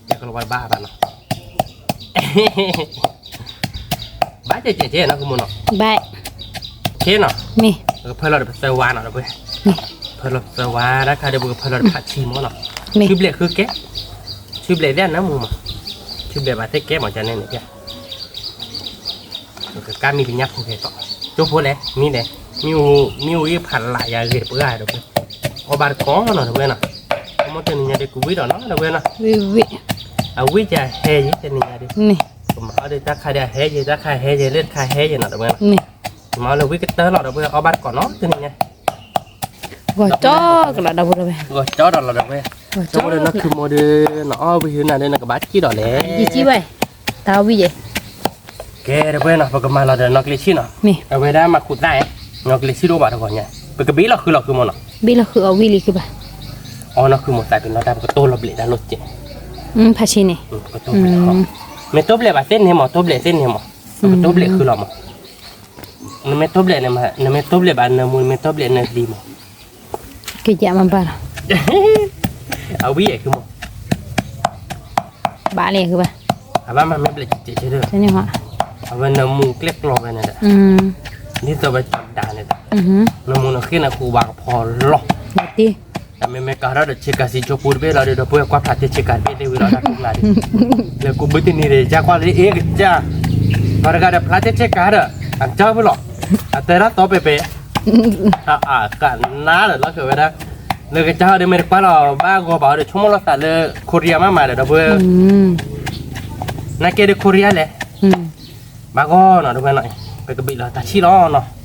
ကလီၤဝါဘၣ်ဘၣ်နီၤ, ဘၣ်ကဲကဲကဲနီၤ ခုမိၢ်နီၤ, ဘၣ်, ကဲနီၤ, ပကဖၢလီၤဒီးပသၢဝါနီၤ ဒီပုၢ်ဝဲၢ်, ဖၢလီၤပသၢဝါ တၢ်ခါဒီး ပကဖၢလီၤဒီးဖးဆံမးနီၤ, ဆံဘျဲၣ်ဃုကဲ, ဆံဘျဲၣ်သ့ၣ်နါမူမး, သုဘျဲးဘၣ်သ့ၣ်ကဲမးကန့ၣ်န့ၣ်, ကကါမံၤကညၣ်ဖိခဲကီး, ကၠိဖိလဲၣ်, မံလဲၣ်, မံ, မံအိၣ်ဂံၢ်ဖးလၢ်ယၤဂ့ၤတပှၢ်ဒီပုၢ်ဝဲၢ်, အီၣ်ဘၣ်တကိးနီၤဒီပုၢ်ဝဲၢ်နီၤ, မ့ၢ်တနံၤညါဒီးကဝံၣ်ဒီးနီၤဒီပုၢ်ဝဲၢ်နီၤ, အဝံၣ်ယၤဟဲယဲတနံၤညါဒီး, ကမၤအီၣ်ဒီးတၢ်ခါဒီးအဟဲယဲ တၢ်ခါဟဲယဲ လၢတခါဟဲယဲနီၤဒီပုၢ်ဝဲၢ်နီၤ, ကမၤအီၣ်လၢဝံၣ်ကတၢၢ်လီၤဒီပုၢ်ဝဲၢ် အီၣ်ဘၣ်တကိးနီၤတနံၤညါ ဂီၤကၠီကလီၤဒီပုၢ်ဝဲၢ်, ဂီၤကၠီဒီးလီၤဒီပုၢ်ဝဲၢ်, ကၠီဖိဒီးနီၢ်ခုမိၢ်ဒီး နအီၣ်ဝံၣ်ဟံးနၤဒီးနကဘၣ်စံၣ်ဒီးလဲၣ်, ယစံၣ်ဝဲ, တၢ်ဝံၣ်ယဲ, ကဲဒီပုၢ်ဝဲၢ်နီၤ ပကမၤလီၤဒီးနီၢ်ကလံၤဆံၣ်နီၤ, အဝဲဒၣ်မၤခူးသၣ်, နီၢ်ကလံၤဆံၣ်တအိၣ်ဘၣ်တဂီၤညါ, ပကဘ့ၣ်လီၤဃုာ်လီၤဃုာ်မးနီၤ, ဘ့ၣ်လီၤဃုာ်အီၣ်ဝံၣ်လံဃုာ်ဘၣ်, အီနီၢ်ခုမိၢ်သးပ့ၤနီၣ်တၢ် ပကတိၢ်လီၤဘျဲးတၢ်လိၣ်စဲး, ဖးဆံန့ၣ်, မ့ၢ်တိၢ်ဘျဲးဘၣ်သ့ၣ်န့ၣ်မး တိၢ်ဘျဲးသ့ၣ်န့ၣ်မး, ပကတိၢ်ဘျဲးဃုာ်လီၤမး နမ့ၢ်တိၢ်ဘျဲးန့ၣ်မး နမ့ၢ်တိၢ်ဘျဲးဘၣ်နၢမူ နမ့ၢ်တိၢ်ဘျဲးနၢသံမး, ကယဲၢ်မးဘၣ်လီၤ, အဝံၣ်အဲၣ်ခုမး, ဘၣ်လံခုဘၣ်, အဘၣ်မးမ့ၢ်ဘျဲးကဲးကဲးဒီး, အဝဲနၢမူကျဲၣ်ကျီဝဲန့ၣ်ဒီး, ဒ်သိးဝဲကၠီဒါန့ၣ်ဒီး, နၢမူနဃ့ၢ်နဃူဘၣ်ကဖီလီၤ, တမ့မ့ၢ်ကၤထီၣ်ဒီးဆ့ကၤစံးကၠိပူတဘ့ၣ်လီၤဒီး ဒီပုၢ်ဝဲၢ်ကွၢ်ဖျါတ့ၢ်ဆ့ကၤတဘ့ၣ်သ့ၣ်ဝံၤလီၤ တၢ်ပူၤကျါဒီး, လၢကူဘုတနံၤဒီး ယကွၢ်လၢအ့ၣ်ကစၢ်, ပှၤတဂၤဒီးဖျါတ့ၢ်ဆ့ကၤဒီး, အကၢ်ဖုလီၤ, အတဲဒၣ်သီပဲပဲ, အကနါဒီးလီၤဃၢၤဝဲဒၣ်, လၢကစၢ်ဟီဒီးမ့ၢ်တကွၢ်လီၤ ဘၣ်ဂီၤဘၣ်အီၤဒီး ဆိကမိၣ်လီၤသးလၢ ခိရံယါမးမးဒီး ဒီပုၢ်ဝဲၢ်, နကဲဒီးခိရံယါလဲၣ်, ဘၣ်ဂီၤနီၤ ဒီပုၢ်ဝဲၢ်နီၤ, ပကဘ့ၣ်လီၤတၢ်ဆံၣ်လီၤနီၤ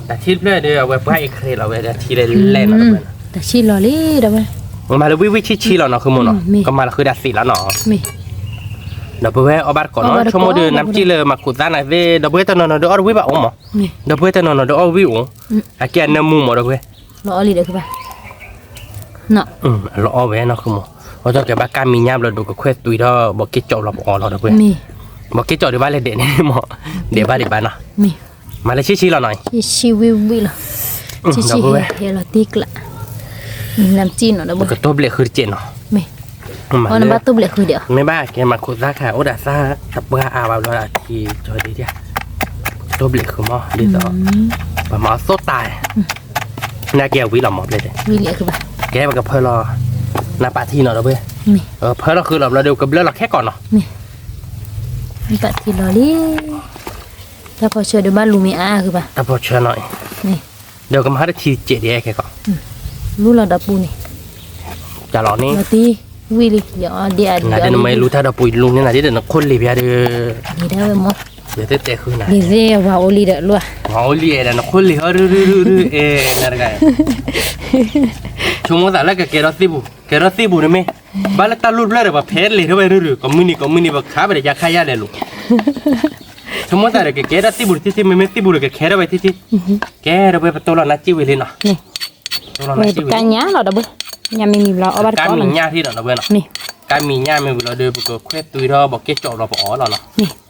တၢ်ထံၣ်တဖျၢၣ်ဒီး အဝဲပှၤအံၤခရ့လီၤဝဲဒၣ်ထံၣ်လၢလဲၣ်နီၤ တၢ်ဆံၣ်လီၤလံဒီးဝဲ, မၤလၢဝံၣ်ဝံၣ်ဆံၣ်ဆံၣ်လီၤနီၤ ဃုမိၢ်နီၤ ကမၤလီၤဃုာ်ဒၣ်သ့လီၤနီၤ, ဒီးပဝဲအီၣ်ဘၣ်တကိးနီၤ ဆိကမိၣ်ဒီးနါစံၣ်လၢမၤခူးသၣ်နၤသ့ ဒီးပဝဲတနီၤနီၤဒီးအီၣ်တဝံၣ်ဘၣ်အိၣ်မး, ဒီးပဝဲတနီၤနီၤဒီးအီၣ်ဝံၣ်အိၣ်, အကဲအနၢမူမးဒီးပဝဲ, လီၤအီၣ်လံဒီးခုဘၣ် လီၤအီၣ်ဝဲနီၤ ဃုမိၢ်, အီၣ်ကဲဘၣ်ကါမံၤညၣ်ဘျီဒီး ပကခွဲးသွံထီၣ် ဘီးက့ၣ်ကၠီလီၤပအီၣ်လီၤဒီးပဝဲ, ဘီးက့ၣ်ကၠီဒုးဘၣ်လဲၤဒဲးန့ၣ်မး, ဒဲးဘၣ်ဒံးဘၣ်နီၤ, မၤလၢဆံၣ်ဆံၣ်လီၤနီၤ, ဆံၣ်ဆံၣ်ဝံၣ်ဝံၣ်လီၤ, ဆံၣ်ဆံၣ်ဟဲလီၤတ့ကျး, နါစံၣ်နီၤဒီးပဝဲ, ကတိၢ်ဘျဲးဃုာ်တစဲးနီၤ, မ့ၢ်ဘၣ်ကဲမၤခူးသၣ်ခါ အိၣ်ဒၣ်သၣ်တပှၢ်အါဘၣ်ဘျီဒီး အထံကၠီဒံးဒံး, ကတိၢ်ဘျဲးဃုာ်မး ဒ်သိး, ပမၤအီၣ်သိၣ်တၢ်, နကဲအဝံၣ်လီၤမးဘျဲၣ်တဲ, ကဲပကဖၢလီၤ, နပာ်ထံနီၤဒီးပဝဲ, ဖၢလီၤဃုာ်လီၤဘျီဒီး ကဘျၢလီၤခဲကိာ်နီၤ, နပာ်ထံလီၤလံ, တၢ်ဖီၣ်ဆၢဒီးဘၣ်လူၤမ့ၢ်အါဃုာ်ဘၣ်, တၢ်ဖီၣ်ဆၢနီၤ, ဒီးကမၤတထံတစဲးဒံးခဲကိာ်, လူလီၤဒီးပူၤန့ၣ်, ကလီၤန့ၣ်, ဝံၣ်လံ, နဒ်နမ့ၢ်လူၤတၢ်ဒီးပူၤလူၤန့ၢ်နၤဒ်ဒီးနခိၣ်လ့ၤဖျါဒီး, ဝဲ, ယတဲတဲဃုနၤ, ဝၤအိၣ်လံဒီးလီၤ, ဝၤအိၣ်လံအဲၣ်ဒိးနခိၣ်လ့ၤဟီရုရုရုအဲၣ်နၤတဂၤ, ဆိကမိၣ်သးလၢကကဲထီၣ်သ့ၣ်ပူၤ, ကဲထီၣ်သ့ၣ်ပူၤန့ၣ်မ့ၢ်, ဘၣ်လၢတၢ်လူၢ်တဖျၢၣ်ဒီး ပှၤဖဲလ့ၤထီၣ်ဝဲရုရု ကိးမုၢ်နံၤကိးမုၢ်နံၤ ပခးဝဲဒီးယါခါယါလဲၤလိၤ ဆိကမိၣ်သးဒီးကကဲထီၣ်သ့ၣ်ပူၤတထံၣ်ထံၣ် မ့မ့ၢ်သ့ၣ်ပူၤဒီးကခဲထီၣ်ဝဲထံၣ်ထံၣ်, ကဲဒီးပဝဲပတိၢ်လီၤနါစံၣ်ဝံၤလံနီၤ, ပကါညၣ်လီၤဒီးပဝဲ, ညၣ်မ့ၢ်မံၤဘျီအီၣ်ဘၣ်တကိးလီၤ, ကါမံၤညၣ်ထံၣ်ဒီးပဝဲနီၤ, ကါမံၤညၣ်မ့ၢ်ဝံၤလီၤဒီး ပကခွဲးသွံထီၣ် ဘီးက့ၣ်ကၠီလီၤပအီၣ်လီၤနီၤ,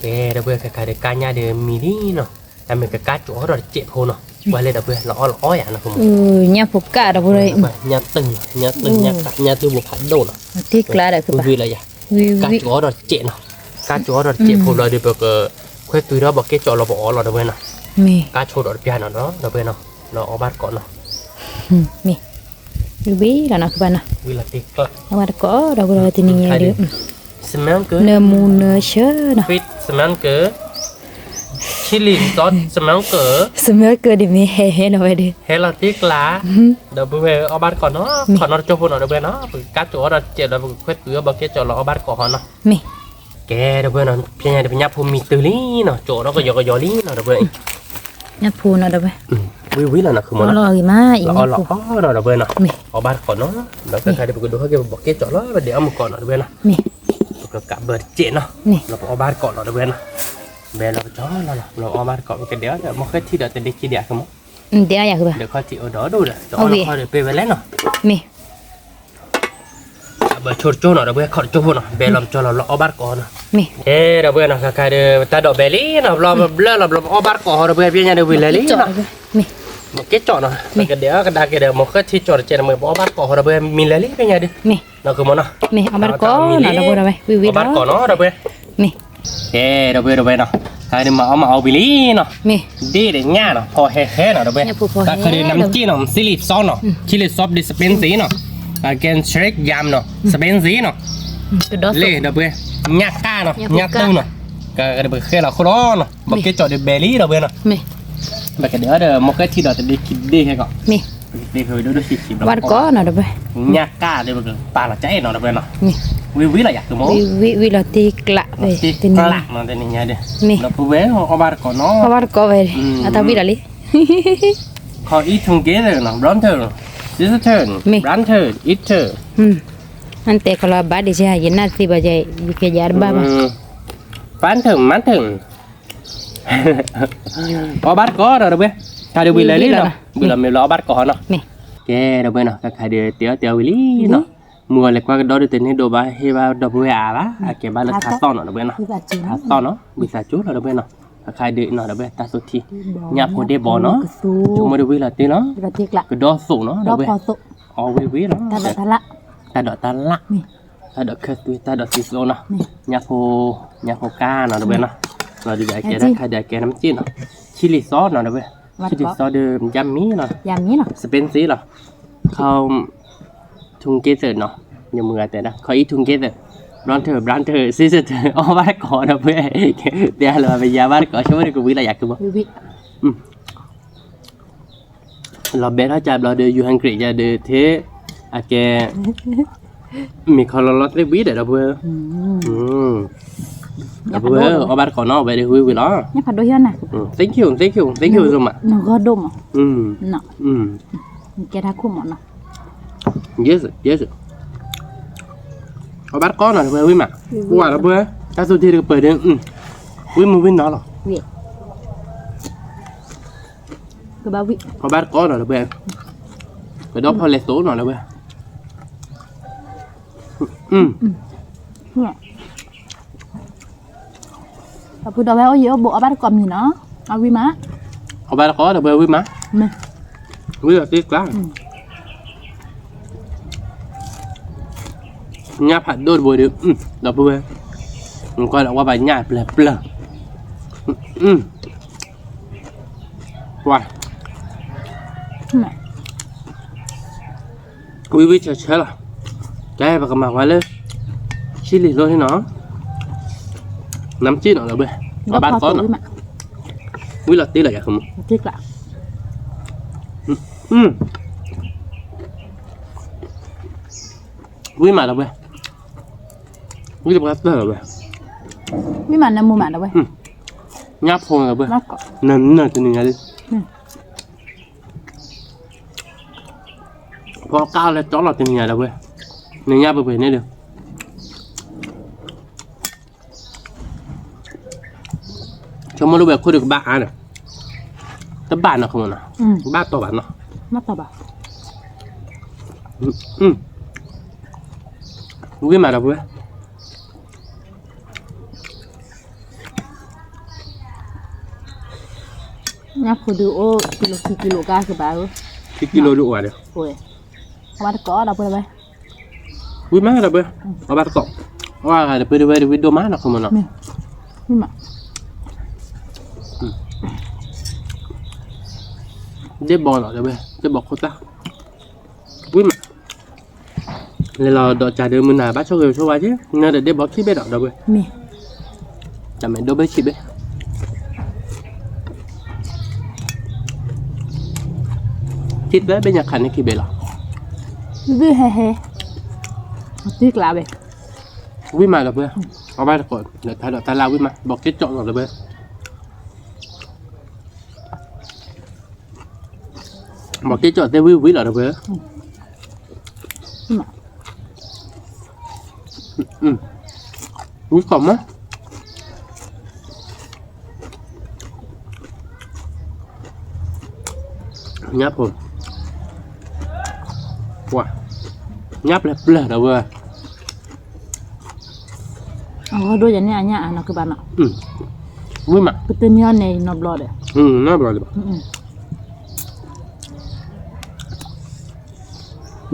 ကဲဒီးပဝဲခဲခါဒီးကါညၣ်ဒီးမံၤလံနီၤ, တၢ်မ့ၢ်ကကါကၠီအီၣ်ဒီးတစဲးဖိနီၤ, ပှၤလဲၤဒီးပဝဲလီၤအီၣ်လီၤအီယၤနီၤ, ညၣ်ဖိကၣ်ဒီးပဝဲ, ညၣ်တုၢ်, ညၣ်တုၢ်ဖိဖးဒိၣ်နီၤ, ဝံၤလီၤယၤ, ကါကၠီအီၣ်ဒီးတစဲးနီၤ, ကါကၠီအီၣ်ဒီးတစဲးဖိဘျီဒီး ပကခွဲးသွံထီၣ် ဘီးက့ၣ်ကၠီလီၤပအီၣ်လီၤဒီးပဝဲနီၤ, ကါဆိဒီးတပျၢ်နီၤဒီးပဝဲနီၤ, လီၤအီၣ်ဘၣ်တကိးနီၤ, မ့ၢ်, ဝံၤလီၤနီၤ, ဝံၤလီၤတကိးဒီးပဝဲတနံၤညါဒီး, နၢမူနၢဆၢနီၤ, ဆမၢကၢၢ်, ဆမၢကၢၢ်ဒ်မ့ၢ်ဟဲဟဲနီၤဝဲဒီး, ဟဲလီၤတ့ကျါ, ဒီးပဝဲအီၣ်ဘၣ်တကိးနီၤ, ခီနီတကၠိဖိနီၤဒီးပဝဲနီၤ, ပကကါကၠီအီၣ်ဒီးတစဲးဒီး ပကခွဲးသွံအီၣ် ဘီးက့ၣ်ကၠီလီၤအီၣ်ဘၣ်တကိးဟီနီၤ, မ့ၢ်, ကဲဒီးပဝဲနီၤ ဖဲညါဒီးပညၣ်ဖိမံၤတုၤလံနီၤ, ကၠီဒီးကယီကယီလံနီၤဒီးပဝဲ, ညၣ်ဖိနီၤဒီးပဝဲ, ဝံၤဝံၤလီၤနီၤ ဃုမိၢ်နီၤ, လီၤအီၣ်လီၤအီနီၤဒီးပဝဲနီၤ, အီၣ်ဘၣ်တကိးနီၤ, ဒီးခဲခါဒီးပကဒိးဟဲက့ၤပဘီးက့ၣ်ကၠီလီၤ ပဒဲးအီၣ်မုၢ်ကီးနီၤဒီးပဝဲနီၤ, ပကကးဘၢတစဲးနီၤ, လီၤပအီၣ်ဘၣ်တကိးနီၤဒီးပဝဲနီၤ, ဘဲလီၤပကၠီလီၤနီၤ, လီၤအီၣ်ဘၣ်တကိး ပကဒဲးအီၣ်ဒီး မ့ၢ်ဃဲထံဒီးတဒ့ခံဒံးအကမီၤ, ဒဲးအီၣ်ယၤဃုဘၣ်, ဒီးခီၣ်ထံးအိၣ်ဒီးဒိၣ်ဒီး ကၠီအီၣ်လီၤခီဒီးပ့ၢ်ဝဲလဲၣ်နီၤ, မ့ၢ် အဘၢဆိတကၠိနီၤဒီးပဝဲ ခီၣ်တကၠိဖိနီၤ, ဘဲလီၤပကၠီလီၤ လီၤအီၣ်ဘၣ်တကိးနီၤ, မ့ၢ်, အဲ ဒီးပဝဲနီၤ ခဲခါဒီး ပတၢ်ဒိးဘဲလံနီၤ, ဘျီပဘျၢလီၤ ဘျီပအီၣ်ဘၣ်တကိးဟီဒီးပဝဲ ဖဲညါဒီးဝံၤလဲၤလံနီၤ, မ့ၢ်က့ၣ်ကၠီနီၤ, ပကဒဲးအီၣ်ကဒါက့ၤဒီး မ့ၢ်ဃဲထံကၠီတကဲးနီၤ မ့ၢ်ပအီၣ်ဘၣ်တကိးဟီဒီးပဝဲ မံၤလဲၤလံဖဲညါဒီး, မ့ၢ်, နီၤ ဃုမိၢ်နီၤ, မ့ၢ်အီၣ်ဘၣ်တကိးနီၤ ဒီးပဝဲ ဝံၤဝံၤလီၤ, အီၣ်ဘၣ်တကိးနီၤဒီးပဝဲ, မ့ၢ် ကဲ ဒီးပဝဲဒီးပဝဲနီၤ, တၢ်ဒီးမၤအီၣ်မၤအီၣ်ဝံၤလံနီၤ, ဒ့ၣ်ဒီးညၣ်နီၤ ဖီဟဲဟဲနီၤဒီးပဝဲ, တၢ်ခါဒီး နါစံၣ်နီၤ chili sauce နီၤ chili sauce dispenser နီၤ, အကဲ shrimp ယမ်နီၤ စပ့စံနီၤ လ့ၣ်ဒီပုၢ်ဝဲၢ် ညၣ်ကၣ်နီၤ ညၣ်တူၢ်နီၤ ကဒီးပဃဲလီၤခိၣ်လီၤနီၤ ဘီက့ကၠီဒီးဘဲလံဒီပုၢ်ဝဲၢ်နီၤ ပကဒုးအီဒီး မိၢ်ဃဲထံဒီးတဒ့ခံဒ့ဟဲကီး ပကသ့ဖဲဝဲဒိၣ်ဒိၣ်ဆံးဆံးဘျီ ဝါတကိးနီၤဒီပုၢ်ဝဲၢ် ညၣ်ကၣ်ဒီးပကပာ်လီၤကအဲၣ်နီၤဒီပုၢ်ဝဲၢ်နီၤ ဝံၤဝံၤလီၤယၤကမိၢ် ဝံၤဝံၤလီၤတ့ကျး တ့ကျးနီၤတနံၤညါဒီး ဒီပုၢ်ဝဲၢ် အီၣ်ဘၣ်တကိးနီၤ အီၣ်ဘၣ်တကိးဝဲ အတၢ်ဝံၤလီၤလံ ခီ eat together နီၤ brother sister brother eater အတဲကလီၤဘၣ်ဒ်ယဲ ယနၢ်သ့ဘၣ်ယဲ ယကယၤတဘၣ်ဘၣ် ပၢ်ထၢၣ်မၢ်ထၢၣ် အီၣ်ဘၣ်တကိးနီၤဒီပုၢ်ဝဲၢ် ခါဒီးဝံၤလၢာ်လံနီၤ ဝံၤလီၤမ့ၢ်လီၤအီၣ်ဘၣ်တကိးဟီနီၤ ကဲဒီပုၢ်ဝဲၢ်နီၤ ကခါဒီးတဲအီၣ်တဲအီၣ်ဝံၤလံနီၤ မုၢ်အီၤလဲၤကွၢ်ကဒီးဒုးတန့ၢ်ဒိးဘၣ်ဟ့ၣ်ဘၣ်ဒီပုၢ်ဝဲၢ်အါဘၣ် အကဲဘၣ်လၢခါသီၣ်နီၤဒီပုၢ်ဝဲၢ်နီၤ ခါသီၣ်နီၤ ဝံသးစူၤလီၤဒီပုၢ်ဝဲၢ်နီၤ အခါဒုးနီၤဒီပုၢ်ဝဲၢ် တၢ်သူၣ်ထံ ညၣ်ဖိဒ့ၣ်ဘီနီၤ ဆိကမိၣ်ဒီးဝံၤလီၤတ့ၢ်လီၤ ကဒီးသိးနီၤဒီပုၢ်ဝဲၢ် အီၣ်ဝံၤဝံၤလီၤ တၢ်ဒိးတၢ်လၣ် တၢ်ဒိးခၢၣ်သွံ တၢ်ဒိးသံသိနီၤ ညၣ်ဖိ ညၣ်ဖိကါနီၤဒီပုၢ်ဝဲၢ်နီၤ လီၤဒုးဒီးအကဲတၢ်ခါဒုးအကဲနမ့ၢ်စ့ၢ်နီၤ ချံလံၤသီနီၤဒီပုၢ်ဝဲၢ် ချံလံၤသီဒီးယါမံနီၤ စပ့စံလီၤ ခီ together နီၤ ယမုၢ်ဂၤတဲဒၣ် ခီ eat together brother brother sister အီၣ်ဘၣ်တကိးဒီပုၢ်ဝဲၢ် တဲလီၤပယၤဘၣ်တကိး ဆိကမိၣ်ဒီးကဝံၤလီၤယၤကမိၢ် လီၤဘဲထီၣ်ကဘျီဒီး you hungry ယၤဒီး ထဲ အကဲ မ့ၢ်ခီလီၤလီၤသ့ၣ်ဝံၤဒီး ဒီပုၢ်ဝဲၢ် ဒီပုၢ်ဝဲၢ် အီၣ်ဘၣ်တကိးနီၤ ဝဲဒၣ်ဝံၤဝံၤလီၤ thank you thank you thank you so much နဂီၢ်ဒိၣ်မး yes yes အီၣ်ဘၣ်တကိးနီၤ ဒီပုၢ်ဝဲၢ် ဝံၤမး ပှၤဒီပုၢ်ဝဲၢ် တၢ်သူၣ်ထံတကပၤဒီး ဝံၤမုၢ်ဝံၤနီၤလီၤ အီၣ်ဘၣ်တကိးနီၤ ဒီပုၢ်ဝဲၢ် ကဒီးဖီလဲၤသိးနီၤ ဒီပုၢ်ဝဲၢ် အပုၢ်ဒီပုၢ်ဝဲၢ်အိၣ်ယံၤအိၣ်ဘူး အီၣ်ဘၣ်တကိးမံၤနီၤ အဝံၤမး အီၣ်ဘၣ်တကိး ဒီပုၢ်ဝဲၢ် ဝံၤမး ဝံၤဒီးတ့ကျါ ညၣ်ဖးဒိၣ်တဘိဒီး ဒီပုၢ်ဝဲၢ် နကွၢ်ဒီးဝဲဘၣ်ညၣ်ပျၢၤပျၢၤ ပှၤ ဝံၤဝံၤဆၢဆၢလီၤ ကဲပကမၤဝဲလၢ ချံလံၤလိၣ်န့ၣ်နီၤ နမ့ၢ်စ့ၢ်နီၤ ဒီပုၢ်ဝဲၢ် အီၣ်ဘၣ်တကိးနီၤ ဝံၤလီၤတ့လီၤယၤကမိၢ် ဝံၤမး ဒီပုၢ်ဝဲၢ် ဝံၤလၢပှၤတၢၢ် ဒီပုၢ်ဝဲၢ် ဝံၤမး နမုာ်မး ဒီပုၢ်ဝဲၢ် ညၣ်ဖိ ဒီပုၢ်ဝဲၢ် နနၢၤတနံၤညါလံ ဖီကၢ်လၢကၠီလီၤတနံၤညါ ဒီပုၢ်ဝဲၢ် နညၣ်ပှဲၤပှဲၤန့ၣ်ဒီး ဆိကမိၣ်ဒၣ်ဝဲခိၣ်ဒီးကဘၣ်အါဒီး တဘၣ်နီၤ ကမိၣ်နီၤ ဘၣ်တီၢ်ဘၣ်နီၤ ဝံၤမး ဒီပုၢ်ဝဲၢ် ညၣ်ဖိဒုးအိၣ် ကံလိခံကံလိကါကဘၣ်ဧၢ ခံကံလိဒုးအိၣ်ဘၣ်ဒီး အီၣ်ဘၣ်တကိး ဒီပုၢ်ဝဲၢ် ဝံၤမး ဒီပုၢ်ဝဲၢ် အီၣ်ဘၣ်တကိး အီၣ်ဘၣ်တပုၢ်ဝဲၢ် ဒီးဝံၤဒိၣ်မးနီၤ ကမိၣ်နီၤ ဒ့ၣ်ဘီနီၤ ဒီပုၢ်ဝဲၢ် ဒ့ၣ်ဘီခိၣ်သၣ် ဝံၤမး လဲၤလီၤဒီးကးဒီးမုၢ်နၤ ဘၣ်ဆိၣ်ဂ့ၤဆိၣ်ဝါက့ၤ နဒီးဒ့ၣ်ဘီခံဘ့ၣ်ဒီး ဒီပုၢ်ဝဲၢ် တၢ်မဲာ်ဒိၣ်ဘ့ၣ်ဆံးဘ့ၣ် ခံသၢဘ့ၣ်ညါခးန့ၢ်ခံဘ့ၣ်လီၤ ဘ့ၣ်ဟဲဟဲ သံကျါဘ့ၣ် ဝံၤမး ဒီပုၢ်ဝဲၢ် အီၣ်ဘၣ်တကိး ဒီးတၢ်ဒိးတၢ်လၣ်ဝံၤမး ဘီက့ကၠီနီၤ ဒီပုၢ်ဝဲၢ် ဘီက့ကၠီသ့ဝံၤဝံၤလီၤ ဒီပုၢ်ဝဲၢ် ဝံၤကီးမး ညၣ်ဖိ ပှၤ ညၣ်ပျၢၤပျၢၤ ဒီပုၢ်ဝဲၢ် အဂီၢ်ဒိၣ်ယၤန့ၣ် အညၣ်အါနီၤကဘၣ်နီၤ ဝံၤမး ပတမ့ၢ်အီၤန့ၣ် နီတဘျီဒီး နီတဘျီဒီး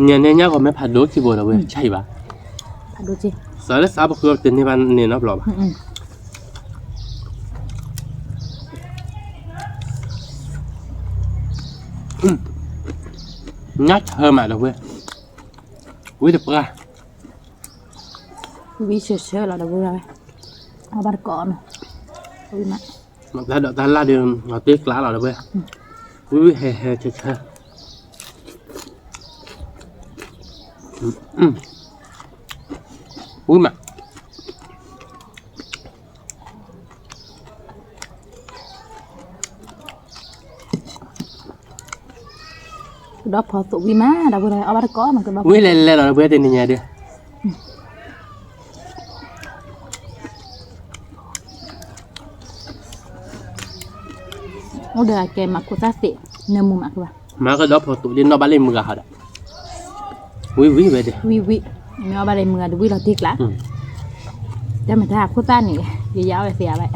ညါန့ၣ်ညၣ်ဂီၤမ့ၢ်ဖးဒိၣ်ခံဘိဒီးဝဲ ဆါအံၤဘၣ် စးလၢစးပဃုအီၤ ပတန့ၢ်ဘၣ်န့ၣ်နီတဘျီဘၣ် ညၣ်ဆၢမးဒီးဝဲ ဝံၤ ဝံၣ်တပှၢ်, ဝံၣ်ဆၢဆၢလီၤဒီပုၢ်ဝဲၢ်, အီၣ်ဘၣ်တကိးနီၤ, ဝံၣ်မး, တၢ်ဒိးတၢ်လၢ်ဒီး လီၤတ့ကျးလီၤဒီပုၢ်ဝဲၢ်, ဝံၣ်ဝံၣ်ဟဲဟဲဆၢဆၢ, ဝံၣ်မး ကဒီဖီသိးဝံၣ်မး ဒီပုၢ်ဝဲၢ် အီၣ်ဘၣ်တကိးနီၤ ကဒီဖီ, ဝံၣ်လဲၤလဲၤလီၤဒီပုၢ်ဝဲၢ် တနံၤညါဒီး, အိၣ်ဒီးအကဲမၤခိၣ်သၣ်သ့ၣ် နၢမူမးကဘၣ်, မၤကဒီဖီသိးဒ်နီၣ်ဘၣ်လၢမုၢ်ဂၤဟီဒီး, ဝံၣ်ဝံၣ်ဝဲဒီး, ဝံၣ်ဝံၣ်, မ့ၢ်အီၣ်ဘၣ်လၢမုၢ်ဂၤဒီးဝံၣ်လီၤတ့ကျး, တၢ်မ့ၢ်တၢ်ခိၣ်သၣ်န့ၣ် ယယအီၣ်ဝဲသ့ဧါဘၣ်,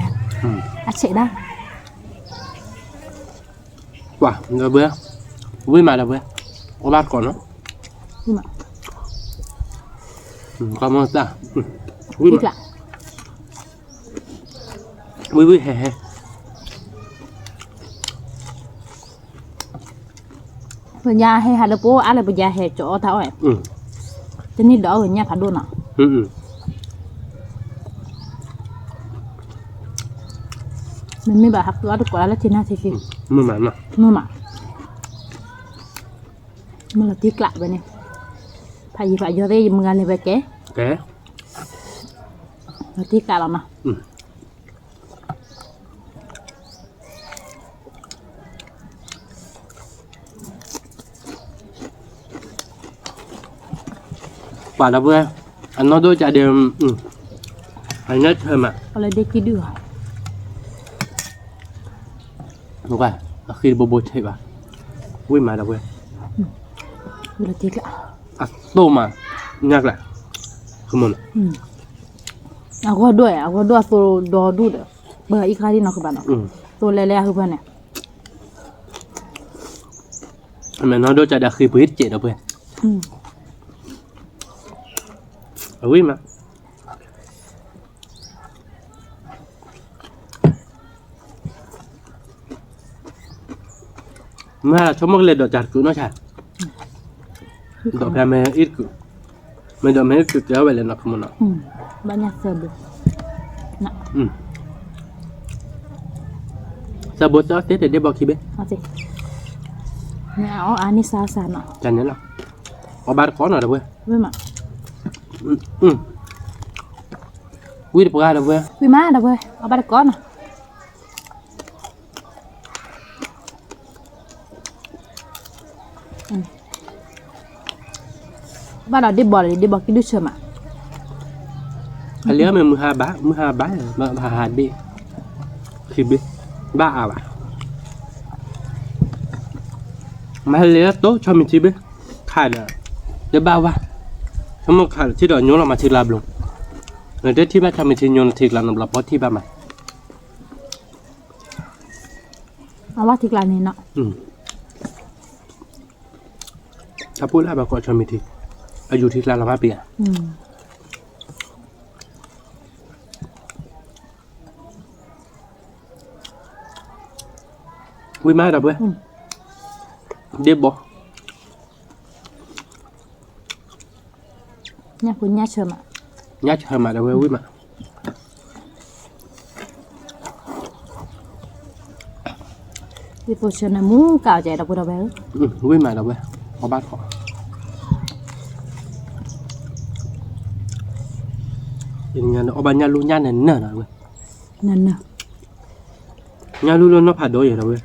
အဆဲးဒၣ် ပှၤဒီပုၢ်ဝဲၢ်, ဝံၣ်မးဒီပုၢ်ဝဲၢ်, အီၣ်ဘၣ်တကိးနီၤ, ဝံၣ်မး, ကီမီၢ်သၣ်, ဝံၣ်မး, ဝံၣ်ဝံၣ်ဟဲဟဲ ပယါဟဲဟးလၢပအိၣ်အါလၢပယါဟဲကၠီအီၣ်တၢ်အီၣ်, တနံၣ်ဒီးအီၣ်ဂ့ၤညၣ်ဖးဒိၣ်နီၤ, မ့မ့ၢ်ဘၣ်ဟးဃုအီၣ်တကိးလၢထံနၢ်ထံဆံ, မ့ၢ်မး, မ့ၢ်လီၤတ့ကျးဝဲန့ၣ်, ဖးယံၤဖးယီၤသ့ၣ် ယမုၢ်ဂၤလဲၤဝဲကဲ, လီၤတ့ကျးလီၤနီၤ. ပှၤဒီပုၢ်ဝဲၢ်, အနီၢ်ဒိၣ်ကဒီး, အညၣ်ဆၢမး, အဃံတဘိဘိထံးဘၣ်, ဝံၣ်မးဒီပုၢ်ဝဲၢ်, အသိမး, ညၣ်ကျါ, အဂီၢ်ဒိၣ်, အဂီၢ်ဒိၣ်အသိဒီဒူၣ်ဒီး, ပှၤအံၤခါဒ်နီၢ်ကဘၣ်နီၤ, သိလဲၤလဲၤအဟုဖၢန့ၣ် အမဲာ်နီၢ်ဒိၣ်ကဒီးဃ့ပှ့ၤတစဲးဒီပုၢ်ဝဲၢ်, အဝံၣ်မး, မ့ၢ်ဆိကမိၣ်ကလဲၤဒိးကးတကုာ်နီၢ်ဆါ, ဒိးဖဲမဲအံၤတကုာ်, မ့ၢ်ဒိးမဲအံၤတကုာ်ကဲဝဲလဲၣ်နီၢ်ကမီၤနီၤ, ဘၣ်ညါသၢဘိ သၢဘိသၢသ့တဒ့ဘီခံဘ့ၣ်, မ့ၢ်အီၣ်အါန့ၢ်စါစါနီၤ, တၢ်န့ၣ်လီၤ, အီၣ်ဘၣ်တကိးနီၤဒီပုၢ်ဝဲၢ်, ဝံၣ်တပှၢ်ဒီပုၢ်ဝဲၢ်, ဝံၣ်မးဒီပုၢ်ဝဲၢ် အီၣ်ဘၣ်တကိးနီၤ. ဘၣ်ဒီးဒ့ဘီလီၤ ဒ့ဘီကံဒုၣ်ဆၢမး, အလံၤမ့ၢ်မုၢ်ဟါဘၣ် မုၢ်ဟါဘၣ် ဘၣ်ဟးဒ့, ခံဘ့ၣ်, ဘၣ်အါဘၣ်, မၤလၢတိဆီမံၤထံဘ့ၣ်, ခးဒီး, တဘၣ်ဝါ, ဆိကမိၣ်ခးဒီးထံၣ်ဒီးညိလီၤမၤထံကျါဘျီ, နတဲထံၣ်ဘၣ်ဆီမံၤထံညိနထံကျါနီတဘျီဖီထံၣ်ဘၣ်မး, အဝဲထံကျါန့ၣ်နီၤ. တၢ်ဖိလၢအဘၣ်ကိးဆီမံၤထံ, အယူၤထံကျါလီၤမးပ့ၤဧါ, ဝံၣ်မးဒီပုၢ်ဝဲၢ်, ဒ့ဘီ, ညၣ်ဆၢမး, ညၣ်ဆၢမးဒီပုၢ်ဝဲၢ်ဝံၣ်မး. ဝံၣ်ဖိဆၢနၢမူကးအီၤကဲဒီပုၢ်ဝဲၢ်, ဝံၣ်မးဒီပုၢ်ဝဲၢ်, အီၣ်ဘၣ်ထီၣ်, အီၣ်ဘၣ်ညၣ်လူၢ်ညၣ်နၢၤနၢၤဒီပုၢ်ဝဲၢ်, နၢၤနၢၤ, ညၣ်လူၢ်လၢနီၢ်ဖးဒိၣ်ယဲဒီပုၢ်ဝဲၢ်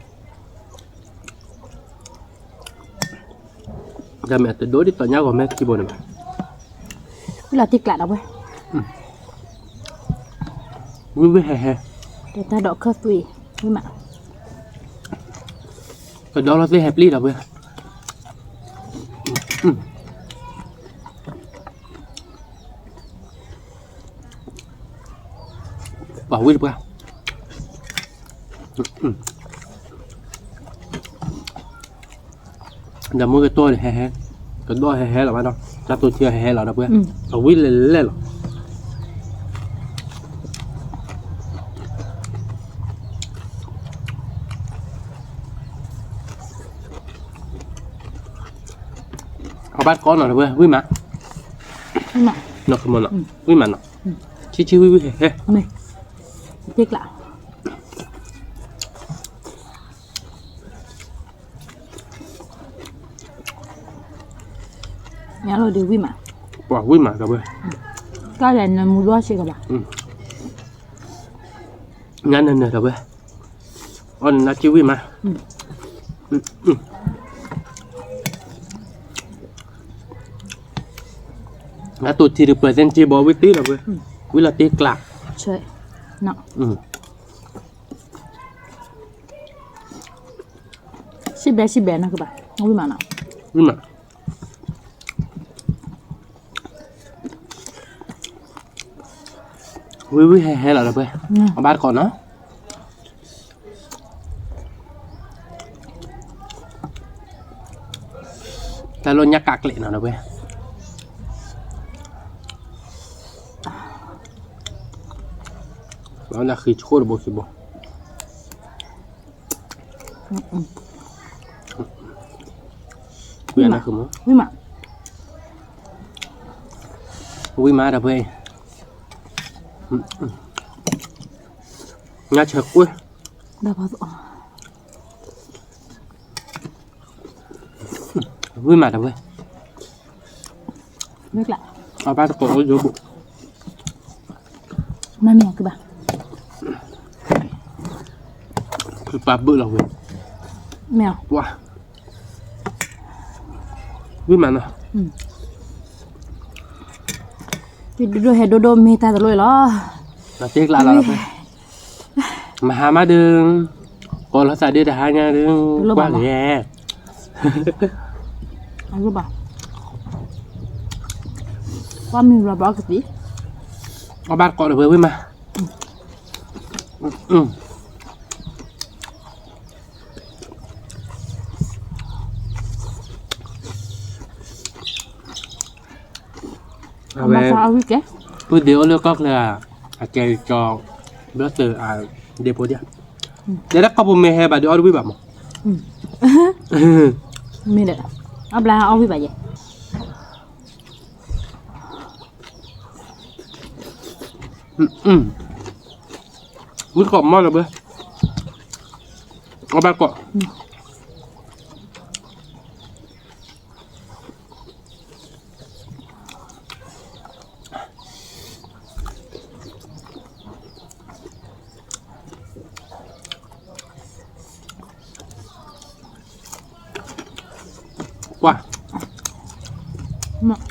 တၢ်မ့ၢ်အတဒိၣ်ဒ်သိးညၣ်ဂီၤမဲာ်ခံဘိန့ၣ်ဘၣ်, ဝံၣ်လီၤတံၢ်ကျးဒီပုၢ်ဝဲၢ်, ဝံၣ်ဝံၣ်ဟဲဟဲ, တၢ်ဒိးခၢၣ်သွံၣ်, ဝံၣ်မး, ကဒီလီၤသ့ၣ်ဟဲပျံၤဒီပုၢ်ဝဲၢ်, ပှၤဝံၣ်တပှၢ်, ဒီးမုၢ်ကတိၢ်ဟဲဟဲ, ကဒီဟဲဟဲလီၤဘၣ်ဒီး, တၢ်တိၢ်ထံဟဲဟဲလီၤဒီပုၢ်ဝဲၢ်, အဝံၣ်လဲၤလဲၤလီၤ. အီၣ်ဘၣ်တကိးနီၤဒီပုၢ်ဝဲၢ် ဝံၣ်မး, နီၢ်မးနီၤ, ဝံၣ်မးနီၤ, ဆံဆံဝံၣ်ဝံၣ်ဟဲဟဲ, တ့ကျး, ညါလီၤဒုးဝံၣ်မး, ပှၤဝံၣ်မးဒီးဝဲ, ကၢ်လဲၣ်နမူဒိၣ်စ့ၢ်ကီးဘၣ်, ညါနၤနၤဒီးဝဲ, အီၣ်နၤနၤက့ဝံၣ်မး, နၤတိၢ်ထံတပၢၢ်သ့ၣ်နထံဘီဝံၣ်တ့ဒီးဝဲ, ဝံၣ်လီၤတ့ကျး, ဆဲး, စံၣ်ဘဲစံၣ်ဘဲနီၤကဘၣ်, ဝံၣ်မးနီၤ, ဝံၣ်မး ဝံၣ်ဝံၣ်ဟဲဟဲလီၤဒီးပှဲၤ, အဘၣ်တကိးနီၤ, တၢ်လီၢ်ညၣ်ကးကျဲးနီၤဒီးပှဲၤ, လၢဃံဆိၣ်တဘိဃံဘိ ဝံၣ်မး, ဝံၣ်မးဒီးပှဲၤ, ညၣ်ဆၢကွံာ်, ဝံၣ်မးဒီးပှဲၤ, အဘၣ်တကိးအိၣ်ယိဘိၣ်, မ့ၢ်မ့ၢ်ကဘၣ်, ပာ်ဘၣ်လီၤဝဲ, မ့ၢ်, ဝံၣ်မးနီၤ, ဒိၣ်ဒိၣ်ဟဲဒိၣ်ဒိၣ်မ့ၢ်တၢ်တလိၣ်လီၤ, တ့ကျးလီၤဒီးပှဲၤ မဟါမးဒုး, ကိးလီၤသးဒုးတဟါညါဒုး, ကွၢ်ဂ့ၤ, ကွၢ်မံၤဘျီဘျီကသံ, အဘၣ်တကိးဒီးပှဲၤဝံၣ်မး, အဝဲ, ပုၢ်ဒ့အိၣ်လၢကီၢ်ချၢ, အကဲကၠီ, ဘျီၣ်သၢ, ဒ့ဖိဒံ, တဲဒၣ်ကီၢ်ဖိမ့ၢ်ဟဲဘၣ်ဒုးအီၣ်တဝံၣ်ဘၣ်မး, မ့ၢ်ဒီး, အဘျါအီၣ်ဝံၣ်ဘၣ်ယဲ ဝံၣ်ကိးမီၢ်လၢၤဘၣ်, အဘၣ်ကိး, ကွၢ်,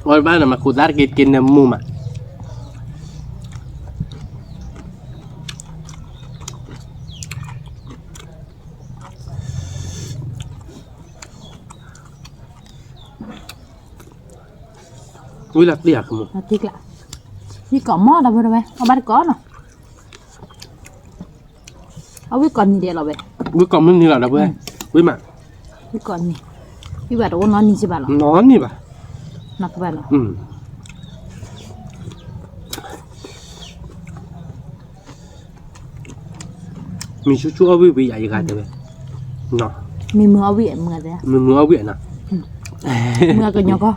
အီၣ်ဘၣ်န့ၣ် မၤခူၣ်သၣ်တက့ၢ်တက့ၢ်န့ၣ်မူမး ဝံၣ်လၢတံၢ်ဧါ, ဝံၣ်ကိးမီၢ်ဒီးဝဲ, အီၣ်ဘၣ်တကိးနီၤ, အဝံၣ်ကိးနံၤဒဲးလီၤဝဲ, ဝံၣ်ကိးမုၢ်နံၤလီၤဒီးဝဲ, ဝံၣ်မး, ဝံၣ်ကိးနံၤ, ဝံၣ်ဘၣ်တအိၣ်နီတနံၤစ့ၢ်ဘၣ်လီၤ, နီတနံၤဘၣ်, နီတဘၣ်လီၤ, မ့ၢ်ဆူၣ်ဆူၣ်အီၣ်ဝံၣ်ဝံၣ်ယၤယဂၤတဲဝဲ, မ့ၢ်မုာ်အီၣ်ဝံၣ်, မ့ၢ်မုာ်အီၣ်ဝံၣ်နီၤ, မုာ်ကညီကီၢ်,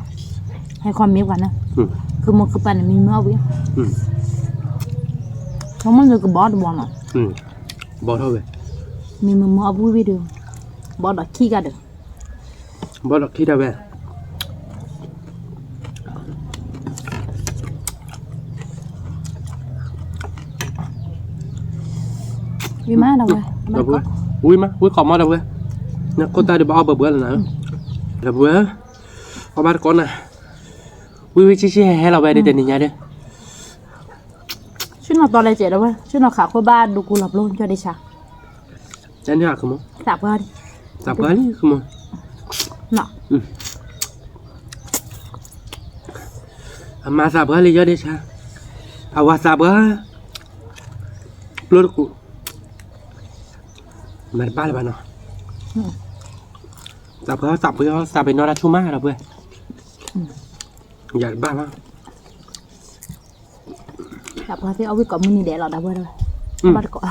ဟဲခီမ့ၢ်ပှၤန့ၣ်, ကမိၢ်ကပၢ်န့ၣ် မ့ၢ်မုာ်အီၣ်ဝံၣ်, ခီမီၢ်လၢကဘီတဘီနီၤ, ဘီထီၣ်ဝဲ, မ့ၢ်မုာ်မုာ်အီၣ်ဝံၣ်ဝံၣ်ဒီး, ဘီဒီးခံဂၤဒီး ဘီဒီးခံတၢ်ဝဲ, ဝံၣ်မးဒီးဝဲ, ဝံၣ်မး ဝံၣ်ကိးမီၢ်ဒီးဝဲ, နခိၣ်တၢ်ဒုးဘၣ်အီၣ်ဘၢဘၢလီၤနၤ, ဒီးဝဲ, အီၣ်ဘၣ်တကိးနၤ, ဝံၣ်ဝံၣ်ဆံးဆံးဟဲဟဲလီၤဝဲဒ်တနံၤညါဒီး ဆ့ၣ်နီၤတီလဲၤစဲးဒီးဝဲ, ဆ့ၣ်နီၤခးခိၣ်ဘၣ်ဒူကူလီၤပျိယီၢ်ဒ့ဆါ, သးပှၢ်လံ, သးပှၢ်လံ, အမၤသးပှၢ်လံယီၢ်ဒ့ဆါ, အဝၤသးပှၢ်, ပျိတကူ, မၤတဘၣ်လၢၤဘၣ်နီၤ, သးပှၢ်သးပှၢ်သးပ့ၤနီၣ်တၢ်ဆိၣ်မးဒီးပှဲၤ, ယၤတဘၣ်ဘၣ် သးပှၢ်သ့ၣ်အီၣ်ဝံၣ်ကိးမုၢ်နံၤဒဲးလီၤဒီးဝဲ, ဘၣ်တကိး,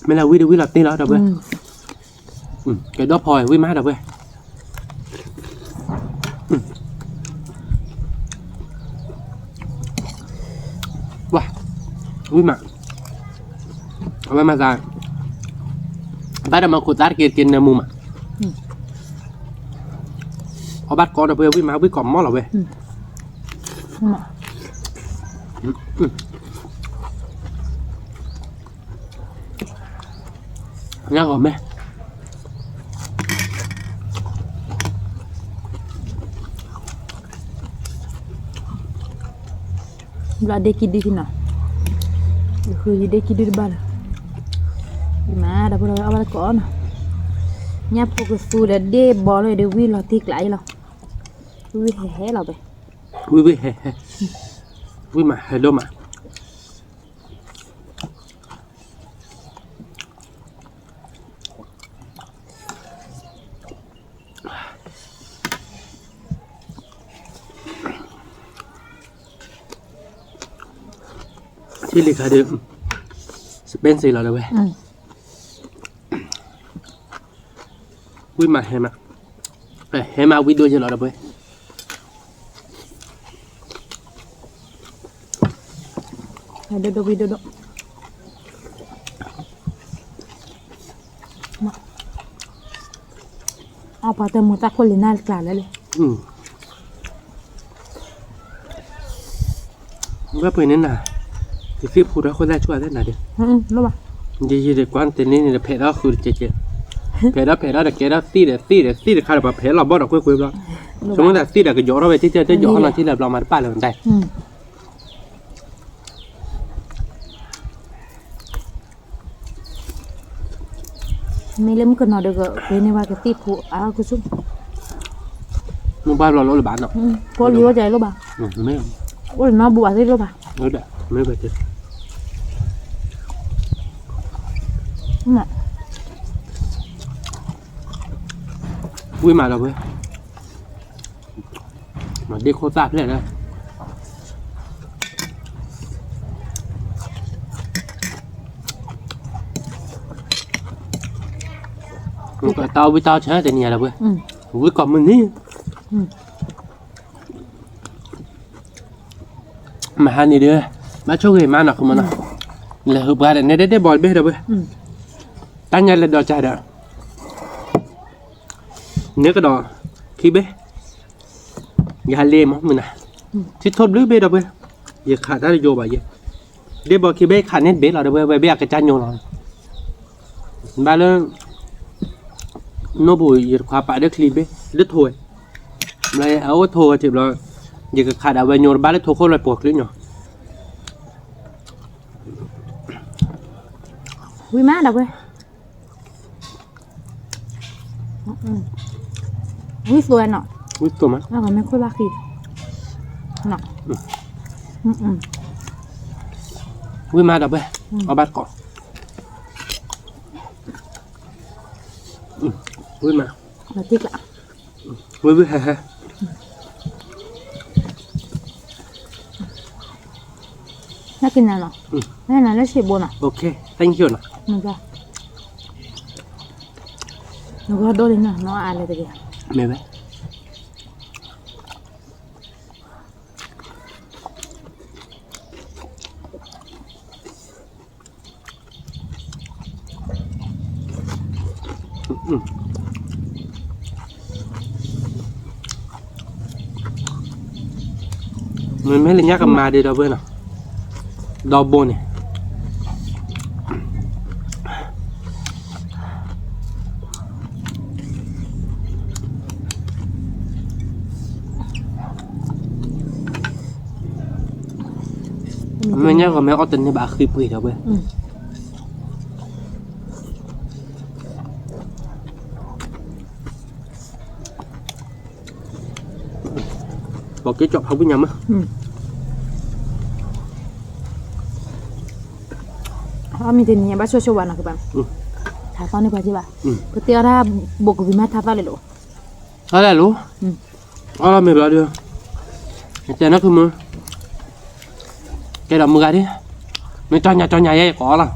မ့ၢ်လၢဝံၣ်တဝံၣ်လီၤတ့ၢ်လီၤဒီးဝဲ, ကဲဒီးဖီဝံၣ်မးဒီးဝဲ, ဝံၣ်မး, အဝဲမၤသး, ဘၣ်ဒီးမၤခိၣ်သးတက့ၢ်တက့ၢ်နၢမူမး, အီၣ်ဘၣ်ကိးဒီးပဝံၣ်မး ဝံၣ်ကိးမီၢ်လီၤဝဲ, ညါဂီၤမဲ ဘျီဒ့ခံဒုထံနီၤ, ဃုယဒ့ခံဒုတဘၣ်လၢၤ, မၤဒီးဖိဒီးအီၣ်ဘၣ်တကိးနီၤ, ညၣ်ဖိကသူဒီးဒ့ဘီလၢဒီးဝံၣ်လီၤတံၢ်ကျးအံၤလီၤ, ဝံၣ်ဟဲဟဲလီၤဘဲ, ဝံၣ်ဝံၣ်ဟဲဟဲ, ဝံၣ်မးဟဲဒိၣ်မး ထံၣ်လံခါဒီး စပ့ၣ်စ့လီၤဒီးဝဲ, ဝံၣ်မးဟဲမး, ဟဲမးဝံၣ်ဒိၣ်ယဲလီၤဒီးပှဲၤ ဒိၣ်ဒိၣ်ဝံၣ်ဒိၣ်ဒိၣ်, အပှၤတမူၤတၢ်ခိၣ်လံနၢ်ကျးလၢလံ, ဝဲပှ့ၤန့ၣ်နၤ, ယသ့ၣ်ဖူထီၣ်ခိၣ်သၣ်ဆူၣ်အသ့ၣ်နၤဒီး, ယယံာ်ဒံးကွၢ်တနံၤန့ၣ်ဒီး ဖဲးထီၣ်ဃုာ်တကဲးကဲး, ဖဲးထီၣ်ဖဲးထီၣ်ဒီးကဲထီၣ်သံၣ်ဒီးသံၣ်ဒီးသံၣ်တခါဒီး ပှၤဖဲးလီၤဘီၣ်ဒီးကွ့ၢ်ကွ့ၢ်ဘျီ, ဆိကမိၣ်သးသံၣ်ဒီးကယီၤထီၣ်ဝဲ တၢ်တယီၤထီၣ်နီၤ ထံၣ်လၢဘျီမၤတပၣ်လၢၤဒၣ် မ့ၢ်လၢမုၣ်ကနီၤဒီးကပှ့ၤန့ၢ်ဝဲကသံၣ်ဖိအါကဆူၣ်, မ့ၢ်ဘၣ်ဘျီလၢအိၣ်လၢၤဘၣ်နီၤ, ကိးလံဝဲဒၣ်လိၣ်ဘၣ်, အိၣ်လၢနီၢ်ဘူၣ်ဘၣ်သ့ၣ်လိၣ်ဘၣ်, မ့ၢ်ဘၣ်, ဝံၣ်မးဒီးဝဲ မၤဒ့ခိၣ်သၣ်ဖျဲၣ်လၢ တၢ်ဝံၣ်တၢ်ဆၢတနံၤယၤလၢၤဝဲ, ဝံၣ်ကိးမုၢ်နံၤ, မဟါန့ၣ်ဒီး ဘၣ်ဆိၣ်ဂ့ၤမးနီၤ ခမနီၤ, လဲၤဟုးပှၤဒီး နဲဒဲဒဲဘီတဘ့ၣ်ဒီးဝဲ, တၢ်ညါလဲၤဒီးကၢ်ဒီး န့ၣ်ကဒီး ခံဘ့ၣ်, ယဟးလ့မးမုၢ်နၤ, ထံထိၣ်ဘျုးဘ့ၣ်ဒီးဝဲ, ယခးတၢ်တယိဘၣ်ယဲ, ဒ့ဘီခံဘ့ၣ်ခးန့ၢ်တဘ့ၣ်လီၤဒီးဝဲ ဝဲဘ့ၣ်အကစၢ်ညိလီၤ, ဘၣ်လၢ နိၣ်ပူၤယတခွါပာ်ဒီးချံဘ့ၣ် ဒ်ထိၣ်ဝဲ, ဘျီအအိၣ်ထိၣ်ဝဲထံးဘျီ, ယကခးဒၣ်ဝဲညိတဘၣ်လၢထိၣ်ခိၣ်လၢပိာ်ချံညီ, ဝံၣ်မးဒီးဝဲ ဝံၣ်သိနီၤ, ဝံၣ်သိမး, မ့ၢ်ခိၣ်လၢဃံ, ဝံၣ်မးဒီးဝဲ, အီၣ်ဘၣ်တကိး, ဝံၣ်မး, ဝံၣ်ဝံၣ်ဟဲဟဲ နကနၤနီၤ, နကနၤလၢဆံးဘိနီၤ, OK, thank you နီၤ, နကဒိၣ်လံနီၤ နီၢ်အါလဲၣ်တဂ့ၤ, မ့ၢ်ဝဲ မ့မ့ၢ်လၢညါကမၤဒံးဒီးဝဲနီၤ, ဒီဘိန့ၣ် မ့ၢ်ညါဂီၤမ့ၢ်အီၣ်တန့ၢ်ဘၣ်အဃံပှ့ၤဒီးဝဲ, ပက့ၤကၠီဖးဝံၣ်ညါမး, အီၣ်မ့ၢ်တနံၤညါဘၣ်ဆိၣ်ဆိၣ်ဝါနီၤကဘၣ်, ထးသီန့ၢ်ပှၤက့ၤဘၣ်, ပတဲအီၣ်ဒၣ်ဘိးကဝံၤမးထးသီလဲၣ်လိၤ, ထးသီလဲၣ်လိၤ, အီၣ်လီၤမ့ၢ်ဘျီဒီး, တဲနီၢ်ခုမုၣ်, ကဲဒီးမုၢ်ဂၤဒ်, မ့ၢ်တီညါတီညါယဲယကိးလီၤ,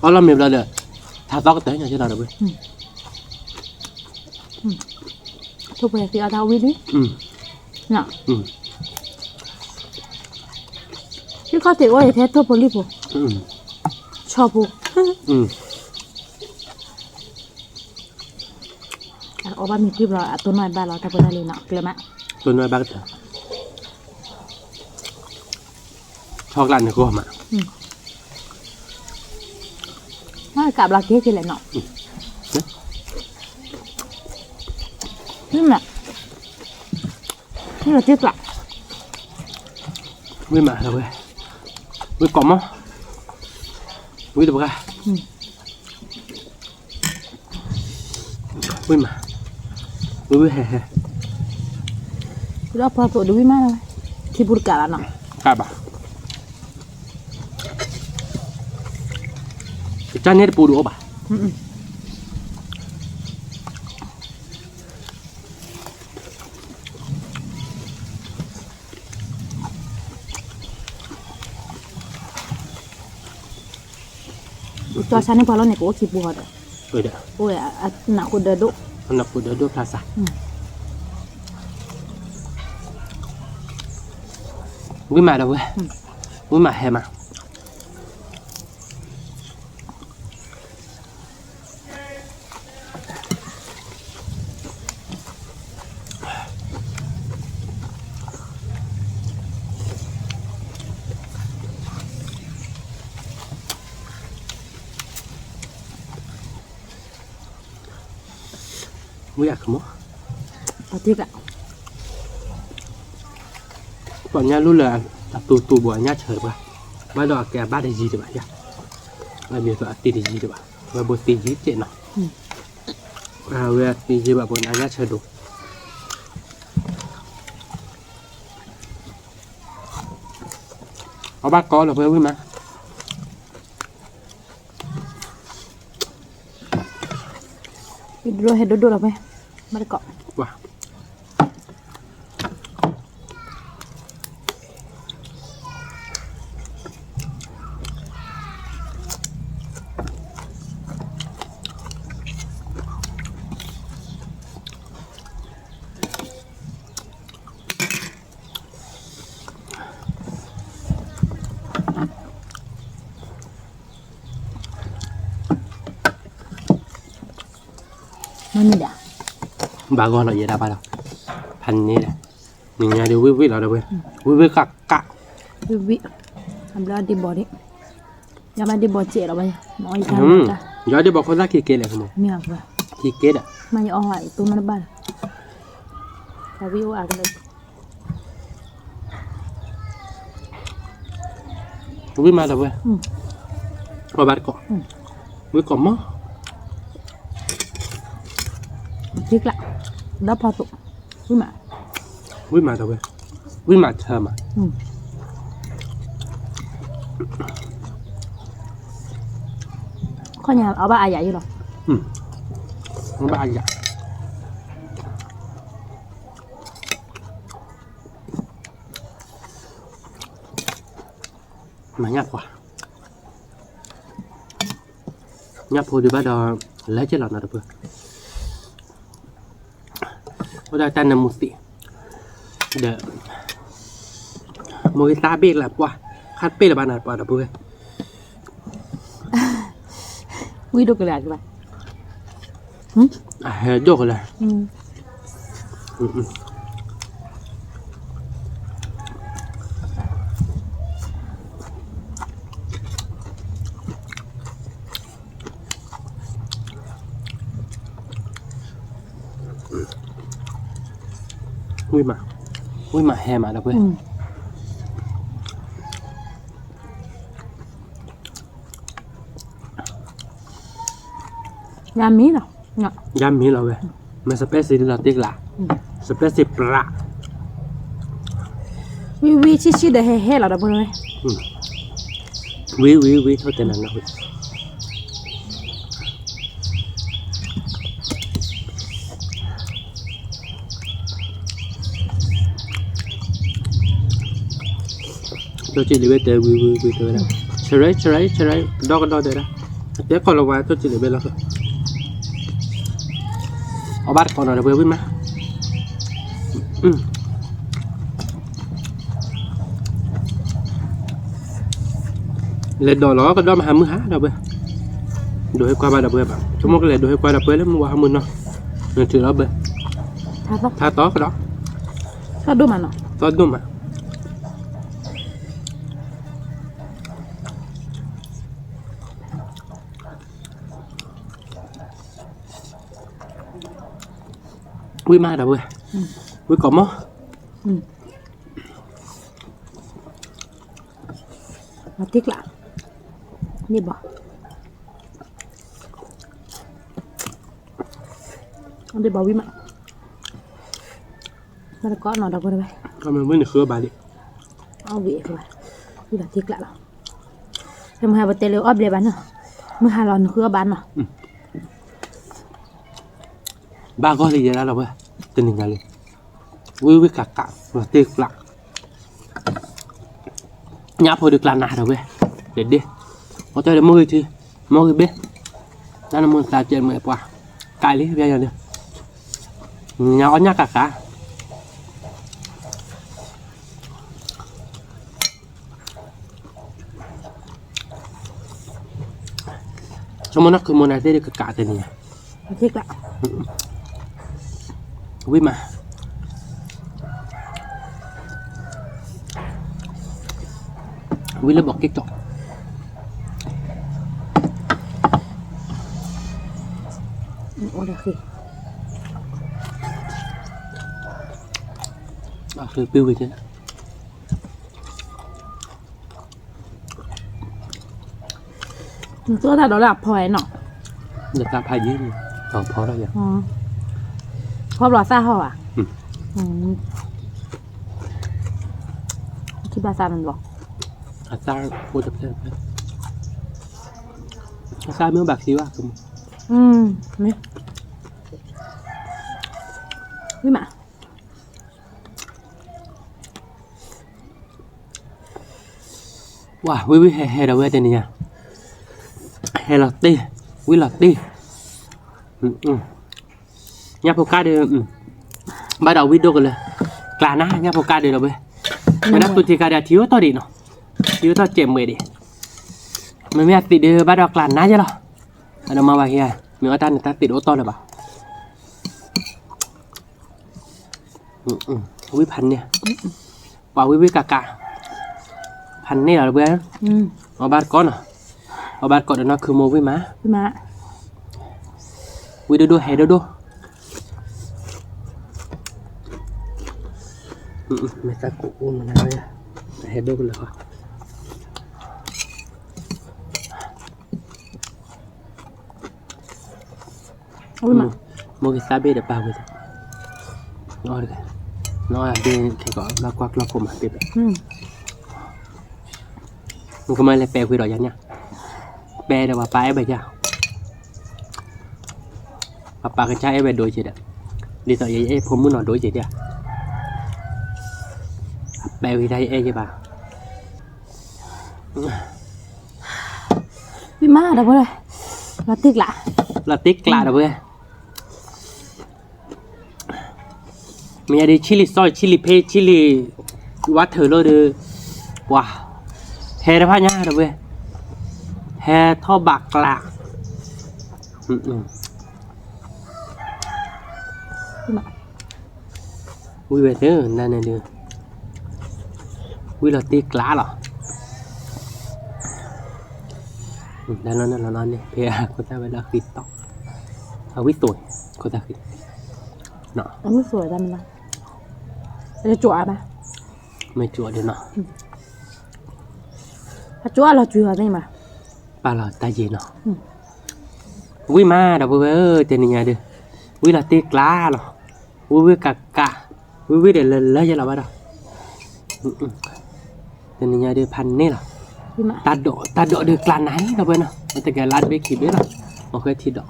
အီၣ်လီၤမ့ၢ်ဘျီဒီး, ထးသီကတၢၢ်ညါကဲဒီးဒီးဝဲ, ထိၣ်ပှဲၤသ့အီၣ်တၢ်ဝံၣ်လံ, နီၤ, ထံခီၣ်ထံးအိၣ်အံၤထဲထိၣ်ဖိလံၣ်ဖိ, ဆီဖိ, အီၣ်ဘၣ်မ့ၤကွံာ်ဘျီ အတိၢ်နီၣ်ဘၣ်လီၤ တၢ်ဖိတၢ်လံၤနီၤ ကျဲမး, တိၢ်နီၣ်ဘၣ်ကတၢၢ်, ဆီကျးန့ၣ်ကီၢ်မး, ကးဘျီက့ၤက့ၤလဲၣ်နီၤ, မ့ၢ်မး, မ့ၢ်မး, ဝံၣ်မးလၢဝဲ, ဝံၣ်ကိးမး, ဝံၣ်တပှၢ်, ဝံၣ်မး, ဝံၣ်ဝံၣ်ဟဲဟဲ, ဒီးဖီသိးဒုးဝံၣ်မးလၢဝဲ, ခံပူၤတကးလီၤနီၤ, ကးဘၣ်, ကစၢ်န့ၣ်တပူၤဒုးအိၣ်ဘၣ်. ကၠီဆါန့ၣ်ပှၤလီၤန့ၣ် ကအိၣ်ခံပူၤဟီဒီး, အိၣ်ဝဲ, နးဃိဒၢဒိၣ်, နးဃိဒၢဒိၣ်ဖျါစး, ဝံၣ်မးဒီးဝဲ, ဝံၣ်မးဟဲမး. ဝံၣ်အကမီၤ, ပှၤညၣ်လူလၢအတူၢ်တူၢ်ဘိးအညၣ်ဆၢတပှၢ်, ဘၣ်ဒီးအကဲအဘၣ်တယံၤတဘၣ်ယၤ, ဘၣ်မ့ၢ်အတံၤတယံၤတဘၣ်, ဝဲဘိတံၤယံၤကဲးနီၤ, အဝဲတံၤယံၤဘၣ်ဘိန့ၣ် အညၣ်ဆၢဒိၣ် အဘၣ်ကိးလီၤဖဲဝံၣ်မး, ဒိၣ်ဟဲဒိၣ်ဒိၣ်လီၤဖဲ, ဘၣ်တကိး, မ့ၢ်မ့ၢ်ဒၣ်, ဘၣ်ဂီၢ်နီၤ ယဲဒၣ်ဘၣ်ဒီး, ဖးန့ၣ်ဒီး, နညါဒီးဝံၣ်ဝံၣ်လီၤဒီးဝဲ, ဝံၣ်ဝံၣ်ကးကး, ဝံၣ်ဝံၣ်, အဘျီဒ့ဘီဒ့, ယဘၣ်ဒ့ဘီစဲးလီၤဘၣ်, ယဒ့ဘီခိၣ်သၣ်ခံကဲလဲၣ်, မ့ၢ်အီၣ်, ခံကဲဒီး, မ့ၢ်ယအီၣ်ဟါ တိၢ်နီၣ်တဘၣ်လီၤ, ဝံၣ်အိၣ်အကလၢ ဝံၣ်မးဒီးဝဲ, အီၣ်ဘၣ်တကိး, ဝံၣ်ကိးမး, ထံကျး, ဒီးဖီသိး, ဝံၣ်မး, ဝံၣ်မးဒီးဝဲ, ဝံၣ်မးထၢမး, ခီၣ်ညါအီၣ်ဘၣ်အါယၤယံၤလီၤ, အီၣ်ဘၣ်အါယၤ မၤညၣ်ဖိ, ညၣ်ဖိဒုးဘၣ်ဒီး လဲၤကဲလီၤနီတပၢၢ်, အိၣ်ဒၣ်တၢ်နၢမူသံး, ဒီး, မိၢ်ဂ့ၤသးဘ့ၣ်လၢပှၢ်, ခါတပ့ၢ်လၢၤဘၣ်နီတပၢၢ်တပၢၢ်, ဝံၣ်ဒိၣ်ကလဲာ်ဘၣ်, အဟဲဒိၣ်ကလဲာ် ဝံၣ်မး, ဝံၣ်မးဟဲမးဒီပုၢ်ဝဲၢ်, ယၤမံလီၤ, ယၤမံလီၤဝဲ, မ့ၢ်စပဲစ့လီၤတ့ကလး, စပဲစ့ပြး, ဝံၣ်ဝံၣ်ဆံၣ်ဆံၣ်ဒီးဟဲဟဲလီၤဒီပုၢ်ဝဲၢ်, ဝံၣ်ဝံၣ်ဝံၣ် ထိၣ်တဲနၤနီၢ်ဝံၣ် ထိၣ်ကံၣ်လံၤဘ့ၣ်တဲဝံၤဝံၤဝံၤတဲဝဲဒၣ်, ဆရဲဆရဲဆရဲ ကဒီကဒီတဲဒၣ်, အတဲကီၢ်လီၤဝဲထိၣ်ကံၣ်လံၤဘ့ၣ်လီၤ, အီၣ်ဘၣ်တကိးနီၤဒီပုၢ်ဝဲၢ်ဝံၣ်မး, လဲၤဒိးလီၤကဒီးမဟါမုၢ်ဟါဒီပုၢ်ဝဲၢ်, ဒိးဟဲကွၢ်ဘၣ်ဒီပုၢ်ဝဲၢ်ဘၣ်, ဆိကမိၣ်ကလဲၤဒိးဟဲကွၢ်ဒီပုၢ်ဝဲၢ်လၢမုၢ်ဝါဟါမုၢ်နီၤ, နထုးလီၤဘၢ, ထါသီကဒီး, သီဒိၣ်မးနီၤ, သီဒိၣ်မး. ဝံၣ်မးဒီပုၢ်ဝဲၢ်, ဝံၣ်ကိးမီၢ်, တ့ကျး, ဒ့ၣ်ဘီ, ဒ့ၣ်ဘီဝံၣ်မး, ဘၣ်တကိးနီၤဒီပုၢ်ဝဲၢ်, ဝံၣ်နဃုအီၣ်ဘၣ်လံ, ဝံၣ်ဘၣ်တ့ကျးလီၤ, မုၢ်ဟါပတဲလၢအီၣ်ဘျဲၣ်ဘၣ်နီၤ, မုၢ်ဟါလီၤနဃုအီၣ်ဘၣ်နီၤ. ဘၣ်ဂီၢ်လံယဲဒၣ်ဒီပုၢ်ဝဲၢ်, တနံၤညါလံ, ဝံၣ်ဝံၣ်ကးကး, လီၤတ့ကျး, ညၣ်ဖိဒုးကျးနးဒီပုၢ်ဝဲၢ်, ဒ့ဒ့, အီၣ်တၢ်ဒီးမိၢ်ဂ့ၤထံ, မိၢ်ဂ့ၤဘ့ၣ်, တၢ်နမိၢ်သးကဲးမုာ်ပှၤ, ကးလံဘၣ်ယၤဒီး, ညါအီၣ်ညၣ်ကးကး ဆိကမိၣ်နီၢ်ခုမိၢ်နၤသ့ၣ်ဒုးကကးတနံၤညါ, ဝံၣ်မး, ဝံၣ်လၢဘီးက့ၣ်ကီး, အဃ့ပ့ၤဝံၤန့ၣ် နသူၣ်တၢ်ဒီးလၢအဖီအဲၣ်နီၤ, လၢတၢ်ဖးယံၤန့ၣ်, ဖီထီၣ်ယၤ, ဖီဘျီသၣ်ဟီၣ်ဘၣ်, ထံၣ်ဘၣ်သၣ်မ့ၢ်ဘျီ, အသၣ်အိၣ်တဖျၢၣ်တဖျၢၣ်, အသၣ်မ့ၢ်ဘၣ်ခံဘၣ်, မ့ၢ်, ဝံၣ်မး ဝံၣ်ဝံၣ်ဟဲဟဲဒီးဝဲတနံၤညါ, ဟဲလီၤတ့ၢ်, ဝံၣ်လီၤတ့ၢ်, ညၣ်ဖိကၢ်ဒီး, ဘၣ်ဒီးဝံၣ်ဒိၣ်ကလၢာ်, ကျးနၤညၣ်ဖိကၢ်ဒီးဒီးဝဲ, ဝဲဒၣ်သူၣ်ထံကၢ်ဒီးထံအိၣ်ထီၣ်ဒံးနီၤ, ထံအိၣ်ထီၣ်စဲးမှဲးဒံး, မ့မ့ၢ်အသံးဒီးဘၣ်ဒီးကျးနၤယဲလီၤ, အဒီးမၤဝဲဟံဧါ, မ့ၢ်အီၣ်တၢ်န့ၣ်တၢ်သံးတအိၣ်တီၢ်လၢၤဘၣ်. ဝံၣ်ဖးန့ၢ်, ပှၤဝံၣ်ဝံၣ်ကးကး, ဖးန့ၢ်လီၤတပှဲၤ, အီၣ်ဘၣ်တကိးနီၤ, အီၣ်ဘၣ်တကိးဒီးနီၢ်ခုမိၢ်ဝံၣ်မး, ဝံၣ်ဒိၣ်ဒိၣ်ဟဲဒိၣ်ဒိၣ်, မ့ၢ်တၢ်ကူၣ်အိၣ်မနုၤ, ဟဲဒိၣ်ကလၢာ်ဃီ မိၢ်ဂ့ၤသးဘ့ၣ်ဒီးပာ်ဝဲ, အီၣ်တကဲ, နအီၣ်ဘ့ၣ်ခဲကီး ဘၣ်ကွၢ်ကျီၢ်ခိၣ်မးဘ့ၣ်ဘ့ၣ်, နကမၤလဲၤပဲာ်ဝံၤဒီးယၤညၣ်, ပဲာ်ဒီးပှၤပာ်အဲၣ်ဘၣ်ယၤ, ပှၤပာ်ကစၢ်အဲၣ်ဝဲဒိၣ်က့ဒီး, ဒ်သိးယအဲၣ်ဖိမုၣ်နီၢ်ဒိၣ်က့ဒၣ်, ပဲာ်ဝံၤတၢ်ယအဲၣ်ယဘၣ် ဝံၣ်မးဒီပုၢ်ဝဲၢ်, လီၤတ့ၢ်ကျး, လီၤတ့ၢ်ကျးဒီပုၢ်ဝဲၢ်, မ့ၢ်ယၤဒ် chili sauce, chili paste, chili water လီၤဒီး, ပှၤ, ဟဲတဖၣ်ညါဒီပုၢ်ဝဲၢ်, ဟဲထီၣ်ဘးကျး ဝံၣ်ဝဲသ့ၣ်နၤန့ၣ်ဒုး, ဝံၣ်လီၤတ့ၢ်ကျးလီၤ, တၢ်လီၤန့ၣ်လီၤန့ၣ် ဖဲအခိၣ်သၣ်ဝဲလၢအဃံတီ, အဝံၣ်သိး, ခိၣ်သၣ်ဃံ, အဝံၣ်သိးတၢ်မနုၤ, မ့ၢ်ကၠိဒီးနီၤ, အကၠိအလီၤကွံာ်အီၤသ့ၣ်မး, ပာ်လီၤတၢ်ယံာ်နီၤ, ဝံၣ်မးဒီပုၢ်ဝဲၢ်ဧၢ တနံၤညါဒီး, ဝံၣ်လီၤတ့ၢ်ကျးလီၤ, ဝံၣ်ဝံၣ်ကးကး, ဝံၣ်ဝံၣ်ဒီးလၢလၢယဲလီၤဘၣ်ဒီး, တနံၤညါဒီးဖးန့ၢ်လီၤ, တၢ်ဒိး တၢ်ဒိးဒီးကျးနၤဒီပုၢ်ဝဲၢ်နီၤ, တကဲလၢတဘ့ၣ်ခံဘ့ၣ်လီၤ, အဃဲထံဒိး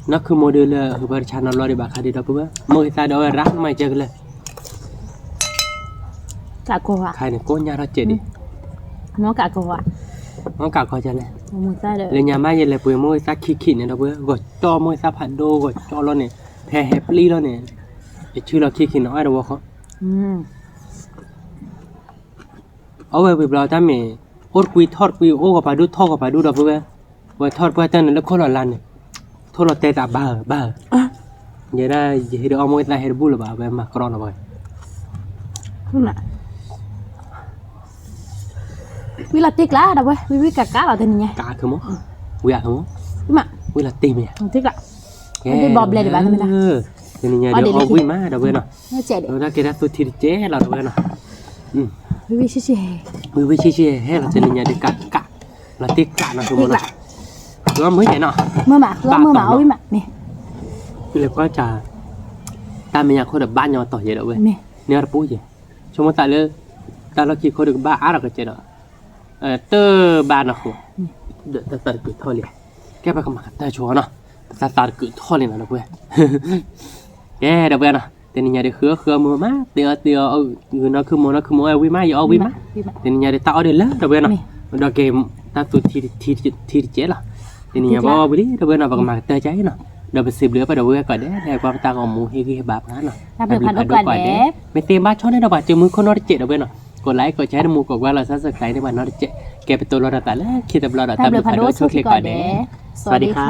နီၢ်ခုမိၢ်ဒုးလၢဟုးပှၤတဆါနီၤဘျီဒံးဘၣ်ခါဒံးဒီပုၢ်ဝဲၢ်, မိၢ်ဂ့ၤသးဒီးဝဲရၣ်မၤစၢၤကလၢာ်, ကးကီၤဧါ, ခါန့ၣ်ကိးညါထီၣ်စဲးဒံး, မ့ၢ်ကးကီၤဧါ, မ့ၢ်ကးကီၤကလဲၣ်, လၢညါမးယလဲၤပှ့ၤမိၢ်သၣ်ခံခံန့ၣ်ဒီပုၢ်ဝဲၢ် ဂီၤကၠီမိၢ်သၣ်ဖးဒိၣ်ဂီၤကၠီလီၤန့ၣ် ဖဲဟဲပျံၤလီၤန့ၣ် ယဆူလီၤခံခံန့ၣ် အီၣ်တဝီဃီ အီၣ်ဝဲဝံၤဘျီတၢ်မ့ၢ် အိၣ်တကွံထီၣ်တကွံ အိၣ်ဂီၤပာ်ဒူၣ်ထီၣ်ဂီၤပာ်ဒူၣ်ဒီပုၢ်ဝဲၢ် ဝဲထီၣ်တပှၢ်တၢၢ်န့ၣ်လၢခိၣ်လီၤလါန့ၣ် ထိၣ်လီၤတဲသးဘၣ်ဧၢဘၣ်ဧၢ ယဲဒၣ်ယဟ့ၣ်ဒီးအီၣ်မိၢ်သၣ်ဟဲတဘူၣ်လၢၤဘၣ် အဝဲမၤကြီလီၤဘၣ် ဝံလီၤတ့ၢ်ကျါဒီပုၢ်ဝဲၢ် ဝံဝံကးကးလီၤတနံၤညါ ကးခဲမး ဝံအါခဲမး ဝံလီၤတ့ၢ်မ့ၢ်ဧါ တ့ၢ်ကျါ ကဲ ဘီဘျဲဒံးဘၣ် တနံၤညါဒီးအီၣ်ဝံမးဒီပုၢ်ဝဲၢ်နီၤ ဒီးတၢ်ကဲတၢ်သူထံတကဲလီၤဒီပုၢ်ဝဲၢ်နီၤ ဝံဝံဆံးဆံး ဝံဝံဆံးဆံးဟဲလီၤတနံၤညါဒီးကးကး လီၤတ့ၢ်ကျါနီၤခဲမးနီၤ မ့ၢ်မ့ၢ်နီၤ မ့ၢ်မး မ့ၢ်မး အီၣ်ဝံမးန့ၣ် လဲၤကွၢ်ကၢ် တၢ်မဲာ်ညါခိၣ်ဒီးဘၣ်ညီတီၤယဲဒီပုၢ်ဝဲၢ် န့ၢ်အီၣ်တပူၤယဲ ဆိကမိၣ်သးလၢ တၢ်လီၢ်ခံခိၣ်ဒီးကဘၣ်အါထီၣ်ကစဲးဒီး တဘၣ်နီၢ်ခိ ဒီးတၢ်သးတကုာ်ထီၣ်လံ ကဲပကမၤကတၢၢ်ဆိနီၤ ပသးသးတကုာ်ထီၣ်လံနီၤဒီပုၢ်ဝဲၢ် ကဲဒီပုၢ်ဝဲၢ်နီၤ တနံၤညါဒီးဃုအီၣ်ဃုအီမုာ်မး တ့အီၣ်တ့အီ ဂုာ်နီၢ်ခုမိၢ်နီၢ်ခုမိၢ် အီၣ်ဝံမး ယအီၣ်ဝံမး တနံၤညါဒီးတၢ်အီၣ်ဒံးလၢဒီပုၢ်ဝဲၢ်နီၤ ဒီးကဲ တၢ်သူထံတကဲလီၤ တနံၤညါဘၣ်ဝံလံဒီပုၢ်ဝဲၢ်နီၤ ပကမၤကတၢၢ်ကါအံၤနီၤ ဒီးပစံးဘျုးဘၣ်ဒီပုၢ်ဝဲၢ်ကိးဂၤဒဲး လၢကွၢ်ပတၢ်ဂီၤမူဟ့ၣ်ဂံၢ်ဟ့ၣ်ဘါပှၤနီၤ တၢ်ဘျုးဖးဒိၣ်ကိးဂၤဒဲး မ့ၢ်သ့ဘၣ်ဆီန့ၣ်ဒီးပှၤကၢမုၢ်ခိၣ်နီတစဲးဒီပုၢ်ဝဲၢ်နီၤ ကိးlike ကိးshare တမူကိးကွၢ်လီၤ subscribe န့ၢ်ပှၤနီတစဲး ကဲပတိၤလီၤဒီးသးလၢခံတဘျီဒီးတၢ်ဘျုးဖးဒိၣ်ဆိၣ်ဂ့ၤကိးဂၤဒဲး စဝၤဒံခါ